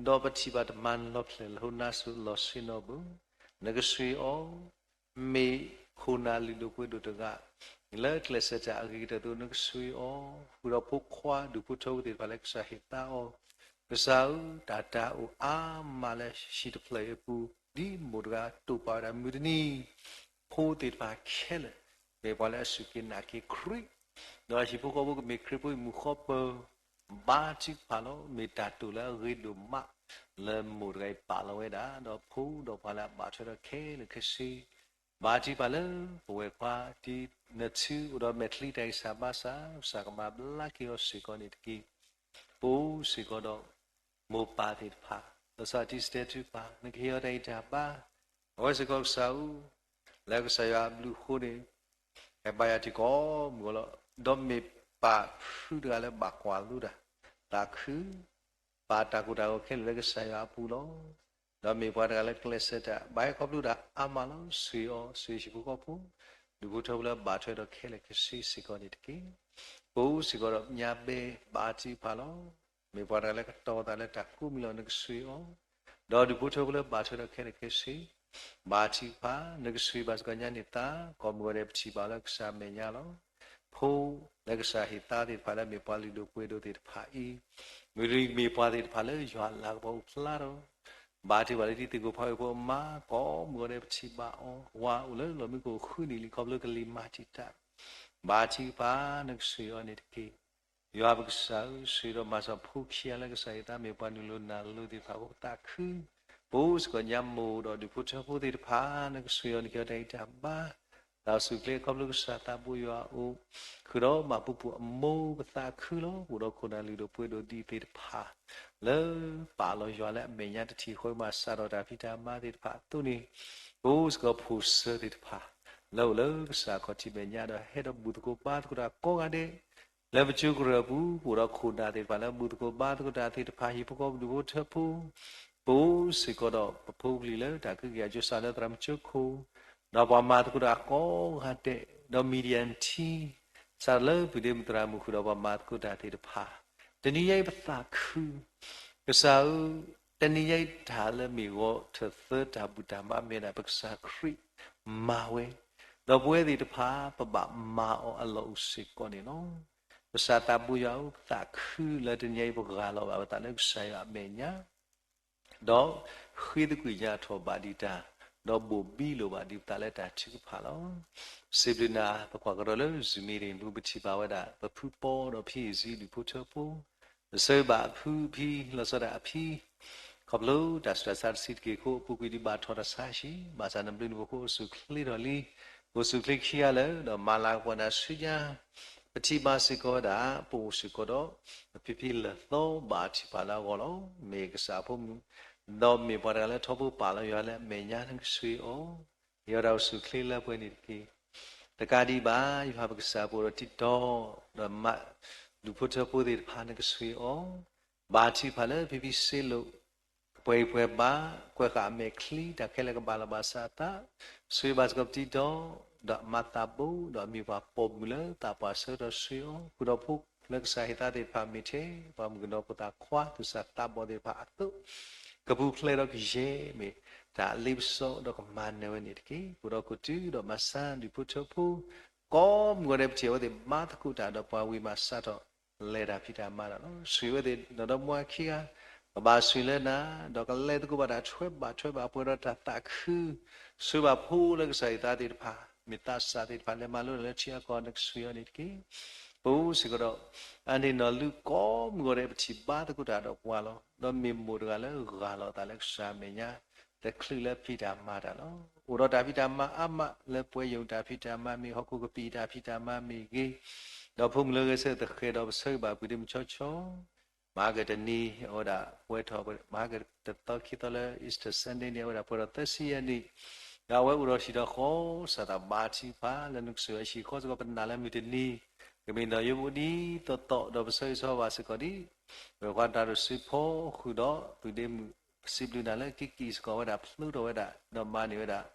ဒီးပထံၣ်ဘၣ်တမၤလီၤဖျဲၣ်လၢဟိနါစိၤလီၤဆ့ၣ်နီၤဘၣ် နကဆှ့အီၤ မ့ၢ်ခိၣ်နၢ်လုၢ်ဒိၣ်ပှ့ၤဒိၣ်တဂၤ လၢကျဲးစၢးတၢ်အဂ့ၤကတၢၢ်အသိး နကဆှ့အီၤ ဃုာ်ဒီးဖိခွါဒူၣ်ဖိထၢဖိသ့ၣ်တဖၣ်လၢကစၢ်ဟ့ၣ်သါအီၤ ကစၢ်ဧၢ, တၢ်တၢ်အိၣ်အါမးလၢဟံၣ်တဖျၢၣ်အံၤအပူၤ ဒ်မိၢ်တဂၤတိာ်ပာ်ဝဲဒၣ်မုၢ်တနံၤ ဖိသ့ၣ်တဖၣ်ခဲလၢာ် မ့ၢ်ပှၤလၢအစူၢ်က့ၤနာ်က့ၤခရံာ် ဒီးဟံၣ်ဖိဃီဖိကမ့ၢ်ခရံာ်ဖိအမုၢ်ဃီပၢၤ ဘါထုကဖၣ်လီၤ. မ့ၢ်တၢ်တိာ်လၢအဂ့ၤဒိၣ်မး လၢမိၢ်တဂၤအံၤပာ်လီၤဝဲဒၣ် ဒီးဖိဒီးပှၤလၢအဘၣ်ထွဲဒီးခဲလၢာ်ခဲဆ့ ဘါထုကဖၣ်လၢပဝဲၢ်ခွါ ဒ်နထုအိၣ်ဒီးမဲာ်ချံတၢ်ဂံၢ်စၢ်ဘါစၢ် ကစၢ်ကမၤဘျါက့ၤအီၤစ့ၢ်ကီးန့ၣ်တက့ၢ်. ပအိၣ်စ့ၢ်ကီးဒီး မိၢ်ပၢ်သ့ၣ်တဖၣ် လီၤဆီဒၣ်တၢ်စံၣ်တဲၤတဲလီၤတၢ်ဂံၢ်တၢ်ဘါ နကဟ့ၣ်အီၤတၢ်ဂံၢ်တၢ်ဘါ အဝဲစ့ၢ်ကီးကစၢ်ဧၢ, လၢကစၢ်ယွၤအဘျုးအဃိန့ၣ် ဟဲဘါယွၤထံကိးမုၢ်ဂီၤလီၤ. ဒီးမ့ၢ်ပၢ်ဖုတဂၤလၢဘၣ်ကွၢ်လိတၢ် သးခု ပာ်တၢ်ကိၢ်တၢ်ဂီၤခဲလၢာ်လၢကစၢ်ယွၤအပူၤလီၤ. ဒီးမ့ၢ်ပှၤတဂၤလၢကျဲးစၢးတၢ် ဘၣ်ဟဲခီဖျိတၢ်အါမးလီၤ. ဆှ့အီၤ ဆှ့ဟံၣ်ဖိဃီဖိ ဒူၣ်ဖိထၢဖိလၢဘၣ်ထွဲဒီးခဲလၢာ်ခဲဆ့စ့ၢ်ကီးန့ၣ်တက့ၢ်. ပအိၣ်စ့ၢ်ကီးဒီးညါဘဲ ဘါထုကဖၣ်လီၤ. မ့ၢ်ပှၤတဂၤလၢကတီၤသးလၢတၢ်ကိးမံၤလီၤ နကဆှ့အီၤ ဒီးဒူၣ်ဖိထၢဖိလၢဘၣ်ထွဲဒီးခဲလၢာ်ခဲဆ့ ဘါထုကဖၣ် နကဆှ့ဘၣ်စ့ၢ်ကီးညါန့ၣ်သး ကိးမုၢ်ဂီၤဒဲးပထံၣ်ဘၣ်လၢကစၢ်အမဲာ်ညါလီၤ. ဖိလၢကစၢ်ဟ့ၣ်သါသ့ၣ်တဖၣ်လၢမ့ၢ်ပှၤလုၢ်ဒိၣ်ပှ့ၤဒိၣ်သ့ၣ်တဖၣ်အံၤ မ့ၢ်ပှၤသ့ၣ်တဖၣ်လၢယွၤအလၤကပီၤအိၣ်ဖျါဒီး ဘါထုကဖၣ်လၢတံၤသကိးဖးဝ့ၢ်ဖိအမါ ကိးမုၢ်ဂီၤဒဲးပထံၣ်ဘၣ်အီၤ ဝၤအိၣ်လၢလီၢ်မံခိၣ်ဃုနံၣ်လံ ခီဖျိကလံၤမၤတံာ်တာ် ဘါထုကဖၣ် နကဆှ့အီၤန့ၣ်တက့ၢ်. ယွၤပကစၢ်ဧၢ, ဆှ့ဒီးမၤစၢၤဖိခံဂၤလၢကစၢ်ဟ့ၣ်သါ မ့ၢ်ပှၤနုာ်လီၤနုာ်လီၤသ့ၣ်တဖၣ်အဃိ ပသးခု. ပအိၣ်စ့ၢ်ကီးညါမိၢ်ဒီးဒူၣ်ဖိထၢဖိသ့ၣ်တဖၣ် နကဆှ့အီၤ နကဟ့ၣ်အီၤတၢ်ဂံၢ်တၢ်ဘါ တၢ်အိၣ်ဆူၣ်အိၣ်ချ့ခီဖျိကစၢ်သးဘိယွၤအအိၣ် ဃုာ်ဒီးဘၣ်ပူၤပူၤအမိၢ် ပသးခုလီၤ. ပအိၣ်ဒီးခိၣ်နၢ်လုၢ်ဒိၣ်ပှ့ၤဒိၣ်ဒ်သ့ၣ်တဖၣ် လၢပာ်လီၤယွၤလၢအမဲာ်ညါတထံၣ်ဃီမၤစးထီၣ်တၢ်ဖံးတၢ်မၤသ့ၣ်တဖၣ်အသိးန့ၣ် ပအိၣ်စ့ၢ်ကီးဖိစၢၤသ့ၣ်တဖၣ် လၢအိၣ်လၢကစၢ်ခီၣ်ထံးမဲာ်ညါဒီးဟဲဒီးဘူၣ်သကိးဘါသကိးတၢ်ကိးဂၤဒဲး လၢပကၠိကရၢၢ်ပူၤ ပအိၣ်ဒီးခိၣ်နၢ်သ့ၣ်တဖၣ်လၢဘူၣ်သကိးဘါသကိးတၢ်သ့ၣ်တဖၣ် ဟံၣ်ဖိဃီဖိဒူၣ်ဖိထၢဖိ ပအိၣ်စ့ၢ်ကီးဒီးပဖိပလံၤလၢတၢ်ကဟုကယာ်ကၠိစးလၢသရၣ်မုၣ်ကၠိခိၣ် ဒီးပှၤမၤသကိးတၢ်ကိးဂၤဒဲး ဒီး media team စးထီၣ်လၢပုၢ်ဒ့မုၣ်သရၣ်မုၣ်ဃုာ်ဒီးပှၤမၤသကိးတၢ်သ့ၣ်တဖၣ် တနံၤညါအံၤပသးခု ကစၢ်ဧၢ, တနံၤညါအံၤတၢ်လၢမ့ၢ်ဂီၤထၢၣ်သၢတၢ်ဘူၣ်တၢ်ဘါမ့ၢ်ဒၣ် ပကစၢ်ခရံာ်မၤဝဲ, ဒီးပဝဲသ့ၣ်တဖၣ် ပဘၣ်မၤအီၤအလီၢ်အိၣ်စ့ၢ်ကီးန့ၣ်လီၤ. ကစၢ်သးဘိယွၤဧၢ, ပသးခုလၢတနံၤညါအံၤ ပဂၢ်လီၤဘၣ်ပသးလၢကစၢ်ယွၤအမဲာ်ညါ ဒီးဃ့သကွံာ်ညါထီၣ်ဘၣ်ဒံးတၢ်, ဒီးဘိၣ်ဘံလိာ်ဘၣ်ဒံးပသးလၢတၢ်ထုကဖၣ်လီၤ. စံးဘျုးနၤ ပကွၢ်ကဒီးလၢ Zoom meeting ပူၤ ပထံၣ်ဘၣ်ဝဲဒၣ် ပဖုပီဒီးဖံအံၤ ဒူၣ်ဖိထၢဖိ, ပဆၢဂ့ၤဘၣ်အဖုအဖံ လီၤဆီဒၣ်တၢ်အဖံ ခီဖျိတၢ်ဆူးတၢ်ဆါတဆံးတက့ၢ်အဃိ အပူၤကွံာ်ဒံးဘၣ်ထီၣ်တၢ်ဆါဟံၣ်, ဘၣ်ဆၣ်နဘျုးနဖှိၣ်အဃိ အိၣ်ဆူၣ်အိၣ်ချ့ထီၣ်လံ, အိၣ်ဆူၣ်အိၣ်ချ့ခံဂၤလၢာ် ဒီးမၤလၤကပီၤနၤဆူညါ ပထံၣ်ဘၣ်စ့ၢ်ကီးဝဲဒၣ် ပအိၣ်စ့ၢ်ကီးဒီး ပဖံဖံလၢာ်သီဘၣ်ထံၣ်ဖးလၢအဂီၢ်လီၤ. မ့ၢ်ကစၢ်အဖိမုၣ် ဒီးမ့ၢ်ပှၤတဂၤလၢထီဘိပာ်လီၤယွၤလၢအမဲာ်ညါ နကဆှ့အီၤ, ဟ့ၣ်အီၤတၢ်အိၣ်ဆူၣ်အိၣ်ချ့လၢပှဲၤန့ၣ်တက့ၢ်. တကးဒံးဘၣ် ယွၤပကစၢ်ပအိၣ်ဒီးတံၤတီ ဒီးမး ဒူၣ်ဖိထၢဖိသ့ၣ်တဖၣ် နကဆှ့အီၤ, ဘၣ်ထံၣ်ဖးလၢဖံဖံစ့လိာ် ပှဲၤဂံၢ်ပှဲၤဘါ ကွဲးဃာ်အမဲာ်ချံ တၢ်ခဲလၢာ်ကဘၣ်လီၤဘၣ်စးအသး, ဆှ့ဘၣ်စ့ၢ်ကီးပတံၤတီ ဒီးအမၤသးဘိ ဒီးအမ့ၢ်ပှၤပိာ်မုၣ်လၢသးပှၢ်ဆၢကတီၢ် ဆှ့အီၤ, ဃုာ်ဒီးဖိလၢကစၢ်ဟ့ၣ်သါသ့ၣ်တဖၣ် မ့ၢ်ထဲပှၤမုၣ်ကနီၤဖိသၣ်ခွါ သူၣ်စၢ်သးဘီၣ်သ့ၣ်တဖၣ်အသိး ကပူၤဖျဲးဒီးကယဲၢ် မ့ၢ်တၢ်အလ့ပစီဒီးကမၤနၢၤဝဲန့ၣ်တက့ၢ်. ပအိၣ်ဒီးခိၣ်တုၤဒီးမၤစၢၤဒူၣ်ဖိထၢဖိ ကိးမုၢ်ဂီၤဒဲး ပထံၣ်အဝဲသ့ၣ်ဘါသကိးတၢ်ဒီးပှၤဝံၤမးစးထီၣ် လဲၤတၢ်ဖံးတၢ်မၤတၢ်လီၤ. ဆှ့ဝဲသ့ၣ်နီၢ်ဒီမါခံဂၤ ကဘၣ်ဆှ့လၢနၤ ဒီးကလဲၤသကိးဘၣ်တၢ်ထွဲဘၣ်ထွဲဘၣ်ပှဲၤဒီးတၢ်သးခု, ဆှ့ဘၣ်ဖိလၢကစၢ်ယွၤသးသ့ၣ်တဖၣ် မ့ၢ်သးစၢ်သ့ၣ်တဖၣ် လဲၤမၤလိတၢ်လၢထံအကီၢ် နကဆှ့အီၤန့ၣ်တက့ၢ်. ပအိၣ်စ့ၢ်ကီးဒီး အန့ၣ်နီၢ်လုၢ်ကိးမုၢ်ဂီၤဒဲး ပထံၣ်ဘါသကိးတၢ်ဒီးပှၤလီၤ. ဒီးမ့ၢ်မိၢ်တဂၤလၢဂၢ်လီၤသးလၢကစၢ်အမဲာ်ညါ တချုးလၢဖံးတၢ်မၤတၢ်လီၤ. အိၣ်ဒီးတၢ်ဖံးတၢ်မၤအါမးလၢပှဲၤယိာ်တၢ်ဖံးတၢ်မၤမ့ၢ်ဂ့ၤ ဟီၣ်ခိၣ်ကပံာ်တၢ်ဖံးတၢ်မၤမ့ၢ်ဂ့ၤ, ဒီးဖိမုၣ်လၢဂဲၤဆၢထၢၣ်သဃဲးဒီးပဆၢဂ့ၤဘၣ်ပုၢ်ဒ့မုၣ်ဆီဆီ မဟါကတနံၤ အဝဲဒၣ်ပှဲၤထီၣ် မဟါကတသီခံသီလၢ Easter Sunday န့ၣ် အဝဲဒၣ်ပှဲၤထီၣ်သၢဆံယဲၢ်နံၣ် ဒီးအဝဲအိၣ်ဒီးဟံၣ်ဒီးဃီ, စၢ်သးဘါထုကဖၣ်လၢနကဆိၣ်ဂ့ၤအဟံၣ်ဃီစ့ၢ်ကီး ပနာ်လၢမုၢ်တနံၤ ကမ့ၢ်ဒီးယိဘိဒ်သိးသိး ဒီးပဆၢဂ့ၤဆၢဝါဘၣ်စ့ၢ်ကီးဒ် ပကွၢ်တၢ်ဒိၣ်စ့ဖိဃုာ်ဒီး ပုၢ်ဒ့မုၣ် ပစံးဘျုးနၤလၢက့ၤက့ၤစ့ၢ်ကီးဝဲဒၣ် ဖျိထီၣ်ဝဲဒၣ် ဒီးမၤန့ၢ်ဝဲဒၣ်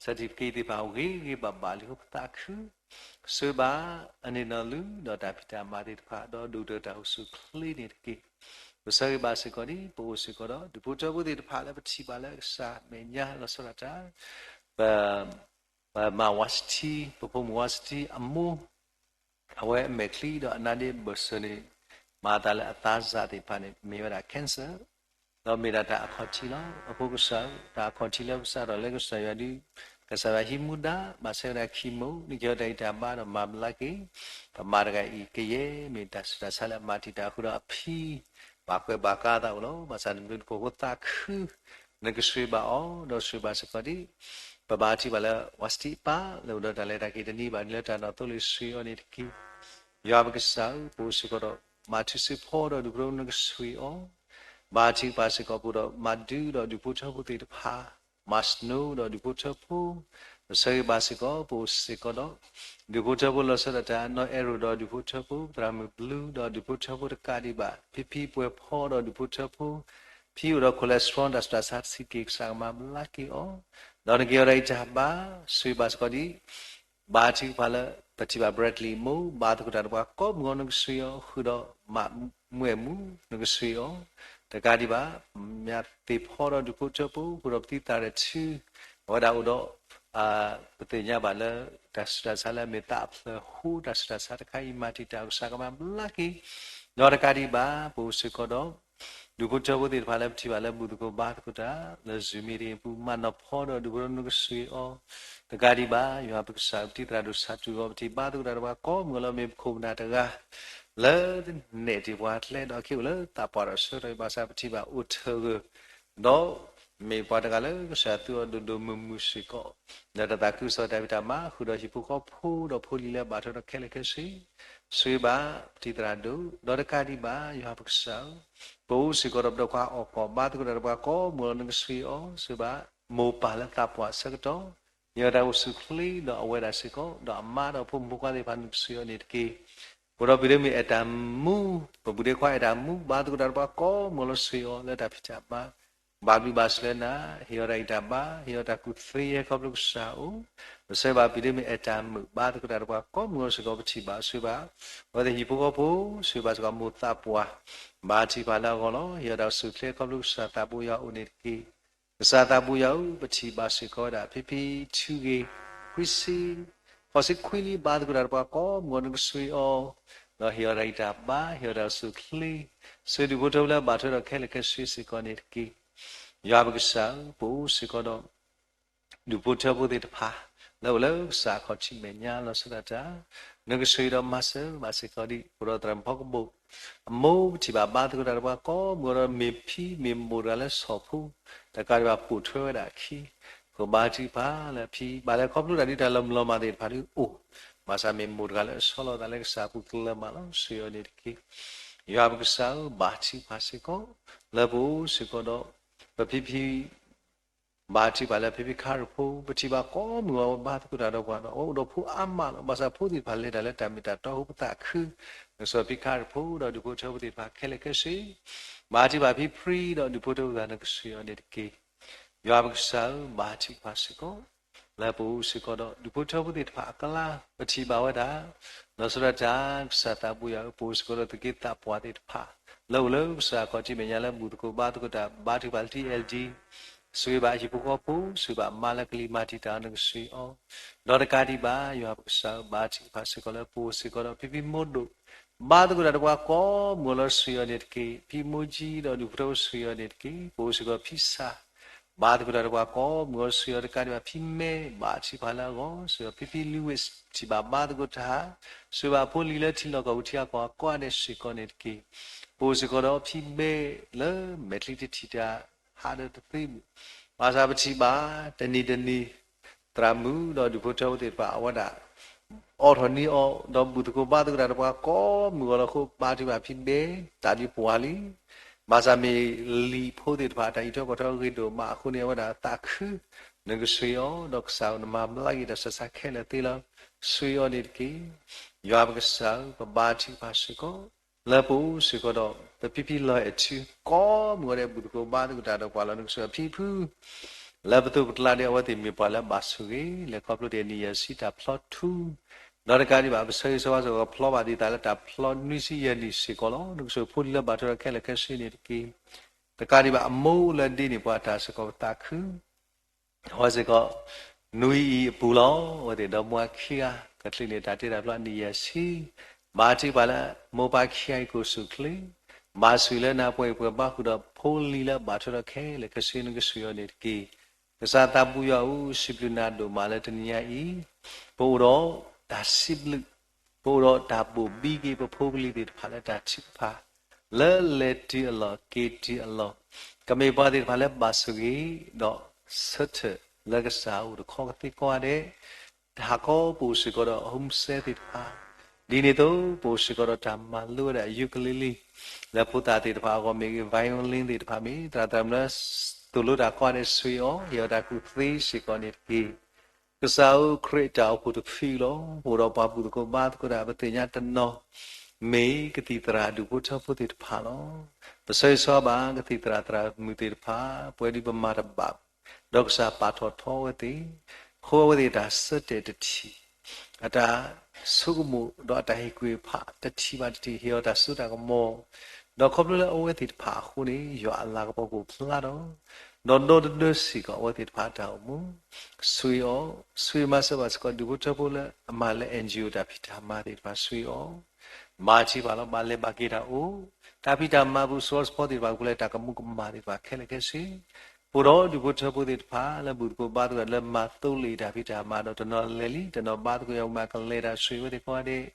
certificate သ့ၣ်တဖၣ်ဂ့ၤဂ့ၤဘၣ်ဘၣ်လံအဃိ ပသးခု ဆိၣ်ဂ့ၤဘၣ်အန့ၣ်နီၢ်လူၤ ဒီးတၢ်ဖံးတၢ်မၤသ့ၣ်တဖၣ် ဒီးဒိၣ်ကတၢၢ်တၢ်အိၣ်ဆူၣ်အိၣ်ချ့န့ၣ်တက့ၢ်. ပဆၢဂ့ၤဘၣ်စ့ၢ်ကီးဒ် ပအိၣ်စ့ၢ်ကီးဒီး ဒူၣ်ဖိထၢဖိသ့ၣ်တဖၣ်လၢပထံၣ်ဘၣ်လၢကစၢ်မဲာ်ညါလီၤဆီဒၣ်တၢ် ပ ပမါဝါစထံ ပဖိမုၣ်ဝါစထံအမိၢ် အဝဲအမဲာ်ချံဒီးအနါဒ့ဘၢၣ်စၢၤန့ၣ် မၤအသးလၢအသါစၢ်သ့ၣ်တဖၣ်န့ၣ် မ့ၢ်ဝဲဒၣ် cancer ဒီးမ့ၢ်ဒၣ်တၢ်အခီၣ်ထံးလီၤ. အဃိကစၢ်ဧၢ, တၢ်အခီၣ်ထံးလၢပစးထီၣ်လၢကစၢ်ယွၤဒုး, ကစၢ်ယွၤဟံးမူဒါ မၤဆၢဝဲဒၣ် chemo နကဟ့ၣ်အီၤတၢ်ဂံၢ်တၢ်ဘါဒီးမၤဘျါက့ၤ ပမါတဂၤအံၤကယဲၢ် မ့ၢ်တၢ်ဆူးတၢ်ဆါလၢအမၤတံာ်တာ်အဃိဒီးအဖံ ဘၣ်ကွဲးဘၣ်ကါသးအိၣ်လီၤ. ဘၣ်ဆၣ်နဘျုးနဖှိၣ်အဃိသးခု နကဆိၣ်ဂ့ၤဘၣ်အီၤ ဒီးဆိၣ်ဂ့ၤဘၣ်စ့ၢ်ကီးဒ် ပဘါထုကဖၣ်လၢ ဝါစထံအပၢ် လၢအိၣ်ဒီးတၢ်လဲၤတၢ်က့ၤတနံၤဘၣ်န့ၣ်လၢတၢ်နီၣ်သိလ့ၣ် ဆိၣ်ဂ့ၤအီၤန့ၣ်တက့ၢ်. ယွၤပကစၢ်ဧၢ, ပအိၣ်စ့ၢ်ကီးဒီး မၤထုးစုဖီဒီးဒူၣ်ဖိထၢဖိ နကဆိၣ်ဂ့ၤအီၤ, ဘါထုကဖၣ်စ့ၢ်ကီးပအိၣ်ဒီး မၤဒုဒီးဒူၣ်ဖိထၢဖိသ့ၣ်တဖၣ်, မၤ snow ဒီးဒူၣ်ဖိထၢဖိ, ပဆၢဂ့ၤဘၣ်စ့ၢ်ကီး ပအိၣ်စ့ၢ်ကီးဒီး ဒူၣ်ဖိထၢဖိလီၤဆီဒၣ်တၢ် နီၢ်အဲၣ်ရိၣ်ဒီးဒူၣ်ဖိထၢဖိ, သရၣ်မုၣ်ဘျူးဒီးဒူၣ်ဖိထၢဖိတကးဒံးဘၣ်, ဖံဖံပှဲၤဖီဒီးဒူၣ်ဖိထၢဖိ, ဖံအိၣ်ဒီး cholesterol တၢ်ဆူးတၢ်ဆါတဆံးက့ၤ ကစၢ်ကမၤဘျါက့ၤအီၤ, ဒီးနကဟ့ၣ်အီၤတၢ်ဂံၢ်တၢ်ဘါ, ဆိၣ်ဂ့ၤဘၣ်စ့ၢ်ကီးဒ် ဘါထုကဖၣ်လၢ ပထံၣ်ဘၣ် Bradley မိၢ် ဘါသကိးတၢ်ဒီးပှၤကိးမုၢ်ဂီၤ နကဆိၣ်ဂ့ၤအီၤ, ဃုာ်ဒီးမးမွဲၢ်မူ နကဆိၣ်ဂ့ၤအီၤ, တကးဒံးဘၣ် မၤသ့ၣ်ဖီဒီးဒူၣ်ဖိထၢဖိ ဃုာ်ဒီးပသံသးရထူ အဝဲဒၣ်အိၣ်ဒီး ပသ့ၣ်ညါဘၣ်လၢ တၢ်ဆူးတၢ်ဆါလၢအမ့ၢ်သးအဖျၢၣ်အဃိ တၢ်ဆူးတၢ်ဆါတခါအံၤ မၤတံာ်တာ် ကစၢ်ကမၤဘျါက့ၤ, ဒီးတကးဒံးဘၣ် ပအိၣ်စ့ၢ်ကီးဒီး ဒူၣ်ဖိထၢဖိသ့ၣ်တဖၣ်လၢပထံၣ်ဘၣ်လၢဘူၣ်သကိးဘါသကိးတၢ် လၢ Zoom meeting အပူၤ မၤနီၢ်ဖီဒီးဒူၣ်ဖိထၢဖိ နကဆိၣ်ဂ့ၤအီၤ, တကးဒံးဘၣ် ယွၤပကစၢ် ပတံၤသရၣ်ဒိၣ်ဆၣ်တူၢ်ဂီၤ ပထံၣ်ဘါသကိးတၢ်ဒီးပှၤကိးမုၢ်ဂီၤလၢ မ့ၢ်ပခိၣ်ပနၢ်တဂၤ လၢနဲၣ်တ့ၢ်ပှၤကျဲဒီး က့ၤအိၣ်လၢသးပှၢ်ဒီးဆၢကတီၢ်အံၤ ဘၣ်ဆၣ်ပထံၣ်ဘၣ်အိၣ်ထၢဂၢၢ် ဒီးမ့ၢ်ပှၤတဂၤလၢကစၢ်ယွၤသူအီၤဒိၣ်ဒိၣ်မုၢ်မုၢ်စ့ၢ်ကီး, ဒီးတၢ်သးခုကစီၣ်တၢ်ဖံးတၢ်မၤ ဃုာ်ဒီးဟံၣ်ဖိဃီဖိဒီးဖိလံၤလၢဘၣ်ထွဲဒီးခဲလၢာ်ခဲဆ့, ဆိၣ်ဂ့ၤဘၣ် ပတံၤသရၣ်ဒိၣ်, ဒီးတကးဒံးဘၣ် ယွၤပကစၢ်ဧၢ, ပအိၣ်စ့ၢ်ကီးဒီးပဒီးခွါအီၣ်ကီၢ် ဘါသကိးတၢ်ဒီးပှၤကိးမုၢ်ဂီၤ နကဆိၣ်ဂ့ၤအီၤ, ဆိၣ်ဂ့ၤဘၣ် မိၢ်ပၢ်လၢသးပှၢ်ဆၢကတီၢ်, ဟ့ၣ်အီၤတၢ်အိၣ်ဆူၣ်အိၣ်ချ့ဒီးအဝဲဒၣ်စ့ၢ်ကီး ဒီးအမါဒီးဖိမုၣ်ဖိခွါသ့ၣ်တဖၣ် နကဆိၣ်ဂ့ၤအီၤန့ၣ်တက့ၢ်. အိၣ်ဒီးပဒိၣ်မုၣ်အဲၣ်တၢ်မူ, ပဘူးဒ့ခွါအဲၣ်တၢ်မူ ဘါသကိးတၢ်ဒီးပှၤကိးမုၢ်ဂီၤ ဆိၣ်ဂ့ၤအီၤလၢတၢ်ဖံးတၢ်မၤ ဘၣ်ဘျုးဘၣ်ဆိၣ်လၢနၤ, ဟ့ၣ်အီၤတၢ်ဂံၢ်တၢ်ဘါ, ဟ့ၣ်အီၤတၢ်ကူၣ်သ့ဟဲခီဖျိကစၢ်အအိၣ်, ပဆၢဂ့ၤဘၣ်ပဒိၣ်မုၣ်အဲၣ်တၢ်မုၣ် ဘါသကိးတၢ်ဒီးပှၤကိးမုၢ်ဂီၤစ့ၢ်ကီး ပထံၣ်ဘၣ်ဆိၣ်ဂ့ၤဘၣ် အဝဲသ့ၣ်ဟံၣ်ဖိဃီဖိ, ဆိၣ်ဂ့ၤဘၣ်စ့ၢ်ကီးမိၢ်သးပှၢ်, ဘါထုကဖၣ်လၢအဂီၢ်လီၤ. ဟ့ၣ်အီၤတၢ်အိၣ်ဆူၣ်အိၣ်ချ့ခီဖျိကစၢ်သးဘိယွၤအအိၣ်န့ၣ်တက့ၢ်. ကစၢ်သးဘိယွၤဧၢ, ပထံၣ်ဘၣ်စ့ၢ်ကီးဝဲဒၣ် ဖံဖံထူဂ့ၤ ခွံဆံ, ဃိးဆံခွံလံ ဘါသကိးတၢ်ဒီးပှၤကိးမုၢ်ဂီၤ နကဆိၣ်ဂ့ၤအီၤ, ဒီးဟ့ၣ်အီၤတၢ်ဂံၢ်တၢ်ဘါ, ဟ့ၣ်အီၤတၢ်အိၣ်ဆူၣ်အိၣ်ချ့, ဆိၣ်ဂ့ၤဒူၣ်ဖိထၢဖိလၢဘၣ်ထွဲဒီးခဲလၢာ်ခဲဆ့စ့ၢ်ကီးန့ၣ်တက့ၢ်. ယွၤပကစၢ်ဧၢ, ပအိၣ်စ့ၢ်ကီးဒီး ဒူၣ်ဖိထၢဖိသ့ၣ်တဖၣ် လၢအိၣ်လၢကစၢ်အခီၣ်ထံးမဲာ်ညါလီၤဆီဒၣ်တၢ်, နကဆိၣ်ဂ့ၤဒီးမၤစၢၤဘၣ်စ့ၢ်ကီးဒ် ပဒိၣ်သရၣ်မုၣ်ဖီကဘိၣ် အမိၢ် ပထံၣ်ဘၣ်ဘါသကိးတၢ်ဒီးပှၤကိးမုၢ်ဂီၤဒီး မ့ၢ်ဖံမ့ၢ်မိၢ်တဂၤလၢဆီၣ်ဖိ, တကးဒံးဘၣ်ပိာ်ထွဲဝဲဒၣ်အခံ, ဃိဘါထုကဖၣ်လၢအဖံ ဘၣ်လဲၤခီဖျိတၢ်ဒုးတၢ်လီၤမုၢ်လီၤမၢ်သ့ၣ်တဖၣ်ဒုးအိၣ်, ဘၣ်ဆၣ်မ့ၢ်မိၢ်တဂၤလၢအဆီလီၤအသးလၢကစၢ်အပူၤကလၢၤမးလီၤ. ဆိၣ်ဂ့ၤအီၤန့ၣ်တက့ၢ်. ယွၤပကစၢ်ဧၢ, ဘါထုကဖၣ်စ့ၢ်ကီး လၢပအိၣ်စ့ၢ်ကီးဒီး ပဖံဖံ ဘါထုကဖၣ်လၢဖံဖံခါရၢၢ်ဖိ, ပထံၣ်ဘၣ်ကိးမုၢ်ဂီၤဘါသကိးတၢ်ဒီးပှၤဒီး အဝဲအိၣ်ဒီးဖိအါမးလီၤ. ဘၣ်ဆၣ်ဖိသ့ၣ်တဖၣ်လဲၤတၢ်လၢတၢ်မ့ၢ်တၢ်တီအဃိပသးခု, နကဆိၣ်ဂ့ၤဖံခါရၢၢ်ဖိဒီးဒူၣ်ဖိထၢဖိသ့ၣ်တဖၣ်ခဲလၢာ်ခဲဆ့, ဘါထုကဖၣ်ဖံဖံဒီးဒူၣ်ဖိထၢဖိသ့ၣ်တဖၣ် နကဆိၣ်ဂ့ၤအီၤန့ၣ်တက့ၢ်. ယွၤပကစၢ်ဧၢ, ဘါထုကဖၣ်စ့ၢ်ကီး လၢပအိၣ်စ့ၢ်ကီးဒီး ဒူၣ်ဖိထၢဖိသ့ၣ်တဖၣ်အကျါ ပထံၣ်ဘၣ်ဝဲဒၣ် လီၤဆီဒၣ်တၢ် ကစၢ်သးဘိယွၤဧၢ, ပအိၣ်စ့ၢ်ကီးဒီးသုးက့သးပှၢ်သ့ၣ်တဖၣ် လၢအိၣ်လၢကစၢ်အခီၣ်ထံးမဲာ်ညါလၢဘူၣ်သကိးဘါသကိးတၢ် ဘါထုကဖၣ်လၢ T L D, ဆိၣ်ဂ့ၤဘၣ်ဟံၣ်ဖိဃီဖိ, ဆိၣ်ဂ့ၤဘၣ်မါလၢကလံၤမၤတံာ်တာ်အီၤ နကဆိၣ်ဂ့ၤအီၤ, ဒီးတကးဒံးဘၣ် ယွၤပကစၢ်ဧၢ, ဘါထုကဖၣ်စ့ၢ်ကီးလၢပအိၣ်စ့ၢ်ကီးဒီး ဖံဖံမိၢ်ဒိၣ် ဘါသကိးတၢ်ဒီးပှၤကိးမုၢ်ဂီၤလၢ ဆိၣ်ဂ့ၤအီၤန့ၣ်တက့ၢ်. ဖံမိၢ်ကၠံဒီးဒူၣ်ဖိထၢဖိ ဆိၣ်ဂ့ၤအီၤန့ၣ်တက့ၢ်. ပအိၣ်စ့ၢ်ကီးဖံစၢ် ဘါသကိးတၢ်ဒီးပှၤကိးမုၢ်ဂီၤ ဆိၣ်ဂ့ၤအီၤတကးဒံးဘၣ် ဖံမဲ ဘါထုကဖၣ်လၢအဂီၢ် ဆိၣ်ဂ့ၤအီၤ. ဖံဖံလူဝ့ၣ် ထံၣ်ဘၣ်ဘါသကိးတၢ် ဆိၣ်ဂ့ၤဘၣ်ဖိလံၤလၢထံလီၢ်ကီၢ်ပူၤထံဂၤကီၢ်ဂၤကိးဂၤဒဲးစ့ၢ်ကီးန့ၣ်တက့ၢ်. ပအိၣ်စ့ၢ်ကီးဒီးဖံမဲလၢမဲာ်ချံတထံၣ်တၢ် ဟးဒီးတသ့ဘၣ်. ဘၣ်ဆၣ်ပထံၣ်ဘၣ် တနံၤတနံၤ သရၣ်မုၣ်ဒီးဒူၣ်ဖိထၢဖိသ့ၣ်တဖၣ် အဝဲဒၣ် အိးထီၣ်နံၤအီၤ ဒီးဘူၣ်သကိးဘါသကိးတၢ်ဒီးပှၤကိးမုၢ်ဂီၤလီၤအဃိ ဘါထုကဖၣ်ဖံမဲ တၢ်ဒုးပှၢ်လံ. ဘၣ်ဆၣ်မ့ၢ်လံာ်ဖိသ့ၣ်တဖၣ် တၢ်အံးထွဲကွၢ်ထွဲဂ့ၤဒိၣ်မးအဃိန့ၣ် အဝဲဒၣ်သးခု နကဆိၣ်ဂ့ၤအီၤ, ဒီးကစၢ်ဧၢ နမၤဘျါက့ၤတၢ်ဆၢကတီၢ်ခဲလၢာ်သ့လၢ ဆိၣ်ဂ့ၤအီၤန့ၣ်တက့ၢ်. ယွၤပကစၢ်ဧၢ, ပဘါထုကဖၣ်စ့ၢ်ကီး လၢပအိၣ်စ့ၢ်ကီးဒီး ပဖံဖံလီၤအဲၣ်ထူ ကိးမုၢ်ဂီၤဒဲး ဘူၣ်သကိးဘါသကိးတၢ်ဒီးပှၤလီၤ. နကဆိၣ်ဂ့ၤအဖံဖု လၢပသိးပကျါဒဲး အဝဲသ့ၣ်မ့ၢ်ပှၤလၢအဘၣ်ဆိၣ်ဂ့ၤ လဲၤခီဖျိတ့ၢ်နံၣ်ယဲၢ်ဆံတၢ်ဖျီထူ, ဒီးတကးဒံးဘၣ် ပဆၢဂ့ၤဆၢဝါစ့ၢ်ကီး ဖျီဘၣ်ဒံးသးလၢတၢ်ဖျီနွံဆံယဲၢ်နံၣ်စ့ၢ်ကီးလီၤ. နကဆိၣ်ဂ့ၤဖိလံၤလၢဘၣ်ထွဲဒီးခဲလၢာ်ခဲဆ့န့ၣ်တက့ၢ်. တကးဒံးဘၣ် အမိၢ်လၢဒ့န့ၢ်ပှၤတၢ်စ့ၢ်ကီးပသးခု အဝဲစ့ၢ်ကီး နွံအံၤအပူၤလီၤ. အဝဲသ့ၣ်ဒီမါဝၤခံဂၤ ကချုးန့ၢ်တၢ်တ့တၢ်ဖျီအနံၣ်ယဲၢ်ဆံ, ဘါထုကဖၣ်လၢ မိၢ်ပၢ်ခံဂၤအံၤကိးဆူၣ်ချ့, ဘၣ်ဆူၣ်လၢနၤပှဲၤပှဲၤဘၣ်ဃုာ်ဒီးဖိလံၤလၢဘၣ်ထွဲဒီးခဲလၢာ်ခဲဆ့ နကဆိၣ်ဂ့ၤအီၤန့ၣ်တက့ၢ်. ကစၢ်သးဘိယွၤဧၢ, စံးဘျုးနၤဒိၣ်မးလၢတနံၤညါအံၤ ပအိၣ်ဒီးတၢ်စံးဘျုး ပအိၣ်ဒီးတၢ်ဘိၣ်ဘံက့ၤ ပဖိပလံၤသ့ၣ်တဖၣ်လၢတၢ်ထုကဖၣ် လၢလဲၤတုၤအလီၢ်က့ၤတုၤအလီၢ်, ကမ့ၢ်ပှၤသ့ၣ်တဖၣ်လၢဘၣ်ဆိၣ်ဂ့ၤ ဒီးဆၢထၢၣ်လၢကစၢ်အိၣ်တခီကသ့ကိးဂၤဒဲး, တၢ်ဟးကီပအိၣ်စ့ၢ်ကီးဒီး home cell သ့ၣ်တဖၣ်, ဒ်န့ၣ်အသိး ပအိၣ်စ့ၢ်ကီးဒီးတၢ်မၤလိဝဲဒၣ် ukulele လၢဖိသၣ်သ့ၣ်တဖၣ်အဂီၢ်မ့ၢ်ဂ့ၤ, violin သ့ၣ်တဖၣ်မ့ၢ် သရၣ်သရၣ်မုၣ်လၢသိၣ်လိတၢ်ကိးဂၤဒဲး ဆိၣ်ဂ့ၤအီၤ ဟ့ၣ်အီၤတၢ်ကူၣ်သ့စ့ၢ်ကီးန့ၣ်တက့ၢ်. ကစၢ်ဧၢ, ခရံာ်တၢ်အိၣ်ဖှိၣ်တဖုအံၤလီၤ. ပအိၣ်ဒီးပှၤဘူၣ်သကိးဘါသကိးတၢ် ပသ့ၣ်ညါတနီၤ မ့ၢ်ကသံၣ်သရၣ်ဒူၣ်ဖိထၢဖိသ့ၣ်တဖၣ်လီၤ. ပဆၢဂ့ၤဆၢဝါဘၣ် ကသံၣ်သရၣ်သရၣ်မုၣ်သ့ၣ်တဖၣ် ပှဲၤဒ်ပမၤတဘၣ် ဒီးကစၢ်ပာ်ထီၣ်ထီအဝဲသ့ၣ်, အဃိအဝဲသ့ၣ်တၢ်ဆၢတဲာ်တထံၣ်, အတၢ်ဆိကမိၣ်ဒီးအတၢ်ဟ့ၣ်ကွံာ်ဖးတထံၣ်ဘၣ်တထံၣ် ဟ့ၣ်အီၤတၢ်စိတၢ်ကမီၤ, ဒီးခီဖျိလၢအဝဲသ့ၣ်တဖၣ်အဃိန့ၣ် ယွၤအလၤကပီၤကအိၣ်ဖျါဒီး ဒီးဒီတဒၢစ့ၢ်ကီးအဝဲသ့ၣ်တဖၣ်အတၢ်အိၣ်မူ, ဆိၣ်ဂ့ၤအီၤ, ဆိၣ်ဂ့ၤမၤစၢၤဘၣ်စ့ၢ်ကီး ဒူၣ်ဖိထၢဖိလၢအမၤလၢ NGO တၢ်ဖံးတၢ်မၤသ့ၣ်တဖၣ် ဆိၣ်ဂ့ၤအီၤ, ဘါထုကဖၣ်လီၤ. ဘၣ်လဲၤဘၣ်က့ၤတၢ်အိၣ်, တၢ်ဖံးတၢ်မၤပူၤ စီဆှံသ့ၣ်တဖၣ် ကပူၤလၢတၢ်ကမူးကမၣ်သ့ၣ်တဖၣ်ခဲလၢာ်ခဲဆ့, ပအိၣ်ဒီးဒူၣ်ဖိထၢဖိသ့ၣ်တဖၣ်လၢဘူၣ်သကိးဘါသကိးတၢ်လၢမၤသိလ့ၣ်တၢ်ဖံးတၢ်မၤဒီး တနီၤလဲၤလံ တနီၤဘါသကိးယၤမၤကလဲၤတၢ် ဆိၣ်ဂ့ၤဝဲသ့ၣ်ကိးဂၤဒဲး,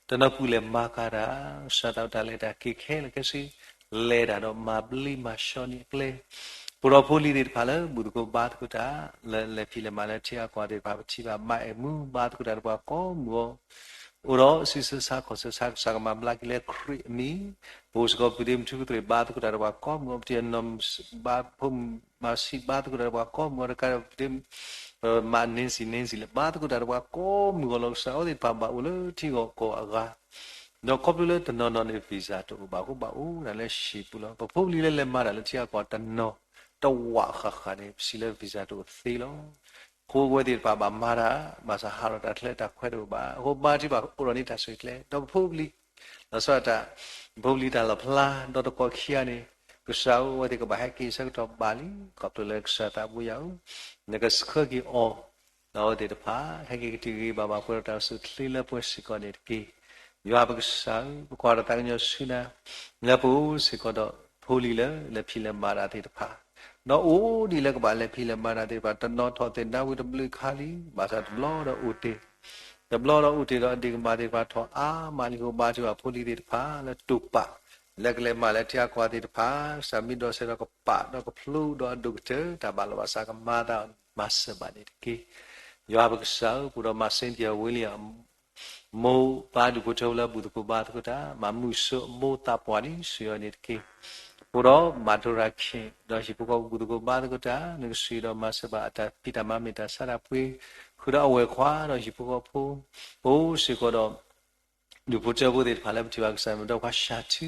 တနီၤကူၣ်လဲၤမၤကၤတၢ် စှၤသးတၢ်လဲၤတၢ်က့ၤခဲလၢာ်ခဲဆ့ လဲၤတၢ်ဒီးမၤဘျ့မၤဆှီန့ၢ်အကျဲ, ပအိၣ်ဒီးဖိလံၤသ့ၣ်တဖၣ်လၢဘူၣ်သကိးဘါသကိးတၢ် လၢလဲၤဖံးလဲၤမၤလၢထံအကီၢ်သ့ၣ်တဖၣ် ပထံၣ်ဘၣ်ဘၣ်အဲၣ်မူဘါသကိးတၢ်ဒီးပှၤကိးမုၢ်ဂီၤ, အိၣ်ဒီးစုဆၢဆါခီၣ်ဆၢဆါ ကစၢ်ကမၤဘျါက့ၤလၢခရံာ်အမံၤ, ပအိၣ်စ့ၢ်ကီးပဒ့မုၣ်ထူကတြ့ၣ်ဘါသကိးတၢ်ဒီးပှၤကိးမုၢ်ဂီၤ, ပတံၤအနီၢ်မုၣ်ဘါဖိမုၣ်မၤဆံးဘါသကိးတၢ်ဒီးပှၤကိးမုၢ်ဂီၤ, တကးဒီးပဒ့မုၣ် ပမၤန့ၢ်စံးန့ၢ်စံးလၢဘါသကိးတၢ်ဒီးပှၤကိးမုၢ်ဂီၤလီၤ. ကစၢ်အဝဲသ့ၣ်တဖၣ်ဘၣ်အိၣ်လၢထံဂီၢ်ကီၢ်အဂၤ, ဒီးခီဖျိလၢတနီၤနီၤန့ၣ် visa တအိၣ်ဘၣ်အဃိ ဘၣ်အိၣ်ဒၣ်လၢဟံၣ်ပူၤလီၤ. ပဖိပလံၤလၢလဲၤမၤတၢ်လၢထံအကီၢ်တနီၤ တဝးဃၣ်ဃၣ်န့ၣ် ပစံးလၢ visa တအိၣ်သ့လီၤ. အဃိအဝဲသ့ၣ်တဖၣ်ဘၣ်မၤတၢ် ဘၣ်ဆၣ်ဟးထီၣ်တၢ်ချၢတၢ်ခွဲးတအိၣ်ဘၣ်. အဃိဘါထုကဖၣ်အိၣ်ဒီးန့ၢ်တၢ်ဆိၣ်ဂ့ၤကျဲ ဒီးပဖိပလံၤ လီၤဆီဒၣ်တၢ် ပဖိပလံၤတၢ်လီၢ်ဖျါ ဒီးတကီၢ်ခံဂၤန့ၣ် ကစၢ်ဧၢ အဝဲသ့ၣ်ကဘၣ်ဟဲက့ၤဆၢကတီၢ်ဘၣ်လံ ခီဖျိလၢကစၢ်သးဘိယွၤဧၢ, နကဆှၢက့ၤအီၤ ဒီးအဝဲသ့ၣ်တဖၣ် ဟဲက့ၤကတုၤဂ့ၤဂ့ၤဘၣ်ဘၣ် ပှဲၤဒီးတၢ်အိၣ်ဆူၣ်အိၣ်ချ့လၢပှဲၤစ့ၢ်ကီးန့ၣ်တက့ၢ်. ယွၤပကစၢ်ဧၢ, ပကွၢ်ဒီးသးကညီၤဆူနၤ လၢပအိၣ်စ့ၢ်ကီးဒီးဖိလံၤလၢလဲၤဖံးလဲၤမၤတၢ်သ့ၣ်တဖၣ်, ဒီးအိၣ်ဒံးလၢကဘၣ်လဲၤဖံးလဲၤမၤတၢ်သ့ၣ်တဖၣ် တနီၤထီၣ်သ့ၣ်နါဝံၤတဘျုးခါလံ, ဘၣ်ဆၣ်တဘျီဒီးအိၣ်တ့ၢ်, တဘျီဒီးအိၣ်တ့ၢ်ဒီးအဒ့ၣ်ကမၣ်သ့ၣ်တဖၣ်ထီၣ်အါမးလံအဃိ ဘါထုကဖၣ်ဖိလံၤသ့ၣ်တဖၣ် လၢတိာ်ပာ် လၢကလဲၤမၤလၢထံအကီၢ်သ့ၣ်တဖၣ် ကစၢ်မ့ၢ်ဒိးစဲးဒီးကပာ်ဒီးကဖျိဒီးအဒိၣ်ကတၢၢ် တၢ်ဘၣ်လီၤဘၣ်စးကမၤသးမၤစၢၤဘၣ်န့ၣ်တက့ၢ်. ယွၤပကစၢ်ဧၢ, ပအိၣ်ဒီးမၤစ့တံၢ်အဝ့လံအ မိၢ်ပၢ်ဒူၣ်ဖိထၢဖိလၢဘူၣ်သကိးဘါသကိးတၢ်, မၤမုာ်ဆိအမိၢ်သးပှၢ်န့ၣ် ဆိၣ်ဂ့ၤအီၤန့ၣ်တက့ၢ်. ပအိၣ်ဒီးမၤဒိရၤခ့ၣ် ဒီးဟံၣ်ဖိဃီဖိဘူၣ်သကိးဘါသကိးတၢ်, နကဆိၣ်ဂ့ၤဒီးမၤစၢၤဘၣ်အတၢ်ဖံးတၢ်မၤမ့ၢ်တၢ်ဆါတၢ်ပှ့ၤ, ဃုာ်ဒီးအဝဲၢ်ခွါဒီးဟံၣ်ဖိဃီဖိ, ပအိၣ်စ့ၢ်ကီးဒီး ဒူၣ်ဖိထၢဖိသ့ၣ်တဖၣ်လၢပထံၣ်ဘၣ်ကစၢ်မ့ၢ်ဒီးပှၤၡၤထု,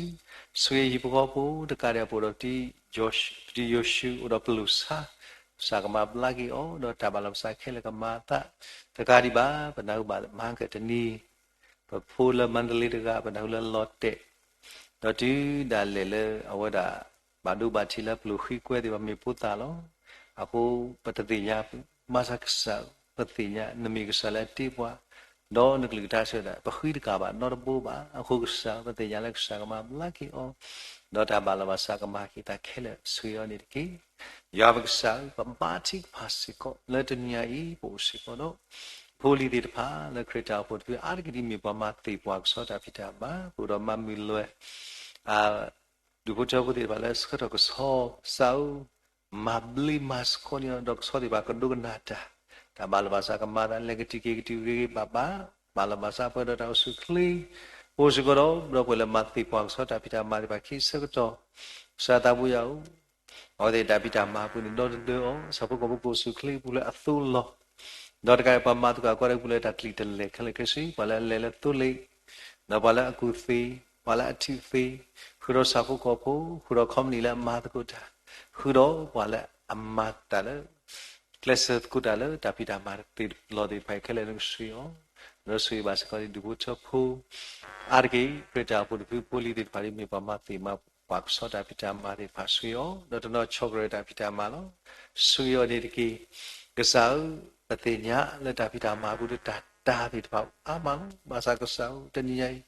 ဆိၣ်ဂ့ၤဟံၣ်ဖိဃီဖိ, တကးဒံးပအိၣ်ဒီး ပတံၤယိၤၡူ အိၣ်ဒီးပလိာ်ဆါ, ကစၢ်ကမၤဘျါက့ၤအီၤ ဒီးတၢ်ဘၣ်လီၤဘၣ်စးခဲလၢာ်ကမၤအသး, တကးဒံးဘၣ် ပနၢ်ဟူဘၣ်မဟါကတနံၤ ပဖိလၢမါတလ့တဂၤ ပနၢ်ဟူလၢလီၤတဲာ်, ဒီးတုၤဒၣ်လဲာ်လၢအဝဲဒၣ် ဘၣ်ဒိဘၣ်ထံးလၢပလိာ်ဃံကွဲသ့ၣ်တဖၣ်မ့ၢ်ဖိသၣ်လီၤ. အဃိပတသ့ၣ်ညါ မၤစၢၤကစၢ်, ပသ့ၣ်ညါနမ့ၢ်ကစၢ်လၢအတ့ပှၤ, ဒီးနကလုၢ်ကထါဆၢဒၣ် ပဃံတကးဘၣ်နီတဘိဘၣ်. အဃိကစၢ်ဧၢ, ပသ့ၣ်ညါလၢကစၢ်ကမၤဘျါက့ၤအီၤ, ဒီးတၢ်ဘၣ်လီၤဘၣ်စးကမၤက့ၤတၢ်ခဲလၢာ် ဆိၣ်ဂ့ၤအီၤန့ၣ်တက့ၢ်. ယွၤပကစၢ်ဧၢ, ပဘါထုကဖၣ်စ့ၢ်ကီး လၢတနံၤညါအံၤ ပအိၣ်စ့ၢ်ကီးဒီး ဖိလံၤသ့ၣ်တဖၣ် လၢခရံာ်တၢ်အိၣ်ဖှိၣ်တဖု အါတက့ၢ်ဒ်မ့ၢ်ပှၤမၤသ့ၣ်ပှၤကဆှီတၢ်ဖံးတၢ်မၤ, ပအိၣ်ဒီးမၤမုာ်လွဲၢ် ဒူၣ်ဖိထၢဖိသ့ၣ်တဖၣ်လၢဆှၢထီၣ်ကဆီ, ကစၢ်ဧၢ, မၤဘျ့မၤစှီန့ၢ်အီၤ ဒီးကဆီသ့ၣ်တဖၣ်ကဒိကနၣ်တၢ်, တၢ်ဘၣ်လီၤဘၣ်စးကမၤသး လဲၤကတုၤက့ၤကတုၤဂ့ၤဂ့ၤဘၣ်ဘၣ်, ဘၣ်လီၤဘၣ်စးပှဲၤဒီးတၢ်အိၣ်ဆူၣ်အိၣ်ချ့, ပအိၣ်စ့ၢ်ကီးဒီး ဒီပုၢ်ဝဲၢ်လၢမၤသ့ၣ်ပှၤကဆီတၢ်ဖံးတၢ်မၤသ့ၣ်တဖၣ်ခံဆၢကတီၢ်, ကစၢ်သးဘိယွၤဧၢ, အဝဲသ့ၣ်တၢ်ဖံးတၢ်မၤအပူၤန့ၣ် ဒီတဒၢအီၤ, ဆၣ်ဖိကီၢ်ဖိကအိၣ်ဆူၣ်ချ့အပူၤလၢအသိလီၤ, ဒီးတကးပှၤမၤသကိးကွၢ်ဒီးပူၤလၢတၢ်ကျံးတလဲၤခဲလၢာ်ခဲဆ့, ပှၤလၢအလဲၤလၢသိလ့ၣ်, ဒီးပှၤလၢအကူၣ်သ့, ပှၤလၢအထံၣ်သ့, ဃုာ်ဒီးဆၣ်ဖိကီၢ်ဖိ, ဃုာ်ဒီး company လၢအမၤသကိးတၢ်, ဃုာ်ဒီးပှၤလၢအမၤတၢ်လၢ ကျဲးစၢးသကိးတၢ်လၢတၢ်ဖံးတၢ်မၤသ့ၣ်တဖၣ်ခဲလၢာ်န့ၣ်ကဆှံအီၤ, ဒီးဆိၣ်ဂ့ၤဘၣ်စ့ၢ်ကီးဒူၣ်ဖိထၢဖိ, အါတက့ၢ် ခရံာ်တၢ်အိၣ်ဖှိၣ်တဖုဖိလံၤသ့ၣ်တဖၣ်ဒ်မ့ၢ်ပှၤမၤသ့ၣ်မၤပှၢ်ကဆှီတၢ်ဖံးတၢ်မၤသ့ၣ်တဖၣ်ဆှံအီၤ, ဒီးတနီၤဆီၣ်ကရၢတၢ်ဖံးတၢ်မၤလီၤ. ဆှံအီၤန့ၣ်တက့ၢ်. ကစၢ်ဧၢ, ပသ့ၣ်ညါလၢတၢ်ဖံးတၢ်မၤအပူၤဒီးတၢ်တၤသ့ၣ်တဖၣ်အါမးလီၤ. ဘၣ်ဆၣ်ကစၢ်ဧၢ, တနံၤညါအံၤ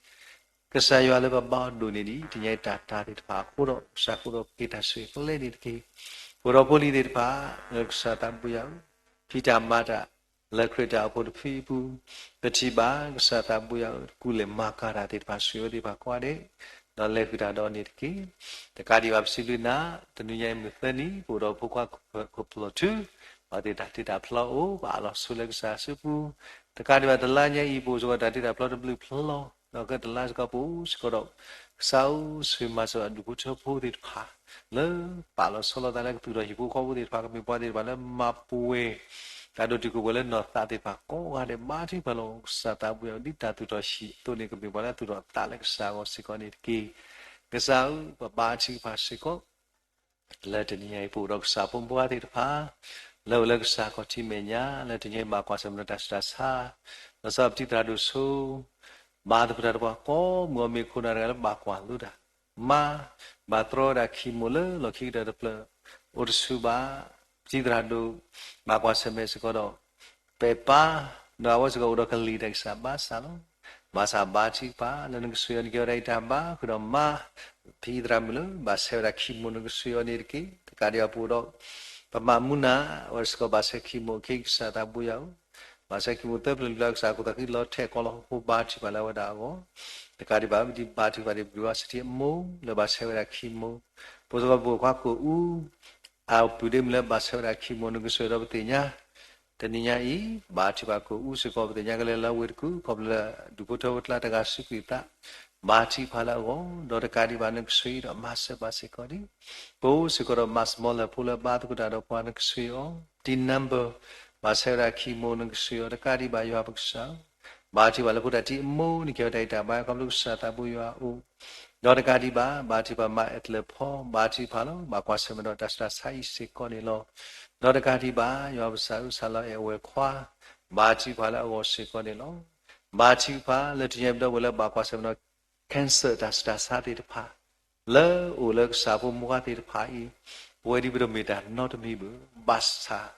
ကစၢ်ယွၤလၢပဘါအီၤဒိၣ်န့ၢ်ဒံး တနံၤညါအံၤတၢ်တၤသ့ၣ်တဖၣ်အဃိဒီး ကစၢ်ဃုာ်ဒီးက့ၤတၢ်ဆူၣ်ချ့န့ၣ်တက့ၢ်. အိၣ်ဒီးဖိလံၤသ့ၣ်တဖၣ် လၢကစၢ်သးဘိယွၤဧၢ, ဖံးတၢ်မၤတၢ် လၢခရံာ်တၢ်အိၣ်ဖှိၣ်တဖုအပူၤ, ပထံၣ်ဘၣ်ကစၢ်သးဘိယွၤဧၢ, ကူၣ်လဲၤမၤကၤတၢ်သ့ၣ်တဖၣ်ဆှံဝဲသ့ၣ်တဖၣ်ကိးဂၤဒဲး, ဒီးလဲၤဃုာ်တၢ်ဒီးန့ၣ်တက့ၢ်. တကးဒံးဘၣ်ပစံးဘျုးနၤ, တနံၤညါအံၤမုၢ်သၢနံၤ ပအိၣ်ဒီးဖိခွါခီၣ်ဖျီၣ်ထူ, ပှၤသ့ၣ်တၢ်တ့တၢ်ဖျီအိၣ် ပအးလီၤဆိလၢကစၢ်အစုပူၤ, တကးဒံးဘၣ်တလါညါအံၤ ပအိၣ်စ့ၢ်ကီးတၢ်တ့တၢ်ဖျီတဘျုးဖျီ, ဒီးကတလါစ့ၢ်ကီးပအိၣ်စ့ၢ်ကီးဒီး ကစၢ်ဧၢ, ဆိၣ်ဂ့ၤမၤစၢၤအဒူၣ်ဖိထၢဖိသ့ၣ်တဖၣ် လၢပာ်လီၤဆီလီၤသးလၢကသူၣ်ထီၣ်ဟံၣ်ဖိဃီဖိသ့ၣ်တဖၣ် ကမ့ၢ်ပှၤသ့ၣ်တဖၣ်လၢမၤပှဲၤ တၢ်ဒိၣ်တုာ်ခိၣ်ပှဲၤလၢနီၢ်သးသ့ၣ်တဖၣ်ကိးဂၤဒဲး ဘါထုကဖၣ်လီၤ. ကစၢ်သးဘိယွၤဧၢ, ဒ်တၢ်သူၣ်ထီၣ်ဟံၣ်အသိးန့ၣ် ကမ့ၢ်ပှၤလၢအသူၣ်ထီၣ်သးလၢကစၢ်အဂီၢ်စ့ၢ်ကီးန့ၣ်တက့ၢ်. ကစၢ်ဧၢ, ပဘါထုကဖၣ်စ့ၢ်ကီး လၢတနံၤညါအံၤ ပအိၣ်ဒီးကစၢ်ဖိမုၣ်ဖိခွါသ့ၣ်တဖၣ် လၢအိၣ်လၢကစၢ်ခီၣ်ထံးမဲာ်ညါ လၢတနံၤညါအံၤဘၣ်ကွၢ်ဆၢၣ်မဲာ်ဒီးတၢ်ဆူးတၢ်ဆါ, လီၤဆီပတံၤသရၣ်ဒိၣ်စိ ဘါသကိးတၢ်တပှၤကိးမုၢ်အမ့ၢ်ခိၣ်နၢ်တဂၤလၢဘၣ်ကွၢ်လိတၢ်, မါ ဘၣ်တြီဝဲဒၣ်ခံမိၢ်လၢလီၢ်ခံကတၢၢ်တဖျၢၣ် အိၣ်တဆူၣ်ဘၣ်, ပတံၤသရၣ်ဒိၣ် ဘၣ်ကွၢ်ဆၢၣ်မဲာ်စ့ၢ်ကီးဒီး ပဲာ်ပၢ်, ဒီးအဝဲစ့ၢ်ကီးအိၣ်ဒီးကလံၤတၢ်ကစၢ်ဘါစၢ်လီၤ. ဘၣ်ဆၣ်ဘါထုကဖၣ်လၢနကဆှံအီၤန့ၣ် ကဲဝဲဒၣ်ယတၢ်ဘါ, ဃုာ်ဒီးမါ ဖံသရၣ်မုၣ်လၢ ဘၣ်ဆဲးဝဲဒၣ်ခံမိၢ်နကဆှံအီၤန့ၣ်တက့ၢ်. တကးဒံးဘၣ်ပအိၣ်ဒီး ပမၤမူနၤ အဝဲစ့ၢ်ကီးဘၣ်ဆဲးခံမိၢ်အခံ ကစၢ်သးဘိယွၤဧၢ, ဘၣ်ဆဲးခံမိၢ်သၢဖျၢၣ်လွံၢ်ဖျၢၣ် ကစၢ်ခိၣ်သးခုလီၤထဲာ်ကီးလီၤ ဖိဘါထုကဖၣ်လၢအဝဲဒၣ်အဂီၢ်, တကးဒံးဘၣ် ပဒံးဘါထုကဖၣ်ဒံး ပဒုးဝဲစထံအမိၢ် လၢဘၣ်ဆဲးဝဲဒၣ်ခံမိၢ်, ပအိၣ်စ့ၢ်ကီးပဖိခွါကိၣ်အူ အပုၢ်ဒ့မုၣ်လၢဘၣ်ဆဲးဝဲဒၣ်ခံမိၢ် နကဆှံဒီးပသ့ၣ်ညါ တနံၤညါအံၤ ဘါထုကဖၣ်ကိၣ်အူစ့ၢ်ကီး ပသ့ၣ်ညါကလဲၤလၢဝ့ၢ်တကူၣ် ခီဖျိလၢဒူၣ်ဖိထၢဖိအကျါတဂၤစူးကွံာ်သး, ဘါထုကဖၣ်လၢအဂီၢ်, ဒီးတကးဒံးဘၣ်နကဆှံဒီးမၤစၢၤဘၣ်စ့ၢ်ကီးန့ၣ်, ပအိၣ်စ့ၢ်ကီးဒီး မၤစမီလၢ်ဖိလၢဘါသကိးတၢ်ဒီးပှၤ နကဆှံအီၤ, တံၤနါဘၢၣ် ဘၣ်ဆဲးဝဲဒၣ်ခံမိၢ် နကဆှံအီၤ, တကးဒံးဘၣ်ယွၤပကစၢ် ဘါထုကဖၣ်လၢဖိတၢ်တံၤအမိၢ်န့ၣ် ကဲဝဲဒၣ်ယတၢ်ဘါ ခီဖျိကစၢ်သးဘိယွၤအအိၣ်, ဒီးတကးဒံးဘၣ် ဘါထုကဖၣ်မါအဲၣ်တလၢၣ်ဖီ ဘါထုကဖၣ်လီၤ ဘၣ်ကွၢ်ဆၢၣ်မဲာ်ဒီးတၢ်ဆူးတၢ်ဆါအံၤစ့ၢ်ကီးန့ၣ်လီၤ. ဒီးတကးဒံးဘၣ် ယွၤပကစၢ်ဧၢ စၢ်လီၤအဲၣ်အဝဲၢ်ခွါ ဘါထုကဖၣ်လၢအဂီၢ်စ့ၢ်ကီးန့ၣ်လီၤ. ဘါထုကဖၣ်လၢတနံၤညါပဒီပုၢ်ဝဲၢ်လၢဘၣ်ကွၢ်ဆၢၣ်မဲာ်ဒီး cancer တၢ်ဆူးတၢ်ဆါသ့ၣ်တဖၣ် လၢအိၣ်လၢကစၢ်ဖိမုၣ်ဖိခွါသ့ၣ်တဖၣ်အံၤ, ပဝဲဒ်ပတမ့ၢ်တၢ်နီတမံၤဘၣ်, ဘၣ်ဆၣ်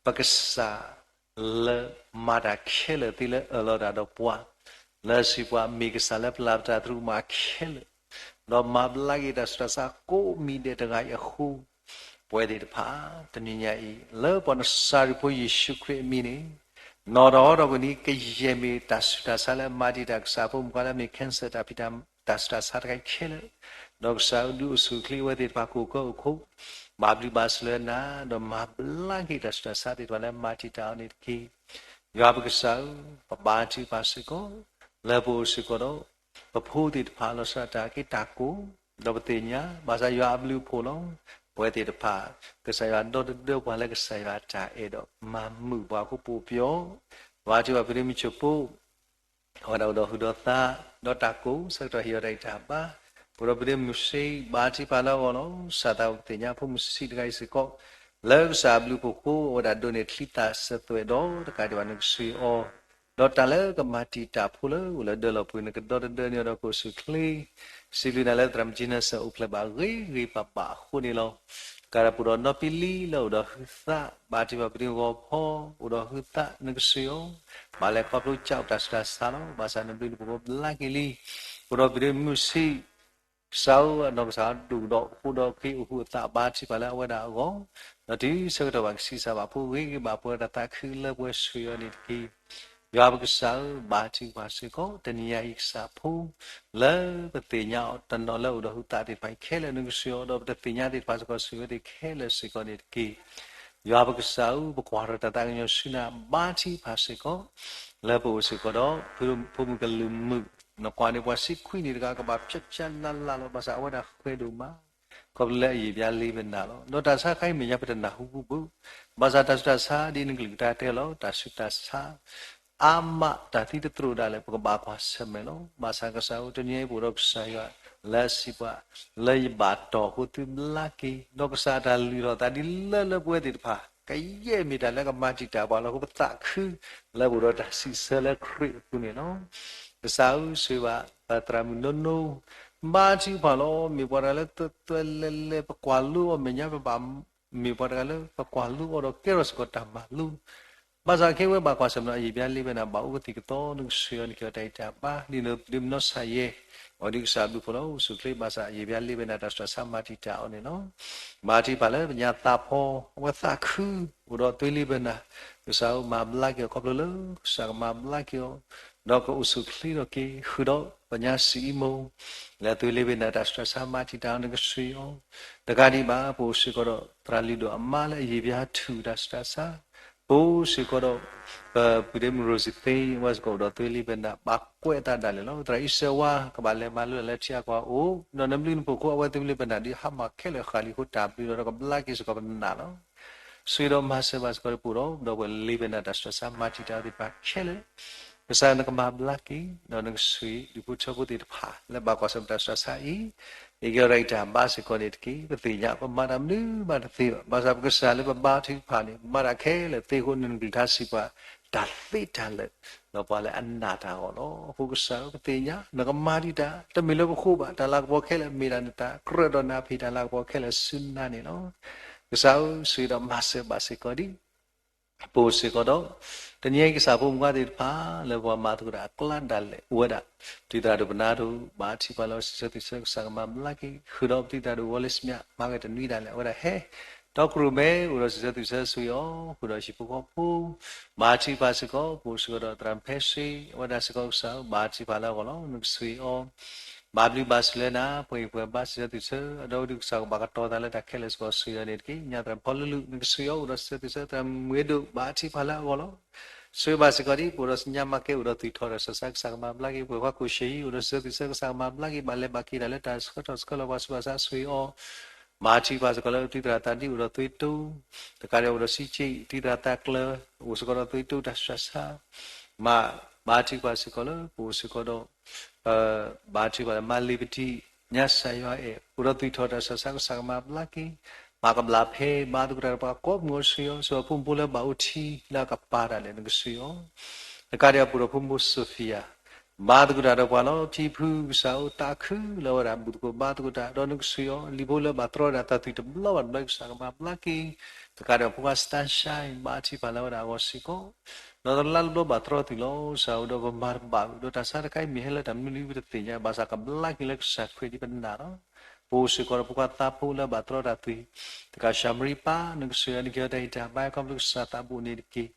ပကစၢ်လၢမၤတၢ်ခဲလၢာ်သ့လၢအၢၣ်လီၤတၢ်ဒီးပှၤ, လၢစံးပှၤမ့ၢ်ကစၢ်လၢပျၢ်ပတၢ်သရူးမၤခဲလၢာ်, ဒီးမၤဘျါက့ၤတၢ်ဆူးတၢ်ဆါကိးမံၤဒဲးတဂၤအံၤအဃိ, ပဝဲသ့ၣ်တဖၣ် တနံၤညါအံၤ လၢပှၤနစၤရ့းဖိယ့ၣ်ၡူးခရံာ်အမံၤန့ၣ်, နီၢ်တဟီထီၣ်ကွံာ်န့ၣ် ကယဲၢ်မ့ၢ်တၢ်ဆူးတၢ်ဆါလၢအမၤတံာ်တာ်ကစၢ်ဖိမုၣ်ဖိခွါလၢအမ့ၢ် cancer တၢ်ဖံးတၢ် တၢ်ဆူးတၢ်ဆါတခါအံၤခဲလၢာ်, ဒီးကစၢ်ဒုးအိၣ်ဆူၣ်အိၣ်ချ့အဝဲသ့ၣ်တဖၣ် ကအိၣ်ကၢအိၣ်ခိး, ဘၣ်ဘျုးဘၣ်ဆိၣ်လၢနၤ, ဒီးမၤဘျါက့ၤတၢ်ဆူးတၢ်ဆါသ့ၣ်တဖၣ်လၢအမၤတံာ်တာ်အီၤန့ၣ်တက့ၢ်. ယွၤပကစၢ်ဧၢ, ပဘါထုကဖၣ်စ့ၢ်ကီး, လၢပအိၣ်စ့ၢ်ကီးဒီး ပဖိသ့ၣ်တဖၣ်လီၤဆီဒၣ်တၢ်အုၣ်က့ၤတၢ်ကိၢ်, ဒီးပသ့ၣ်ညါ ဘၣ်ဆၣ်ယွၤအဘျုးအဖှိၣ်လီၤ. ပဝဲသ့ၣ်တဖၣ် ကစၢ်ယွၤဒီတဒၢပှၤလၢကစၢ်ယွၤအတၢ်အဲၣ်ဒီး မၤမုာ်ပှၤအဃိပအိၣ်ပျီ, ဘါထုကဖၣ်ဖုဒ့မုၣ်ဆိၣ်ဖိ အဝဲဒၣ်အိၣ်ဒီးဟုးဒီးသး, ဒီးတၢ်ကိၢ်ဆၢကတီၢ်ဟ့ၣ်အီၤတၢ်ဂံၢ်တၢ်ဘါ, ပအိၣ်ဒီးဖုဒ့မုၣ်စံး ဘါထုကဖၣ်လၢအဂီၢ်လီၤ. စၢ်သးဝဲပသ့ၣ်ညါ ဖိမုၣ်ဆံးတဂၤအံၤစ့ၢ်ကီး လၢကစၢ်အဘျုးအဖှိၣ်အဃိ အဝဲဒၣ်ဒိးန့ၢ်ချံသၣ်စၢၤသွဲၣ်ဒီး တကးဒံးဘၣ်နကဆှံအီၤ, ဒီးတၢ်လၢကမၤတံာ်တာ်ဖိလၢအိၣ်လၢဒၢးလီၢ်ပူၤ နကဒီတဒၢန့ၢ်အီၤဒီးကအိၣ်ဆူၣ်ချ့, စံးဘျုးနၤလၢသရၣ်မုၣ်ကၠံနၢ်စၢၣ်အိၣ်ဖျဲၣ်ဘၣ်ဂ့ၤဂ့ၤဘၣ်ဘၣ်အဃိန့ၣ်လီၤ. ကးဒၣ်ပအိၣ်ဒီးနီၢ်ပံလံလၢအိၣ်ဒီးဟုသး, ဘါထုကဖၣ်ပဒ့ဂီၤဖီ, အိၣ်ဒီးဟုသး နကဆှံအီၤ, ဘၣ်လဲၤခီဖျိကၠိတၢ်ဆူးတၢ်ဆါလီၤ. ဘၣ်ဆၣ်နဘျုးနဖှိၣ်ဘျါက့ၤလံ, အိၣ်ဒီးဖုဒ့မုၣ်စံး ကစၢ်ဧၢ, နီၢ်ကစၢ်ဒိၣ်ဒီးဃိဒီးက့ၤအိၣ်ဟုအသး ဘါထုကဖၣ်လၢအဝဲဒၣ်အဂီၢ်, ဒီးတုၤဆၢကတီၢ်ဘၣ်ကဆံးစၢ်ဘၣ်ဖိဂ့ၤဂ့ၤဘၣ် ပဝဲဒၣ်သးခုလၢပှဲၤဆှံအီၤန့ၣ်တက့ၢ်. ယွၤပကစၢ်ဧၢ, ဘါထုကဖၣ်စ့ၢ်ကီး တနံၤညါအံၤကစၢ်ဖိ လၢပသ့ၣ်ညါအီၤတနီၤလၢအိၣ်ဒီးဟုသးသ့ၣ်တဖၣ်အံၤခဲလၢာ် နကဆှံအီၤ ဒီးပတသ့ၣ်ညါသ့ၣ်တဖၣ်စ့ၢ်ကီး ဆှံဝဲသ့ၣ်ခဲလၢာ်စ့ၢ်ကီးန့ၣ်တက့ၢ်. ယွၤပကစၢ်ဧၢ, ပကွၢ်ထီၣ်တၢ်သးကညီၤဆူနၤ ဘါထုကဖၣ်စ့ၢ်ကီး လၢပအိၣ်စ့ၢ်ကီးဒီး ဖိမုၣ်ကလုာ်မုၣ်, နကွၢ်န့ၣ်ပှၤဆံခွံနံၣ်တဂၤ ကဘၣ်ဖျါဖျါလၢ်လၢ်လီၤ. ဘၣ်ဆၣ်အဝဲဒၣ်ဃဲၤဒိၣ်မး, ခီဖျိလၢအယံာ်ဘျါလ့ပနၤလီၤ. ဒီးတၢ်ဆါခါအံၤမဲာ်ညါပတနၢ်ဟူဘူးဘူး, ဘၣ်ဆၣ်တၢ်ဆူးတၢ်ဆါဒ်နကလုၢ်ကထါတဲလီၤ, တၢ်ဆူးတၢ်ဆါ အါမးတၢ်သံတသရိာ်ဒၣ်လဲာ် ပကဘၣ်ကွၢ်ဆၢၣ်မဲာ်လီၤ. ဘၣ်ဆၣ်ကစၢ်ဧၢ, တနံၤအံၤပအိၣ်ဒီးကစၢ်ယွၤ လၢအစံးပှၤ လၢယဘၣ်တီၢ်အဃိသုဘျါက့ၤ, ဒီးကစၢ်အတၢ်လုၢ်ထီၣ်သးဒ်လၢလၢပှဲၤသ့ၣ်တဖၣ် ကယဲၢ်မ့ၢ်တၢ်လၢကမၤတံာ်တာ်ပှၤလီၤ. အဃိပသးခု လၢပအိၣ်ဒီးတၢ်စံးဆၢလၢခရံာ်အပူၤန့ၣ်လီၤ. ကစၢ်ဧၢ, ဆိၣ်ဂ့ၤဘၣ်ပသရၣ်မုၣ်နိနိ, ဘါထုကဖၣ်လီၤ. မ့ၢ်ပှၤတဂၤလၢသွဲသွဲလဲၤလဲၤ ပကွၢ်လိအီၤမဲာ်ညါ ပဘၣ်မ့ၢ်ပှၤတဂၤလၢ ပကွၢ်လိအီၤဒီးကဲထီၣ်စ့ၢ်ကီးတၢ်မၤလိ ဘၣ်ဆၣ်ခဲအံၤဝဲဘၣ်ကွၢ်ဆၢၣ်မဲာ်ဒီး အယံာ်ဘျါလ့ပနၤ ဘၣ်အိၣ်ကသံၣ်ကသီ နကစၢ်ယွၤ နက့ၤအီၤတၢ်အံၤတၢ်ဘါ ဒ်နဒုးမနီၢ်ဆါယဲၢ် အီၤဒ်ကစၢ်ဘျုးဖှိၣ်လၢအိၣ်ဆူၣ်အိၣ်ချ့ ဘၣ်ဆၣ်အယံာ်ဘျါလ့ပနၤ တၢ်ဆူးတၢ်ဆါမၤတံာ်တာ်အီၤန့ၣ်လီၤ. ဘါထုကဖၣ်လၢပညါသးဖီ အဝဲသးခု အိၣ်ဒီးသွဲလ့ပနၤ, ကစၢ်ဧၢ မၤဘျါက့ၤအီၤခီဖျိလၢ ကစၢ်ကမၤဘျါက့ၤအီၤ ဒီးကအိၣ်ဆူၣ်အိၣ်ချ့ထီၣ်က့ၤ ဃုာ်ဒီးပညါစံးအံၤမိၢ် လၢသွဲလ့ပနၤ တၢ်ဆူးတၢ်ဆါမၤတံာ်တာ်အီၤ နကစၢ်အံၤအီၤ, တကးဒံးဘၣ် ပအိၣ်စ့ၢ်ကီးဒီးသရၣ်လုၢ်ဒိၣ်အမါလၢအယံာ်ဘျါထူၣ်တၢ်ဆူးတၢ်ဆါ, ပအိၣ်စ့ၢ်ကီးဒီး ပပုၢ်ဒ့မုၣ်ရိစံသ့ အဝဲစ့ၢ်ကီးအိၣ်ဒီးသွဲလ့ပနၤ ဘၣ်ကွဲးအသးဒၣ်လဲာ်လီၤ. သရၣ်အံၤစၢၤဝါ ကဘၣ်လဲၤမၤလိဒၣ်လၢထံအကွၢ်အိၣ် ဒီးနဘျုးနဖှိၣ်အဃိ အဝဲသွဲလ့ပနၤဒ်ဟါမၢ်ခဲလၢာ်ဃၣ်လံအဃိ တၢ်ဘျုးဒီးကဘျါက့ၤစ့ၢ်ကီးပနၢ်လီၤ. ဆိၣ်ဂ့ၤဒီးမၤစၢၤဘၣ်စ့ၢ်ကီးဒီးပအိၣ်ဒီး ဒီပုၢ်ဝဲၢ်လ့ပနၤ တၢ်ဆူးတၢ်ဆါမၤတံာ်တာ်အီၤသ့ၣ်တဖၣ်ခဲလၢာ် ကစၢ်နကမၤဘျါက့ၤ ဒီးနကဆိၣ်ဂ့ၤဒူၣ်ဖိထၢဖိသ့ၣ်တဖၣ် လၢဘၣ်ကွၢ်ဆၢၣ်မဲာ်တၢ်ဆူးတၢ်ဆါအံၤ, ယကဲထီၣ်တၢ်အံၤတၢ်ဘါစ့ၢ်ကီးန့ၣ်တက့ၢ်. ပသ့ၣ်ညါ ပမၤတၢ်မနုၤမးတသ့ဘၣ်. ဘၣ်ဆၣ်ပကစၢ်လၢပဘါထုကဖၣ်န့ၣ် မၤတၢ်ခဲလၢာ်သ့အဃိ နကလုၢ်ကထါစံးပှၤ တၢ်သ့တၢ်လၢာ် ဒီးပှၤလၢအနာ်တၢ်အဂီၢ်လီၤ. အဃိကစၢ်ဧၢ ပသ့ၣ်ညါ နကမၤဒံးတၢ် တမ့ၢ်လၢပဃိဘၣ်, တၢ်လၤကပီၤခဲလၢာ်မ့ၢ်ဒၣ်နတၢ်ကြၢးဒီးနဖံးတၢ်လၤကပီၤခဲလၢာ်ဆူနၤန့ၣ်လီၤ. ကစၢ်ဧၢ ဆိၣ်ဂ့ၤဒီးမၤစၢၤဘၣ်စ့ၢ်ကီးဒံး ပအိၣ်စ့ၢ်ကီးဒီး တနံၤအံၤကစၢ်ဖိမုၣ်ခွါသ့ၣ်တဖၣ် လၢပှၤမၤသကိးတၢ်အကျါဒၣ်လဲာ်အိၣ်ဝဲဒၣ်, ပသုသရၣ်ဒိၣ်ပနါဒိၣ် ဘါထုကဖၣ်လၢစံးဆၢသုးဆၢ ကစၢ်ကမၤဘျါက့ၤ ဃုာ်ဒီးပသုသရၣ်ဒိၣ်ဝီလ့စမၠး မၤကတနွံဒၣ်လဲာ် အဝဲဒၣ်ဟဲ ဒီးကရူၢ်မဲ အိၣ်ဒီးစံးဆၢသုးဆၢ ဆိၣ်ဂ့ၤအီၤ ဃုာ်ဒီးဟံၣ်ဖိဃီဖိ ဘါထုကဖၣ်စ့ၢ်ကီး ပအိၣ်စ့ၢ်ကီးဒီးသရၣ်ဖဲဆှ့ အဝဲဒၣ်စ့ၢ်ကီးကစၢ် ဘါထုကဖၣ်လၢအဂီၢ်လီၤ. နကဆိၣ်ဂ့ၤအီၤ ဘၣ်ဘျုးဘၣ်ဆိၣ်လၢနၤ ပှၤဟ့ၣ်ပှၤဘါစံးဆၢသုးဆၢ အဒီပုၢ်ဝဲၢ်ကစၢ်ကဘၣ်ကတီၤသးလၢတၢ်ခဲလၢာ်စ့ၢ်ကီး ဆိၣ်ဂ့ၤအီၤန့ၣ်တက့ၢ်. ညါသရၣ်ဖီလူလူ နကဆိၣ်ဂ့ၤအီၤ အိၣ်ဒီးစံးဆၢသုးဆၢ သရၣ်မုၢ်ဒိၣ် ဘါထုကဖၣ်လၢအဂီၢ်လီၤ. ဆိၣ်ဂ့ၤဘၣ်စ့ၢ်ကီးဒ် ပအိၣ်ဒီးစညါမၤကဲ အိၣ်ဒီးသွံၣ်ထီၣ်တၢ်ဆူးတၢ်ဆါ ကစၢ်ကမၤဘျါက့ၤ ပှၤကွၢ်ခိၣ်ရှ့အံၤ အိၣ်ဒီးစံးဆၢသုးဆၢ ကစၢ်ကမၤဘျါက့ၤ ဘၣ်လဲၤဘၣ်က့ၤတၢ်လၢတၢ်ဆှၢထီၣ်ဆှၢလီၤ ပှၤဆူးပှၤဆါ ဆိၣ်ဂ့ၤအီၤ ဘါထုကဖၣ်စ့ၢ်ကီးလၢ ပသုသရၣ်သးဒ်အိၣ်ဒီးသွံၣ်တိ တကးဒံးအိၣ်ဒီးစံက့ ပသုသရၣ်သးကျၢၤ အိၣ်စ့ၢ်ကီးဒီးသွံၣ်တိတၢ်ဆူးတၢ်ဆါ မၤ ဘါထုကဖၣ်စ့ၢ်ကီးလၢ ပအိၣ်စ့ၢ်ကီးဒီး ဘါထုကဖၣ်လၢမၤလ့ၤပတံၢ် ညါစၢ်ယွၤအဲၣ် အိၣ်ဒီးသွံၣ်ထီၣ်တၢ်ဆူးတၢ်ဆါ ကစၢ်ကမၤဘျါက့ၤ မၤကဘျၣ်ဖဲ ဘါသကိးတၢ်ဒီးပှၤကိးမုၢ်အိၣ် ဆိၣ်ဂ့ၤအီၤ ဆိၣ်ဂ့ၤဖိမုၣ်ဖိလၢဘၣ်အိၣ်ထံလၢအကပၤဒၣ်လဲာ် နကဆိၣ်ဂ့ၤအီၤ တကးဒံးအပူၤဒီးဖိမုၣ် Sophia ဘါသကိးတၢ်ဒီးပှၤလီၤ ဖံဖုကစၢ်ဧၢ သးခုလၢအဝဲဒၣ်ဘူၣ်သကိးဘါသကိးတၢ် ဒီးနကဆိၣ်ဂ့ၤအီၤ လံာ်ဖိလၢဘၣ်တြီဒၣ်တၢ်သွံၣ်တဘျီဘၣ်တဘျီ ကစၢ်ကမၤဘျါက့ၤ တကးဒံးဖိခွါ Sunshine ဘါထုကဖၣ်လၢအဝဲဒၣ်အဂီၢ်စ့ၢ်ကီး ဒီးတလါတဘျီဘၣ်တြီသွံၣ်လီၤ ကစၢ်ဧၢ ဒီးပမၤတဘၣ် ဒီးတၢ်ဆါတခါအံၤမ့ၢ်ဟဲလၢတၢ်မနုၤမံၤတသ့ၣ်ညါ ဘၣ်ဆၣ်ကဘျါက့ၤလၢကစၢ်ခရံာ်ဒ်ပနာ်လီၤ. ပအိၣ်စ့ၢ်ကီးဒီးဖိခွါသးဖိလၢဘၣ်တြီတၢ်သွံၣ် တကး ၡၤမရံပၢ် နကဆိၣ်ဂ့ၤအီၤ နက့ၤအီၤတၢ်အံၤတၢ်ဘါ ခီဖျိကစၢ်သးဘိန့ၣ်တက့ၢ်.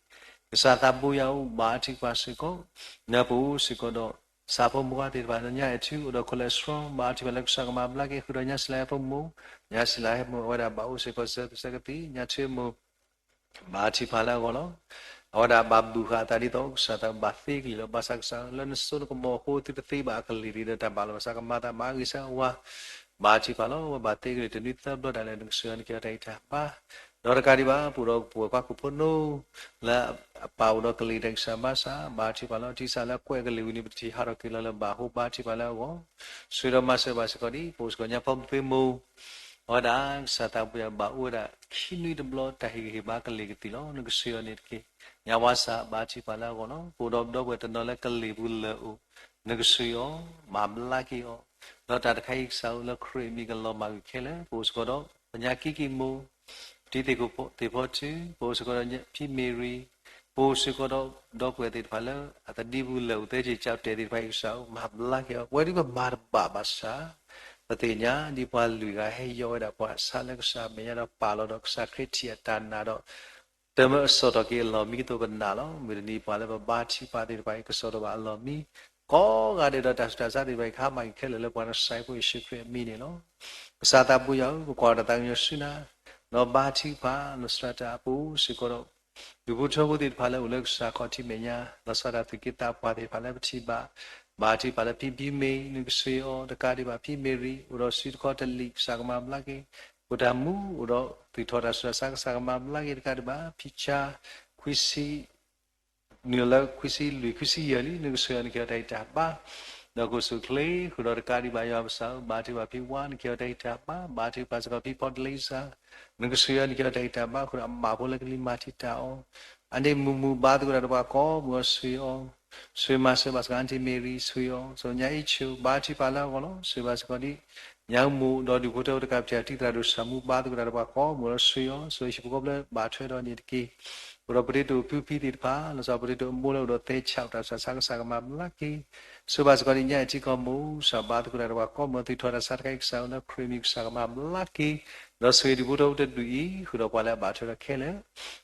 ကစၢ်သးဘိယွၤဧၢ ဘါထုကဖၣ်စ့ၢ်ကီး နပအိၣ်စ့ၢ်ကီးဒီး ဆၣ်ဖိမုၣ်ခွါသ့ၣ်တဖၣ် ညါအဲၣ်ထူ အိၣ်ဒီး cholesterol ဘါထုကဖၣ်လၢကစၢ်ကမၤဘျါက့ၤ ဃုာ်ဒီးညါစံလၤဟဲဖိမုၣ် ညါစံလၤဟဲဖိမုၣ် အဝဲဒၣ်ဘၣ်အိၣ်စ့ၢ်ကီးစံးဆၢသုးဆၢကသံၣ် ညါထူမုၣ် ဘါထုကဖၣ်လၢအဂီၢ်လီၤ. အဝဲဒၣ်ဘၣ်ဘူၣ်ဃာ်အသးဒ်သိး ကစၢ်သးဘၣ်သ့ကလံၤလီၤ. ဘၣ်ဆၣ်ကစၢ်ဧၢ လၢနစိနကမီၤအဃိ သုတသ့ဘၣ်အကလံၤ ဒ်သိးတၢ်ဘၣ်လီၤ ဘၣ်ဆၣ်ကမၤသးမၤဂ့ၤဆၢအဝၤ ဘါထုကဖၣ်လီၤ. အဝဲဘၣ်သ့ကလံၤတနွံသၢဘျီဒၣ်လဲာ် နကဆိၣ်ဂ့ၤအီၤ နက့ၤအီၤတၢ်အံၤတၢ်ဘါ ဒီးတကးဒံးဘၣ် ပအိၣ်ဒီးပဝဲၢ်ကွၢ်ခိၣ်ဖိနိ လၢအပာ်အိၣ်ဒီးကလံၤတၢ်ဂံၢ်စၢ်ဘါစၢ် ဘါထုကဖၣ်လီၤ. ထံစၢ်လၢအကွဲးကလံၤဝံၤန့ၣ် ပတထံၣ်ဟးထီၣ်က့ၤလီၤလၢၤဘၣ်အဃိ ဘါထုကဖၣ်လၢအဂီၢ် ဆိၣ်ဂ့ၤဒီးမၤစၢၤဘၣ်စ့ၢ်ကီးဒ် ပအိၣ်စ့ၢ်ကီးညါဖီမုၢ်သ့မိၢ် အဝဲဒၣ်ကစၢ်သးဘိယွၤဘၣ်အိၣ်ဝဲဒၣ်ခံနွံတဘျီ တၢ်ဟ့ၣ်ဂံၢ်ဟ့ၣ်ဘါကလံၤကသံၣ်လီၤ. နကဆိၣ်ဂ့ၤအီၤန့ၣ်တက့ၢ်. ညါဝါစၢ် ဘါထုကဖၣ်လၢအဂီၢ်လီၤ. ပအိၣ်ဒီးပဒီပုၢ်ဝဲၢ်တနီၤလၢကလံၤပူၤလၢာ်အိၣ် နကဆိၣ်ဂ့ၤအီၤ မၤဘျါက့ၤအီၤ ဒီးတၢ်တခါအံၤကစၢ်ဧၢ လၢခရံာ်အမံၤကလီၤမၢ်ကွံာ်ခဲလၢာ် ပအိၣ်စ့ၢ်ကီးဒီး ပညါကံကံမိၢ် ပတံၤသ့ၣ်ဖိထူ ပအိၣ်စ့ၢ်ကီးဒီး ဖံမ့ၤရံ ပအိၣ်စ့ၢ်ကီးဒီး ဒီပုၢ်ဝဲၢ်သ့ၣ်တဖၣ်လၢ အသဒံပူၤလၢာ်အိၣ် သဲက့ၤကၠီတဲာ်သ့ၣ်တဖၣ်အံၤကစၢ်ဧၢ မၤဘျါက့ၤအီၤ ပဝဲဒ်ပမၤတဘၣ်ဘၣ်ဆၣ် ပသ့ၣ်ညါဒ်ပှၤလွံၢ်ဂၤဟဲယီၤဝဲဒၣ်ပှၤဆါလၢကစၢ်အမဲာ်ညါဒီးပာ်လီၤဒီးကစၢ်ခရံာ်ထံၣ်အတၢ်နာ်ဒီး တမၢအစိာ်ထီၣ်က့ၤအလီၢ်မံကသိးပနာ်လီၤ. မုၢ်တနံၤပှၤလၢပဘါထုကဖၣ်သ့ၣ်တဖၣ်အံၤ ကစိာ်ထီၣ်ဘၣ်အလီၢ်မံ ကိးဂၤဒဲးဒီးတၢ်ဆူးတၢ်ဆါသ့ၣ်တဖၣ်အံၤ ကဟါမၢ်က့ၤခဲလၢာ်လၢပှၤကစၢ်ဖိယ့ၣ်ၡူးခရံာ်အမံၤန့ၣ်လီၤ. ကစၢ်သးဘိယွၤဧၢ ပကွၢ်တၢ်သးကညီၤဆူနၤ ဒီးဘါထုကဖၣ် လီၤစှၤတၢ်အပူၤစ့ၢ်ကီးဒီး ဒူၣ်ဖိထၢဖိသ့ၣ်တဖၣ်လၢအိၣ်လၢကစၢ်ခီၣ်ထံးမဲာ်ညါ လီၤဆီဒၣ်တၢ်သူၣ်က့သးပှၢ်သ့ၣ်တဖၣ်လၢပထံၣ်ဘၣ် ဘါထုကဖၣ်လၢဖံဘံမ့ၤ နကဆှ့အီၤ, တကးဒံးဘၣ်ဖံမ့ၤရံ အိၣ်ဒီးစုတခီတလံာ် ကစၢ်ကမၤဘျါက့ၤ, ဖိတၢ်မူအိၣ်ဒီးသူၣ်ထီၣ်တၢ်ဆူးတၢ်ဆါ ကစၢ်ကမၤဘျါက့ၤ, တကးဒံးဘၣ် ဖံဆါ ခွံဆံ နုာ်လၢခွံဆံလွံၢ် ခွံဆံယဲၢ်လံ နကဆှ့အီၤ နကဟ့ၣ်အီၤတၢ်ဂံၢ်တၢ်ဘါ ဒီးကအိၣ်ဆူၣ်အိၣ်ချ့, ဃုာ်ဒီးတကးဒံးဘၣ် ယွၤပကစၢ်ဧၢ, ဘါထုကဖၣ်ဖံဝါ နကဟ့ၣ်အီၤတၢ်ဂံၢ်တၢ်ဘါ, ဘါထုကဖၣ်စ့ၢ်ကီးဖံဖီတလ့စၢ် နကဆှ့အီၤ နကဟ့ၣ်အီၤတၢ်ဂံၢ်တၢ်ဘါ, ဃုာ်ဒီးအမးဖိလၢကလံၤမၤထံတၢ်အီၤ အန့ၣ်မုၢ်မုၢ် ဘါသကိးတၢ်ဒီးပှၤကိးမုၢ်အီၤ ဆှ့အီၤ, ဆှ့မၤစၢၤဘၣ်စ့ၢ်ကီးအါထံမ့ၤရံ ဆှ့အီၤ, စီၤညါအ့ၣ်ဆိ ဘါထုကဖၣ်လၢအဂီၢ်လီၤ. ဆှ့ဘၣ်စ့ၢ်ကီးဒ် ညၣ်အူမိၢ် ဒီးဒူၣ်ဖိထၢဖိတကး ပထံၣ်အီၤတံၢ်သရၣ်ဒိၣ်ဆၣ်မူ ဘါသကိးတၢ်ဒီးပှၤကိးမုၢ်အီၤ ဆှ့အီၤ, စီၤဟံၣ်ဖိဃီဖိလၢဘၣ်ထွဲဒီးန့ၣ်တက့ၢ်. အိၣ်ဒီးပတဲတိၤဖုဖံသ့ၣ်တဖၣ် လီၤဆီပတဲတိၤအမိၢ်လၢအိၣ်ဒီးသဲဆး တၢ်ဆူးတၢ်ဆါ ကစၢ်ကမၤဘျါက့ၤ, ဆှ့ဘၣ်စ့ၢ်ကီးဒ်ညါအံၤထံကီၢ်မိၢ် ကစၢ်ဘါသကိးတၢ်ဒီးပှၤကိးမုၢ်အီၤ သူၣ်ထီၣ်တၢ်ဆါတခါအံၤ ကစၢ်ဧၢ လၢခရံာ်မံၤကစၢ်ကမၤဘျါက့ၤ, ဒီးဆှ့ဒူၣ်ဖိထၢဖိတဒူၣ်အံၤ ဃုာ်ဒီးပှၤလၢအဘၣ်ထွဲဒီးခဲလၢာ်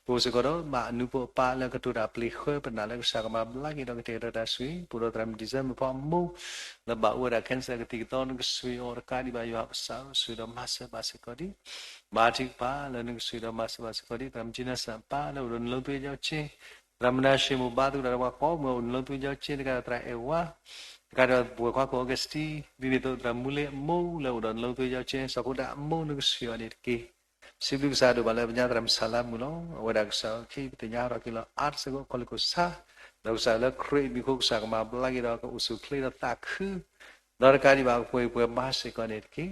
ပအိၣ်စ့ၢ်ကီးဒီး ဘၣ်အနူဖိအပၢ်လၢကတိၤတၢ်ပျ့ၤဃၢပနၢ်လၢကစၢ်ကမၤဘျါက့ၤဒီးကတဲာ်ကတီၤတၢ်ဆိၣ်ဂ့ၤ ပအိၣ်ဒီးသရၣ်မုၣ် December ဖီအမိၢ် လၢဘၣ်အိၣ်ဝဲဒၣ် cancer ကသံၣ်ကသီ နကဆှ့အီၤ တကးဒံးဘၣ် ယွၤပကစၢ်ဧၢ ဆှ့ဒီးမၤစၢၤဘၣ်စ့ၢ်ကီးဒ် ဘါထုကဖၣ်လၢနကဆှ့ဒီးမၤစၢၤဘၣ်စ့ၢ်ကီးဒ် သရၣ်မုၣ် Jensen အပၢ်လၢအိၣ်ဒီးနလိသွ့ကၠီကၠ့, သရၣ်မုၣ်နၤၡ့မိၢ် ဘါသကိးတၢ်ဒီးပှၤကိးမုၢ်အီၤ အိၣ်နလိသွ့ကၠီကၠ့ တကးဒီးသရၣ်အဲၣ်ဝါ တကးဒီးပဝဲၢ်ခွါခိၣ် Augustine ဒ်န့ၣ်အသိး သရၣ်မူလ့အမိၢ်လၢအိၣ်ဒီးနလိသွ့ကၠီကၠ့ စီၤဖိဒၣ်အမိၢ် နကဆှ့အီၤန့ၣ်တက့ၢ်. စံးဘျုးကစၢ်ဒိၣ်မးလၢပညါသရၣ်မုၣ်ဆၣ်လါမုၣ်လီၤ. အဝဲဒၣ်ကစၢ်ဧၢ ခဲအံၤပသ့ၣ်ညါထီၣ်က့ၤလီၤ အါတစဲးဖိ ခီလ့ၣ်ခိၣ်ဆါ, ဒီးကစၢ်လၢခရံာ်အမံၤအဃိ ကစၢ်ကမၤဘျါက့ၤဒီးကအိၣ်ဆူၣ်အိၣ်ချ့ဒီးသးခု ဒီးတကးဒံးဘၣ် ပှဲၤပှဲၤမၤစ့ၢ်ကီးန့ၣ်တက့ၢ်.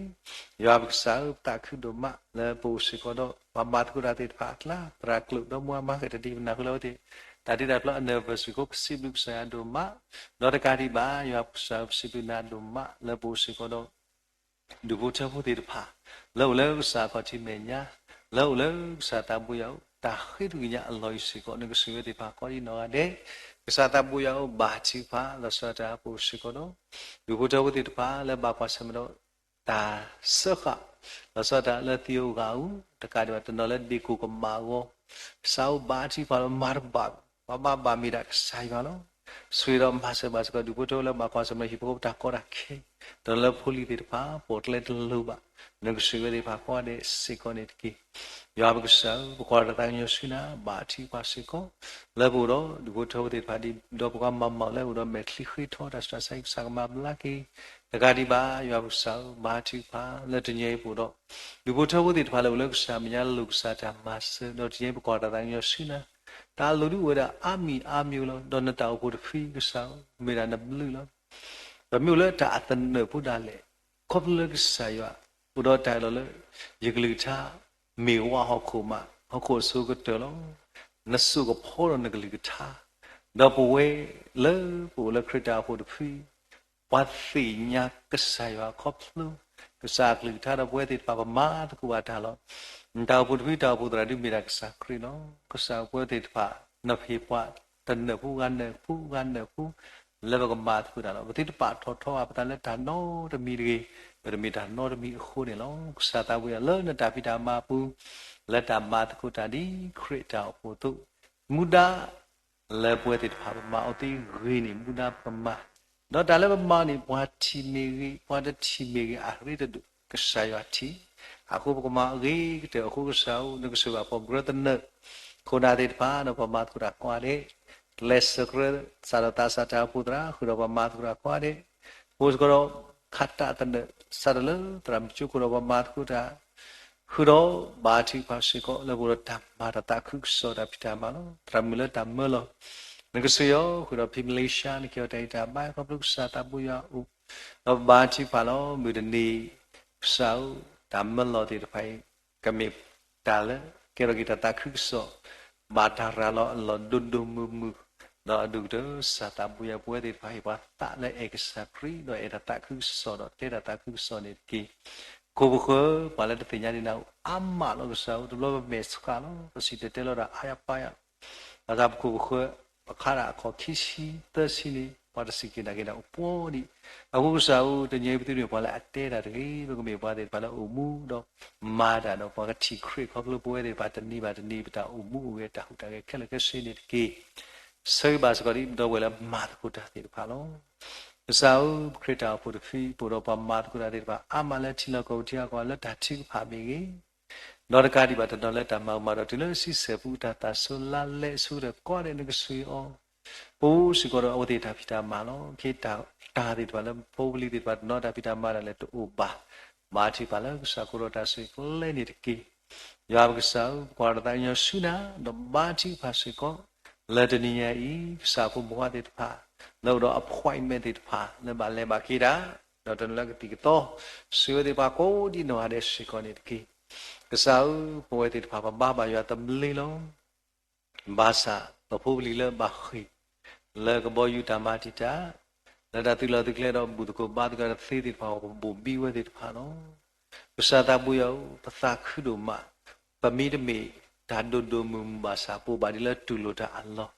ယွၤပကစၢ်ဧၢ ပသးခုဒိၣ်မးလၢပအိၣ်စ့ၢ်ကီးဒီး ပှၤမၤသကိးတၢ်သ့ၣ်တဖၣ်အကျါ သရၣ်ကျိာ်ဒီမါမၤဃဲၤတၢ်ဒ်ပနၢ်ဟူလၢအဝဲသ့ၣ် တၢ်တ့တၢ်ဖျီ anniversary အဃိ ပစံးဘျုးကစၢ်ယွၤဒိၣ်မး, ဒီးတကးဒံးဘၣ် ယွၤပကစၢ်ဧၢ ပစံးဘျုးနၤဒိၣ်မးလၢပအိၣ်စ့ၢ်ကီးဒီး ဒူၣ်ဖိထၢဖိသ့ၣ်တဖၣ် လၢအိၣ်လၢကစၢ်အခီၣ်ထံးမဲာ်ညါ, လၢအိၣ်လၢကစၢ်သးဘိယွၤအအိၣ် တၢ်ဃ့တဂ့ၤညါအလီၢ်အံၤစ့ၢ်ကီး နကဆိၣ်ဂ့ၤသ့ၣ်တဖၣ်ကိးဒ်နီၢ်ဂၤဒဲး, ကစၢ်သးဘိယွၤအအိၣ်ဘၣ်ထုကဖၣ် လီၤဆီဒၣ်တၢ်ပအိၣ်စ့ၢ်ကီးဒီး ဒူၣ်ဖိထၢဖိသ့ၣ်တဖၣ်လၢဘၣ်ကွၢ်ဆၢၣ်မဲာ်ဒီး တၢ်စၢဃာ် လီၤဆီဒၣ်တၢ်လၢသံဧိၤဂၤဧိၤ တကးဒံးဘၣ်တနီၤလၢဒ့ၣ်ကိၢ်ကမၣ်အဂီၢ် ကစၢ်ဧၢ ဘါထုကဖၣ်လီၤ မၤတဘၣ်, ပှၤဘၣ်ဘၣ်မ့ၢ်ဒၣ်ကစၢ်ယွၤလီၤ. ဆိၣ်ဂ့ၤဒီးမၤစၢၤဘၣ်စ့ၢ်ကီး ဒူၣ်ဖိထၢဖိလၢဘၣ်ကွၢ်ဆၢၣ်မဲာ်ဟံၣ်ဖိဃီဖိတၢ်ကီတၢ်ခဲ, တနီၤလၢဖိလံၤသ့ၣ်တဖၣ် ပိာ်ကျဲတလိၤဘၣ်, နကဆိၣ်ဂ့ၤဝဲသ့ၣ်တဖၣ်ကိးဂၤဒဲးစ့ၢ်ကီးန့ၣ်တက့ၢ်. ယွၤပကစၢ်ဧၢ ပကွၢ်တၢ်သးကညီၤဆူနၤ ဘါထုကဖၣ်စ့ၢ်ကီး လၢပအိၣ်ဒီးဒူၣ်ဖိထၢဖိသ့ၣ်တဖၣ် ဒ်ဒီးပှၤမၤမၤလၢအိၣ်ဒီးမဲာ်ချံဃ့ထီ တၢ်ဆူးတၢ်ဆါ ကစၢ်ကမၤဘျါက့ၤ, တကးဒံးဘၣ် ယွၤပကစၢ်ဧၢ ဘါထုကဖၣ်လၢတနံၤအံၤပအိၣ်ဒီး ဒူၣ်ဖိထၢဖိသ့ၣ်တဖၣ်လၢအိၣ်လၢကစၢ်မဲာ်ညါလိာ်ကစၢ်တၢ်မၤစၢၤ ဒီးတနံၤအံၤပကွၢ်တၢ်သးကညီၤဆူနၤ, တၢ်အလိၣ်ဒုးအိၣ်ဝဲဒၣ်အါမံၤအါမံၤလီၤ. ဒီးနတၢ်အိၣ်ဖှိၣ်တဖု ကစၢ်ဧၢ မ့ၢ်ဒၣ်နဘျုးလီၤ. ပမ့ၢ်အိၣ်လၢတၢ်အသနၢၣ်ဖိဒၣ်လဲာ် ခီဖျိလၢကစၢ်ယွၤ အိၣ်ဒီးတၢ်အၢၣ်လီၤလၢ ယကလုၢ်ကထါ မ့ၢ်ဝဲဟီၣ်ခိၣ်မး ဟီၣ်ခိၣ်အစိၤကတၢၢ်လီၤ. နစိာ်ကဖီဒီးနကလုၢ်ကထါ, ဒီးပဝဲလၢပအိၣ်လၢခရံာ်တၢ်အိၣ်ဖှိၣ်တဖု ပှၤသ့ၣ်ညါကစၢ်ယွၤခီဖျိ ကစၢ်အကလုၢ်ကထါဒီးပဝဲသ့ၣ်တဖၣ် ပမၤသကိးဘၣ်တၢ်လီၤ. နတၢ်အိၣ်ဖှိၣ်တဖု တၢ်အိၣ်ဖှိၣ်သရၣ်ဒုးမ့ၢ်ဒၣ်ကစၢ်ခရံာ်လီၤ. ကစၢ်ပဝဲသ့ၣ်တဖၣ် နဟ့ၣ်ပှၤတနၢၣ်ဖိဂၤနၢၣ်ဖိဂၤနၢၣ်ဖိ လၢပကမၤသကိးတၢ်လီၤ. ပသုတပာ်ထီၣ်ထီအပသးလၢတၢ်နီတမံၤတဂ့ၤ, ပတမ့ၢ်တၢ်နီတမံၤအဃိန့ၣ်လီၤ. ကစၢ်သးဘိယွၤလၢနတၢ်ဖံးတၢ်မၤအပူၤ လၢတၢ်မၤသကိးတၢ်ဒ်ခရံာ်တၢ်အိၣ်ဖှိၣ်အသိး မူဒါ လၢပဝဲသ့ၣ်တဖၣ်ပမၤအီၤသ့ဂ့ၤန့ၣ် မူဒါပကမၤ, ဒီးတၢ်လၢပမၤန့ၣ် ပှၤထံၣ်မ့ၢ်ဂ့ၤ ပှၤတထံၣ်မ့ၢ်ဂ့ၤ အရ့တဒိၣ် ကစၢ်ယွၤထံၣ်, အဃိပကမၤအီၤဂ့ၤကတၢၢ်အဃိ ကစၢ်ဧၢ နကဆိၣ်ဂ့ၤဘၣ်ပှၤကရၢသနၢၣ် ခိၣ်နၢ်သ့ၣ်တဖၣ် ဒီးပှၤမၤသကိးတၢ်ကိးဂၤဒဲး, ကျဲးစၢးကရၢ စးထီၣ်သးစၢ်တၢ်အိၣ်ဖှိၣ်သရၣ် ဃုာ်ဒီးပှၤမၤသကိးတၢ်ကိးဂၤဒဲး, အိၣ်စ့ၢ်ကီးဒီး ခးတၢ်သနၢၣ် စးထီၣ်လၢသရၣ်မုၣ်ကၠိခိၣ်ဒီးပှၤမၤသကိးတၢ် ဃုာ်ဒီးဘါထုကဖၣ်စ့ၢ်ကီး လၢပအိၣ်ဒီးတၢ်မၤတၢ်သးခုကစီၣ်တၢ်ဖံးတၢ်မၤလီၤ. သရၣ်မုၣ်လၢတၢ်မၢလီၤ နကဆိၣ်ဂ့ၤအီၤ ဃုာ်ဒီးဖံမလ့ၡါ နကဟ့ၣ်အီၤတၢ်ဂံၢ်တၢ်ဘါ ခီဖျိကစၢ်သးဘိယွၤအအိၣ်, ဒီးပဘါထုကဖၣ်လီၤ မုၢ်တနံၤ ကစၢ်ဧၢ တၢ်မၢလီၤသ့ၣ်တဖၣ်အံၤ ကမ့ၢ်တၢ်လၢကဲထီၣ်က့ၤတၢ်သးခုကစီၣ် ဘၣ်တၢ်ရၤလီၤအလီၢ်ဒိၣ်ဒိၣ်မုၢ်မုၢ်, ဒီးအဒိၣ်ကတၢၢ် ကစၢ်သးဘိယွၤ ပဝဲသ့ၣ်တဖၣ်ဟ့ၣ်ပှၤသးလၢအဲၣ်ကစၢ်ခရံာ် ဒီးအဲၣ်တၢ်သးခုကစီၣ် ဒီးတဲတၢ်သးခုကစီၣ်န့ၣ်တက့ၢ်. ပခိၣ်ပဃၢၤ ပှၤလၢတသ့ၣ်ညါဒံးနၤအိၣ်အါမးလီၤ. ကစၢ်ဧၢ တဘျီပမဲာ်ဆှးလီၤ ပစံၣ်တဲၤတဲလီၤတၢ်အါယါပါယါ ဘၣ်ဆၣ်ပခိၣ်ပဃၢၤ ပခါဒၣ်အခီၣ်ခံဆံသၢဆံန့ၣ် ပှၤတစံးက့ၤနာ်က့ၤတၢ်အိၣ်ပှီၢ်ဒံး. အဃိကစၢ်ဧၢ တနံၤအံၤပသုတမ့ၢ်ပှၤလၢအတဲတၢ်တဂ့ၤ, ပကမ့ၢ်ပှၤသ့ၣ်တဖၣ်လၢအိၣ်မူဒီးမၤတၢ်ဒီး ပှၤကထံၣ်ခရံာ်ခီဖျိပဝဲသ့ၣ်တဖၣ် တနံၤဘၣ်တနံၤ ပတၢ်အိၣ်မူအိၣ်ဂဲၤတၢ်ဟူးတၢ်ဂဲၤခဲလၢာ်ခဲဆ့န့ၣ်တက့ၢ်. ဆၢဂ့ၤဘၣ်စ့ၢ်ကီးဒ်ပဒီပုၢ်ဝဲၢ်လၢမၤသကိးတၢ်သ့ၣ်တဖၣ်လီၤ. ကစၢ်ဧၢ ပခရံာ်တၢ်အိၣ်ဖှိၣ်တဖု ပအိၣ်ဒီးပှၤမၤသကိးတၢ်သ့ၣ်တဖၣ် အါမးလၢထံလီၢ်ကီၢ်ပူၤထံအကီၢ် လၢတၢ်ထုကဖၣ်မ့ၢ်ဂ့ၤ, ဒီးတကးဒံးဘၣ်တနီၤလၢတၢ်မၤကမၣ်ဒီးတုၤလၢဆံဆဲၣ်ပူၤ တၢ်သးစူၤလါလဲအဆိကတၢၢ်ကိးဂၤဒဲး နကဆိၣ်ဂ့ၤအီၤ, ပအိၣ်စ့ၢ်ကီးဒီးအဝဲသ့ၣ်တၢ်ဖံးတၢ်မၤလီၤ. ခဲတၢ် တၢ်သ့ၣ်တဖၣ်လၢဖိပလံၤသ့ၣ်တဖၣ်တနီၤတၢ်ဖံးတၢ်မၤတၢ်လဲၣ်တအိၣ်ဘၣ်. ဘါထုကဖၣ်လၢကစၢ်အဃိဒီးတၢ်ဆိၣ်ဂ့ၤကျဲန့ၣ်တက့ၢ်. ယွၤပကစၢ်ဧၢ, ပကွၢ်ဒီးသးကညီၤဆူနၤ, ဒီးဘါထုကဖၣ်စ့ၢ်ကီး လၢတနံၤညါအံၤ ကစၢ်ဖိမုၣ်ဖိခွါသ့ၣ်တဖၣ် လၢအိၣ်ဒီး appointment သ့ၣ်တဖၣ် လၢဘၣ်လဲၤဘၣ်က့ၤတၢ်, ဒီးတနုာ်လၢကသံၣ်ကသီ ဆိၣ်ဂ့ၤဝဲသ့ၣ်တဖၣ်ကိးဒံနီၢ်ဂၤဒဲးစ့ၢ်ကီးန့ၣ်တက့ၢ်. ကစၢ်ဧၢ, ပဝဲသ့ၣ်တဖၣ်ပဘါဘၣ်ယွၤသဘျ့လီၤ. ဘၣ်ဆၣ် ပဖိပလံၤလၢဘၣ်ဃ့ၢ် လၢကဘီယူၤတၢ်မၤတံာ်တာ်, လၢတၢ်သုးလီၢ်သုးကျဲဒီးဘူၣ်သကိးဘါသကိးတသ့သ့ၣ်တဖၣ်အဂီၢ် ပဘိၣ်ဘံဝဲသ့ၣ်တဖၣ်လီၤ. ကစၢ်သးဘိယွၤဧၢ, ပသးခုဒိၣ်မး, ပမ့တမ့ၢ်တၢ်ဒိၣ်ဒိၣ်မုၢ်မုၢ်ဘၣ်ဆၣ် ပအိၣ်ဘၣ်ဒ်လၢတူၢ်လိာ်တၢ်အလီၢ်,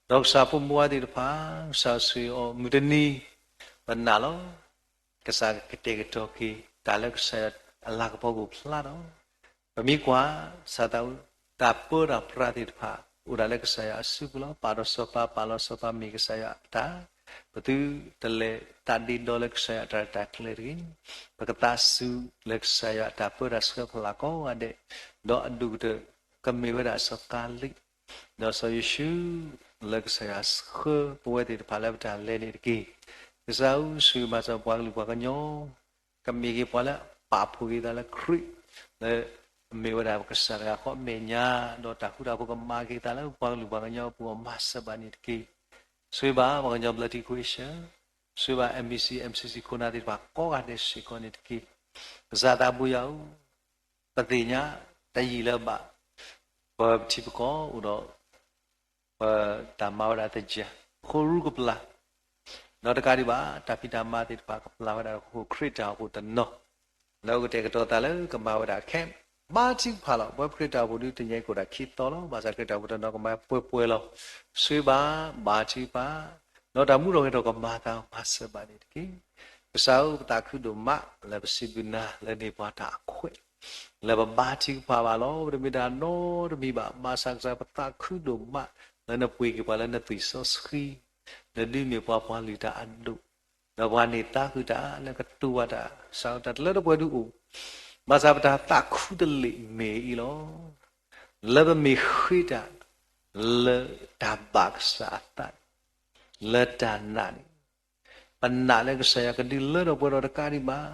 ဒီးကစၢ်ဖိမုၣ်ဖိခွါသ့ၣ်တဖၣ် ကစၢ်ဆိၣ်ဂ့ၤအီၤမုၢ်တနံၤ ပနာ်လီၤ. ကစၢ်ကတဲာ်ကတီၤက့ၤ တၢ်လၢကစၢ်ယွၤအလၤကပီၤကအိၣ်ဖျါဒီး ပမ့ၢ်ကွၢ် ကစၢ်သးဘိ တၢ်ပၢတၢ်ပြးသ့ၣ်တဖၣ် အိၣ်ဒၣ်လၢကစၢ်ယွၤအစုပူၤလီၤ. ပာ်ဒီးစီၤပၤ ပာ်လီၤစီၤပၤမ့ၢ်ကစၢ်ယွၤအတၢ်, ပသုတလဲၤသးဒ့ဒီလၢကစၢ်ယွၤအတၢ်ရဲၣ်တၢ်ကျဲၤတဂ့ၤ. ပကသးစူၤလၢကစၢ်ယွၤအတၢ်ပၢတၢ်ဆှၢဖီလာ်ကိးဂၤဒဲး, ဒီးအဒိၣ်ကတၢၢ် ကမ့ၢ်ဝဲဒၣ်စီၤကၤလံး ဒီးစီၤယိၤၡူး လၢကစၢ်ယွၤဆှၢပဝဲသ့ၣ်တဖၣ်လၢပတၢ်လဲၤန့ၣ်တက့ၢ်. ကစၢ်ဧၢ, ဆိၣ်ဂ့ၤဘၣ်စၢၤပှၤကလုာ်ပှၤကညီ ကမ့ၢ်က့ၤပှၤလၢပာ်ဖှိၣ်က့ၤသးလၢခရံာ် လၢအမ့ၢ်ဝဲဒၣ်ပကစၢ်တဂၤဃီအမဲာ်ညါ, ဒီးတၢ်ဃူတၢ်ဖိးကမၤက့ၤသးလၢပှၤကလုာ်ပှၤကညီအပူၤ အမၤစၢၤဘၣ်န့ၣ်တက့ၢ်. ဆိၣ်ဂ့ၤဘၣ်ပှၤကညီဘျၢထံခဝ့ၡၢၣ်, ဆိၣ်ဂ့ၤဘၣ် M B C M C C ခိၣ်နၢ်သ့ၣ်တဖၣ်ကိးဂၤဒဲးစ့ၢ်ကီးန့ၣ်တက့ၢ်. ကစၢ်သးဘိယွၤဧၢ, ပသ့ၣ်ညါတယံာ်လၢၤဘၣ် ပထံပကီၢ်အိၣ်ဒီး ပတၢ်မၤဝဲဒၣ်သ့ၣ်တဖၣ် ဃိရူၢ်ကပျၢ်, ဒီးတကးဒံးဘၣ် တၢ်ဖံးတၢ်မၤသ့ၣ်တဖၣ်ကပျၢ်ဝဲဒၣ် ဟီၣ်ခိၣ်ခရံာ်တၢ်အိၣ်ဖှိၣ်တနီၤ, လၢအကတဲာ်ကတီၤသးလၢကမၤဝဲဒၣ်ခဲ ဘါထုကဖၣ်လီၤ. ပဝဲခရံာ်တၢ်အိၣ်ဖှိၣ်ဒုးတနံၤအံၤကအိၣ်ဒၣ်ခံသီလီၤ. ဘၣ်ဆၣ်ခရံာ်တၢ်အိၣ်ဖှိၣ်တနီၤကမၤပှဲၤပှဲၤလီၤ. ဆိၣ်ဂ့ၤဘၣ် ဘါထုကဖၣ်, ဒီးတၢ်မူထီၣ်ဂဲၤထီၣ်ကမၤအသးမၤစၢၤဘၣ်န့ၣ်တက့ၢ်. ကစၢ်ဧၢ, ပသးခုဒိၣ်မး လၢပစံးဘျုးနၤလၢန့ၢ်ပှၤတၢ်အခွဲး လၢပဘါထုကဖၣ်ဘၣ်လီၤ. ပတမ့ၢ်တၢ်နီတမံၤဘၣ်. ဘၣ်ဆၣ်ကစၢ်ပသးခုဒိၣ်မး လၢနပှ့ၤက့ၤပှၤလၢနသွံၣ်စီဆှံ, နဒုးမ့ၢ်ပှၤပှၤလုၢ်တၢ်အဒိၣ်, ဒီးပှၤန့ၢ်သါဃုာ်တၢ်လၢကတိၤဘၣ်တၢ် စးထီၣ်တၢ်တလၢတပှဲၤဒုးအိၣ်, ဘၣ်ဆၣ်ပတၢ်သးခုတလ့ၢ်မ့ၢ်အံၤလီၤ. လၢပမ့ၢ်ဃ့တၢ် လၢတၢ်ဘၣ်ကစၢ်အသး လၢတၢ်နာ်န့ၣ် ပနာ်လၢကစၢ်ယွၤကဒုးလၢထီၣ်ပှဲၤထီၣ်တကးဒံးဘၣ်,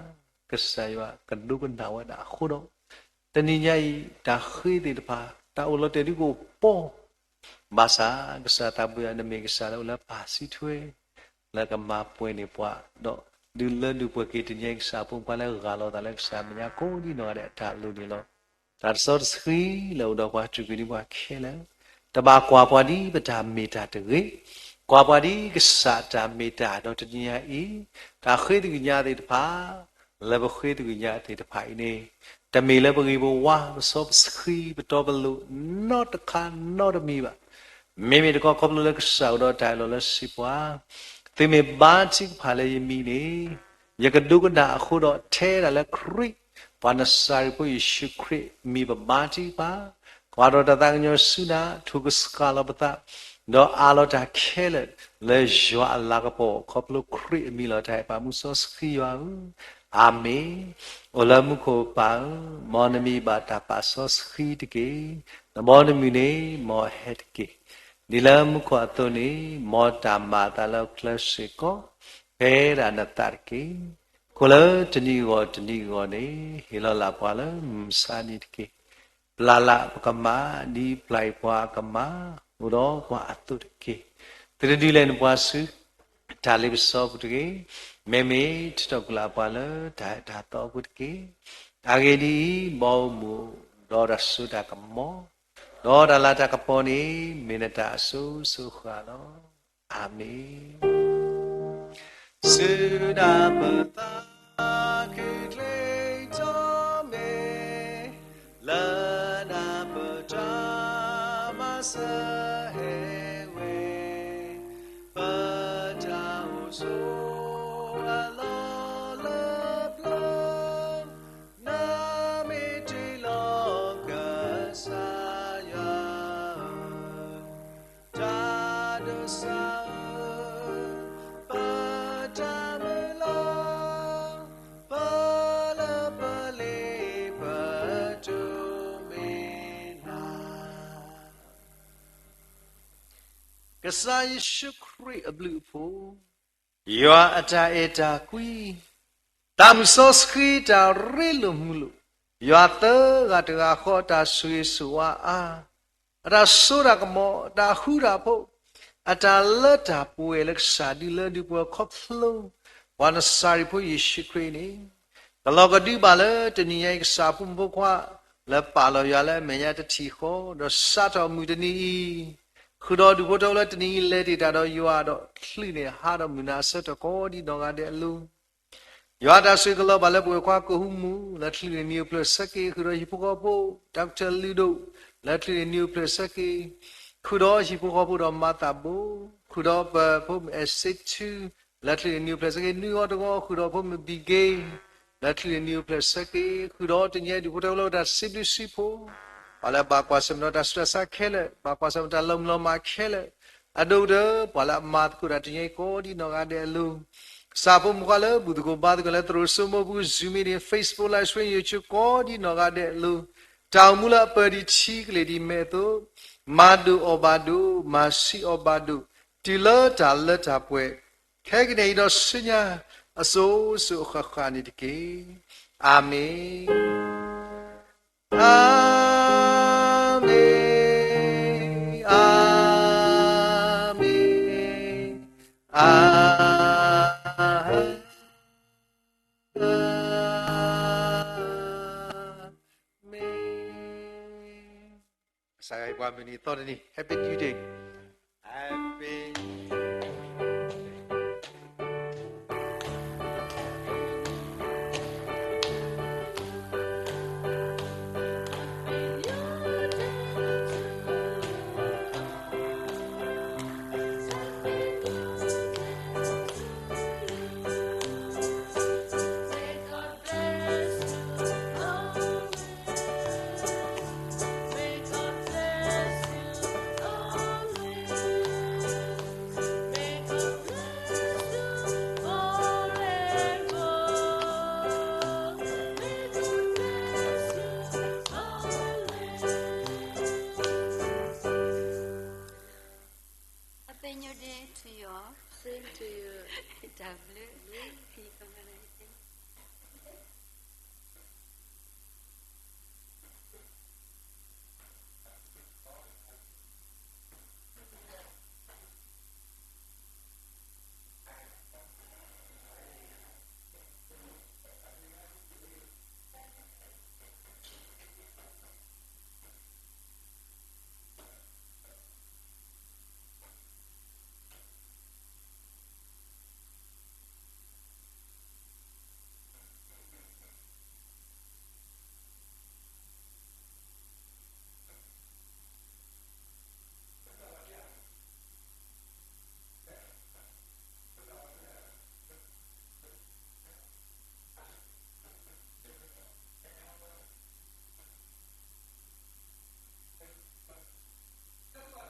ကစၢ်ယွၤကဒိကနၣ်ဝဲဒၣ်အဃိဒီး, တနံၤညါအံၤ တၢ်ဃ့သ့ၣ်တဖၣ် တၢ်အိၣ်လီၤတဲာ်ဒုးကအိၣ်ပီၤ, ဘၣ်ဆၣ်ကစၢ်သးဘိယွၤ နမ့ၢ်ကစၢ်လၢအိၣ်လၢပၢ်စုထွဲ လၢကမၤပှဲၤန့ၢ်ပှၤ, ဒီးဒုးလၢဒုးပှဲၤက့ၤတနံၤညါအံၤ ကစၢ်အဖိမုၣ်ဖိခွါလၢဂၢ်လီၤသးလၢကစၢ်မဲာ်ညါ ကိးဒံနီၢ်ဂၤဒဲးအတၢ်လိၣ်န့ၣ်လီၤ. တၢ်တစီတဆှံလၢအိၣ်ဒီးပှၤ စူၢ်က့ၤဒံးပှၤခဲလၢာ်, တဘၣ်ကွၢ်ပှၤဒ်ပတၢ်မ့ၢ်တၢ်တဂ့ၤ, ကွၢ်ပှၤဒ်ကစၢ်တၢ်မ့ၢ်တၢ်တီ, တနံၤညါအံၤ တၢ်ဃ့သကွံာ်ညါသ့ၣ်တဖၣ် လၢပဃ့သကွံာ်ညါသ့ၣ်တဖၣ်အံၤန့ၣ်, တမ့ၢ်လၢပဂ့ၤပဝါ ပစီပဆှံ ပတီပလိၤ နီတခါနီတမံၤဘၣ်. မ့မ့ၢ်တခီ ခီဖျိလၢကစၢ်အိၣ်ဒီးတၢ်အၢၣ်လီၤလၢစံးပှၤ, သုမ့ၢ်ဘါထုကဖၣ်လၢယမံၤန့ၣ်, ယကဒိကနၣ်အဃိဒီး ထဲဒၣ်လၢခရံာ် ပှၤနစၤရ့းဖိယ့ၣ်ၡူးခရံာ်အမံၤ ပဘါထုကဖၣ်, ကွၢ်ဒီးတၢ်သးကညီၤဆူနၤ, ထုးကဆှၣ်လီၤပသး, ဒီးအးလီၤတၢ်ခဲလၢာ်လၢယွၤအလၤကပီၤ ခီဖျိခရံာ်အမံၤလီၤ. တၢ်အဲၣ်ပၢ်မူစီဆှံယွၤဧၢ, အၤမ့ၣ်. အိၣ်လၢမူခိၣ်ပၢ်ဧၢ, မ်နမံၤဘၣ်တၢ်ပာ်စီဆှံတက့ၢ်. နဘီနမုၢ်န့ၣ် မ်အဟဲတက့ၢ်. ဒ်လၢမူခိၣ်အသိးန့ၣ်, မ်တၢ်မၤအသးလၢဟီၣ်ခိၣ်ချၢစ့ၢ်ကီး, ဖဲဒၣ်နသးတက့ၢ်. အဃိလၢတနံၤအဂီၢ်တနံၤအဂီၢ်န့ၣ်, ဟ့ၣ်လီၤလၢ်ပှၤလၢမုၢ်မဆါနံၤတက့ၢ်. ပျၢ်လၢ်ပကမၣ်, ဒ်ပျၢ်အံၤပှၤအကမၣ်, အိၣ်ဒီးပှၤအသိးတက့ၢ်. သုတဒုးလဲၤနပှၤဆူ တၢ်လ့ပစီပူၤတဂ့ၤ, မ့မ့ၢ်ထုးထီၣ်ကွံာ်လၢ်ပှၤလၢတၢ်အဲၣ်တၢ်သီအပူၤတက့ၢ်. အဂ့ၢ်ဒ်အံၤ, မ်အအိၣ်မူဒီးတၢ်စိတၢ်ကမီၤ, ဒီးတၢ်လၤတၢ်ကပီၤန့ၣ် မ့ၢ်နတၢ်အစိၤစိၤဃၣ်ဃၣ်လီၤ. အၤမ့ၣ်. စူၢ်ဒၣ်ပသးခုချ့ထီၣ်မ့ၢ် လၢနပတၢ်မၤစၢၤဟဲဝဲ, ပတၢ်အိၣ်ဆိးအလီၢ်လၢပျၢၤ, နမ့ၢ်တ့လီၤကစၢ်ယွၤ တၢ်ဒိးစၢ်ဧၢ, ပတၢ်မုၢ်လၢ်, ပလၢပလ့ပတိၢ်မ့ၢ်လၢ်. ကစၢ်ယ့ၣ်ၡူးခရံာ်အဘျုးအဖှိၣ် ယွၤအတၢ်အဲၣ်တၢ်ကွံ, တၢ်မုၢ်စီဆှံတၢ်ရ့လိာ်မုာ်လိာ်, ယွၤသၢဂၤတဂၤဃီအတၢ်ဆိၣ်ဂ့ၤဆိၣ်ဝါအါ, အတၢ်စိတၢ်ကမီၤ, အတၢ်ဃူတၢ်ဖိး, အတၢ်လၢတၢ်ပှဲၤလၢကစၢ်ဒုးလၢဒုးပှဲၤခီဖျိ ပှၤနစၤရ့းဖိယ့ၣ်ၡူးခရံာ်န့ၣ်, ကလီၤကဒုဘၣ်လၢတနံၤညါအံၤ ကစၢ်ဖိမုၣ်ဖိခွါ လၢပာ်လီၤယွၤလၢအမဲာ်ညါတထံၣ်ဃီ, ဒီးစးထီၣ်မုၢ်တနံၤအံၤ ဃုာ်ဒီးဒူၣ်ဖိထၢဖိလၢတနံၤအံၤ လဲၤတ့ၢ်တၢ်ဒီးယွၤဒီး ချုးန့ၢ်ဟးဒီးမုၢ်နၤအဆၢကတီၢ်ကိးဒံနီၢ်ဂၤဒဲးအလိၤ, ယွၤအတၢ်ဆိၣ်ဂ့ၤကလီၤဘၣ်လၢပဝဲၢ်ခွါကိးမူး လၢချုးန့ၢ်နံၤအိၣ်ဖျဲၣ်ဆၢက့ၤ, ဃုာ်ဒီးဟံၣ်ဖိဃီဖိ, တၢ်ကတၢၢ်လုၢ်ဒိၣ် လၢချုးန့ၢ်နံၤအိၣ်ဖျဲၣ်ဆၢက့ၤ, ဃုာ်ဒီးဟံၣ်ဖိဃီဖိဒီးမၤသးဘိ, ဃုာ်ဒီးပဖိမုၣ်အဲၣ်စ့ထူ လၢချုးန့ၢ်နံၤအိၣ်ဖျဲၣ်ဆၢက့ၤ, နွံဂီၢ်တဂီၢ် ဃုာ်ဒီးဖိမုၣ်ဘံက့ လၢချုးန့ၢ်နံၤအိၣ်ဖျဲၣ်ဆၢက့ၤ, ဃုာ်ဒီးတနံၤညါအံၤဒူၣ်ဖိထၢဖိလၢတၢ်စံးဘျုးစံးဖှိၣ် ပှၤလၢအဘၣ်ကွၢ်ဆၢၣ်မဲာ်ဒီးတၢ်ဆူးတၢ်ဆါခဲလၢာ်, ဘၣ်ကွၢ်ဆၢၣ်မဲာ်တၢ်လီၤမုၢ်လီၤမၢ်ခဲလၢာ်, အဒိၣ်ကတၢၢ် ပှၤလၢအမၤသကိးတၢ်တနံၤညါအံၤကိးဒံနီၢ်ဂၤဒဲးအလိၤ, ကစၢ်ဖိမုၣ်ခွါလၢဘူၣ်သကိးဘါသကိးလၢသရိာ်စိမိၢ်ပူၤ Zoom meeting, Facebook live stream, YouTube ကိးဒံနီၢ်ဂၤဒဲးအလိၤ, တၢ်အိၣ်မူလၢအပၢၢ်ဒံးထံကလ့ၢ်ဒံးမဲာ်အသိး, မၤဒိၣ်အီၣ်ဘၣ်ဒိၣ်, မၤဆံးအီၣ်ဘၣ်ဒိၣ်, တုၤလၢတၢ်လၢတၢ်ပှဲၤ ခဲကနံၣ်အံၤဒီးဆူညါ အစိၤစိၤအဃၣ်ဃၣ်န့ၣ်တက့ၢ်. အၤမ့ၣ်, အၤမ့ၣ်, အၤမ့ၣ်, အၤမ့ၣ်. ကစၢ်ယွၤဟ့ၣ်ပှၤမုၢ်နံၤသီတနံၤ Happy New Day. Happy Happy New Day to you all. Same to you. တၢ်ဘျုး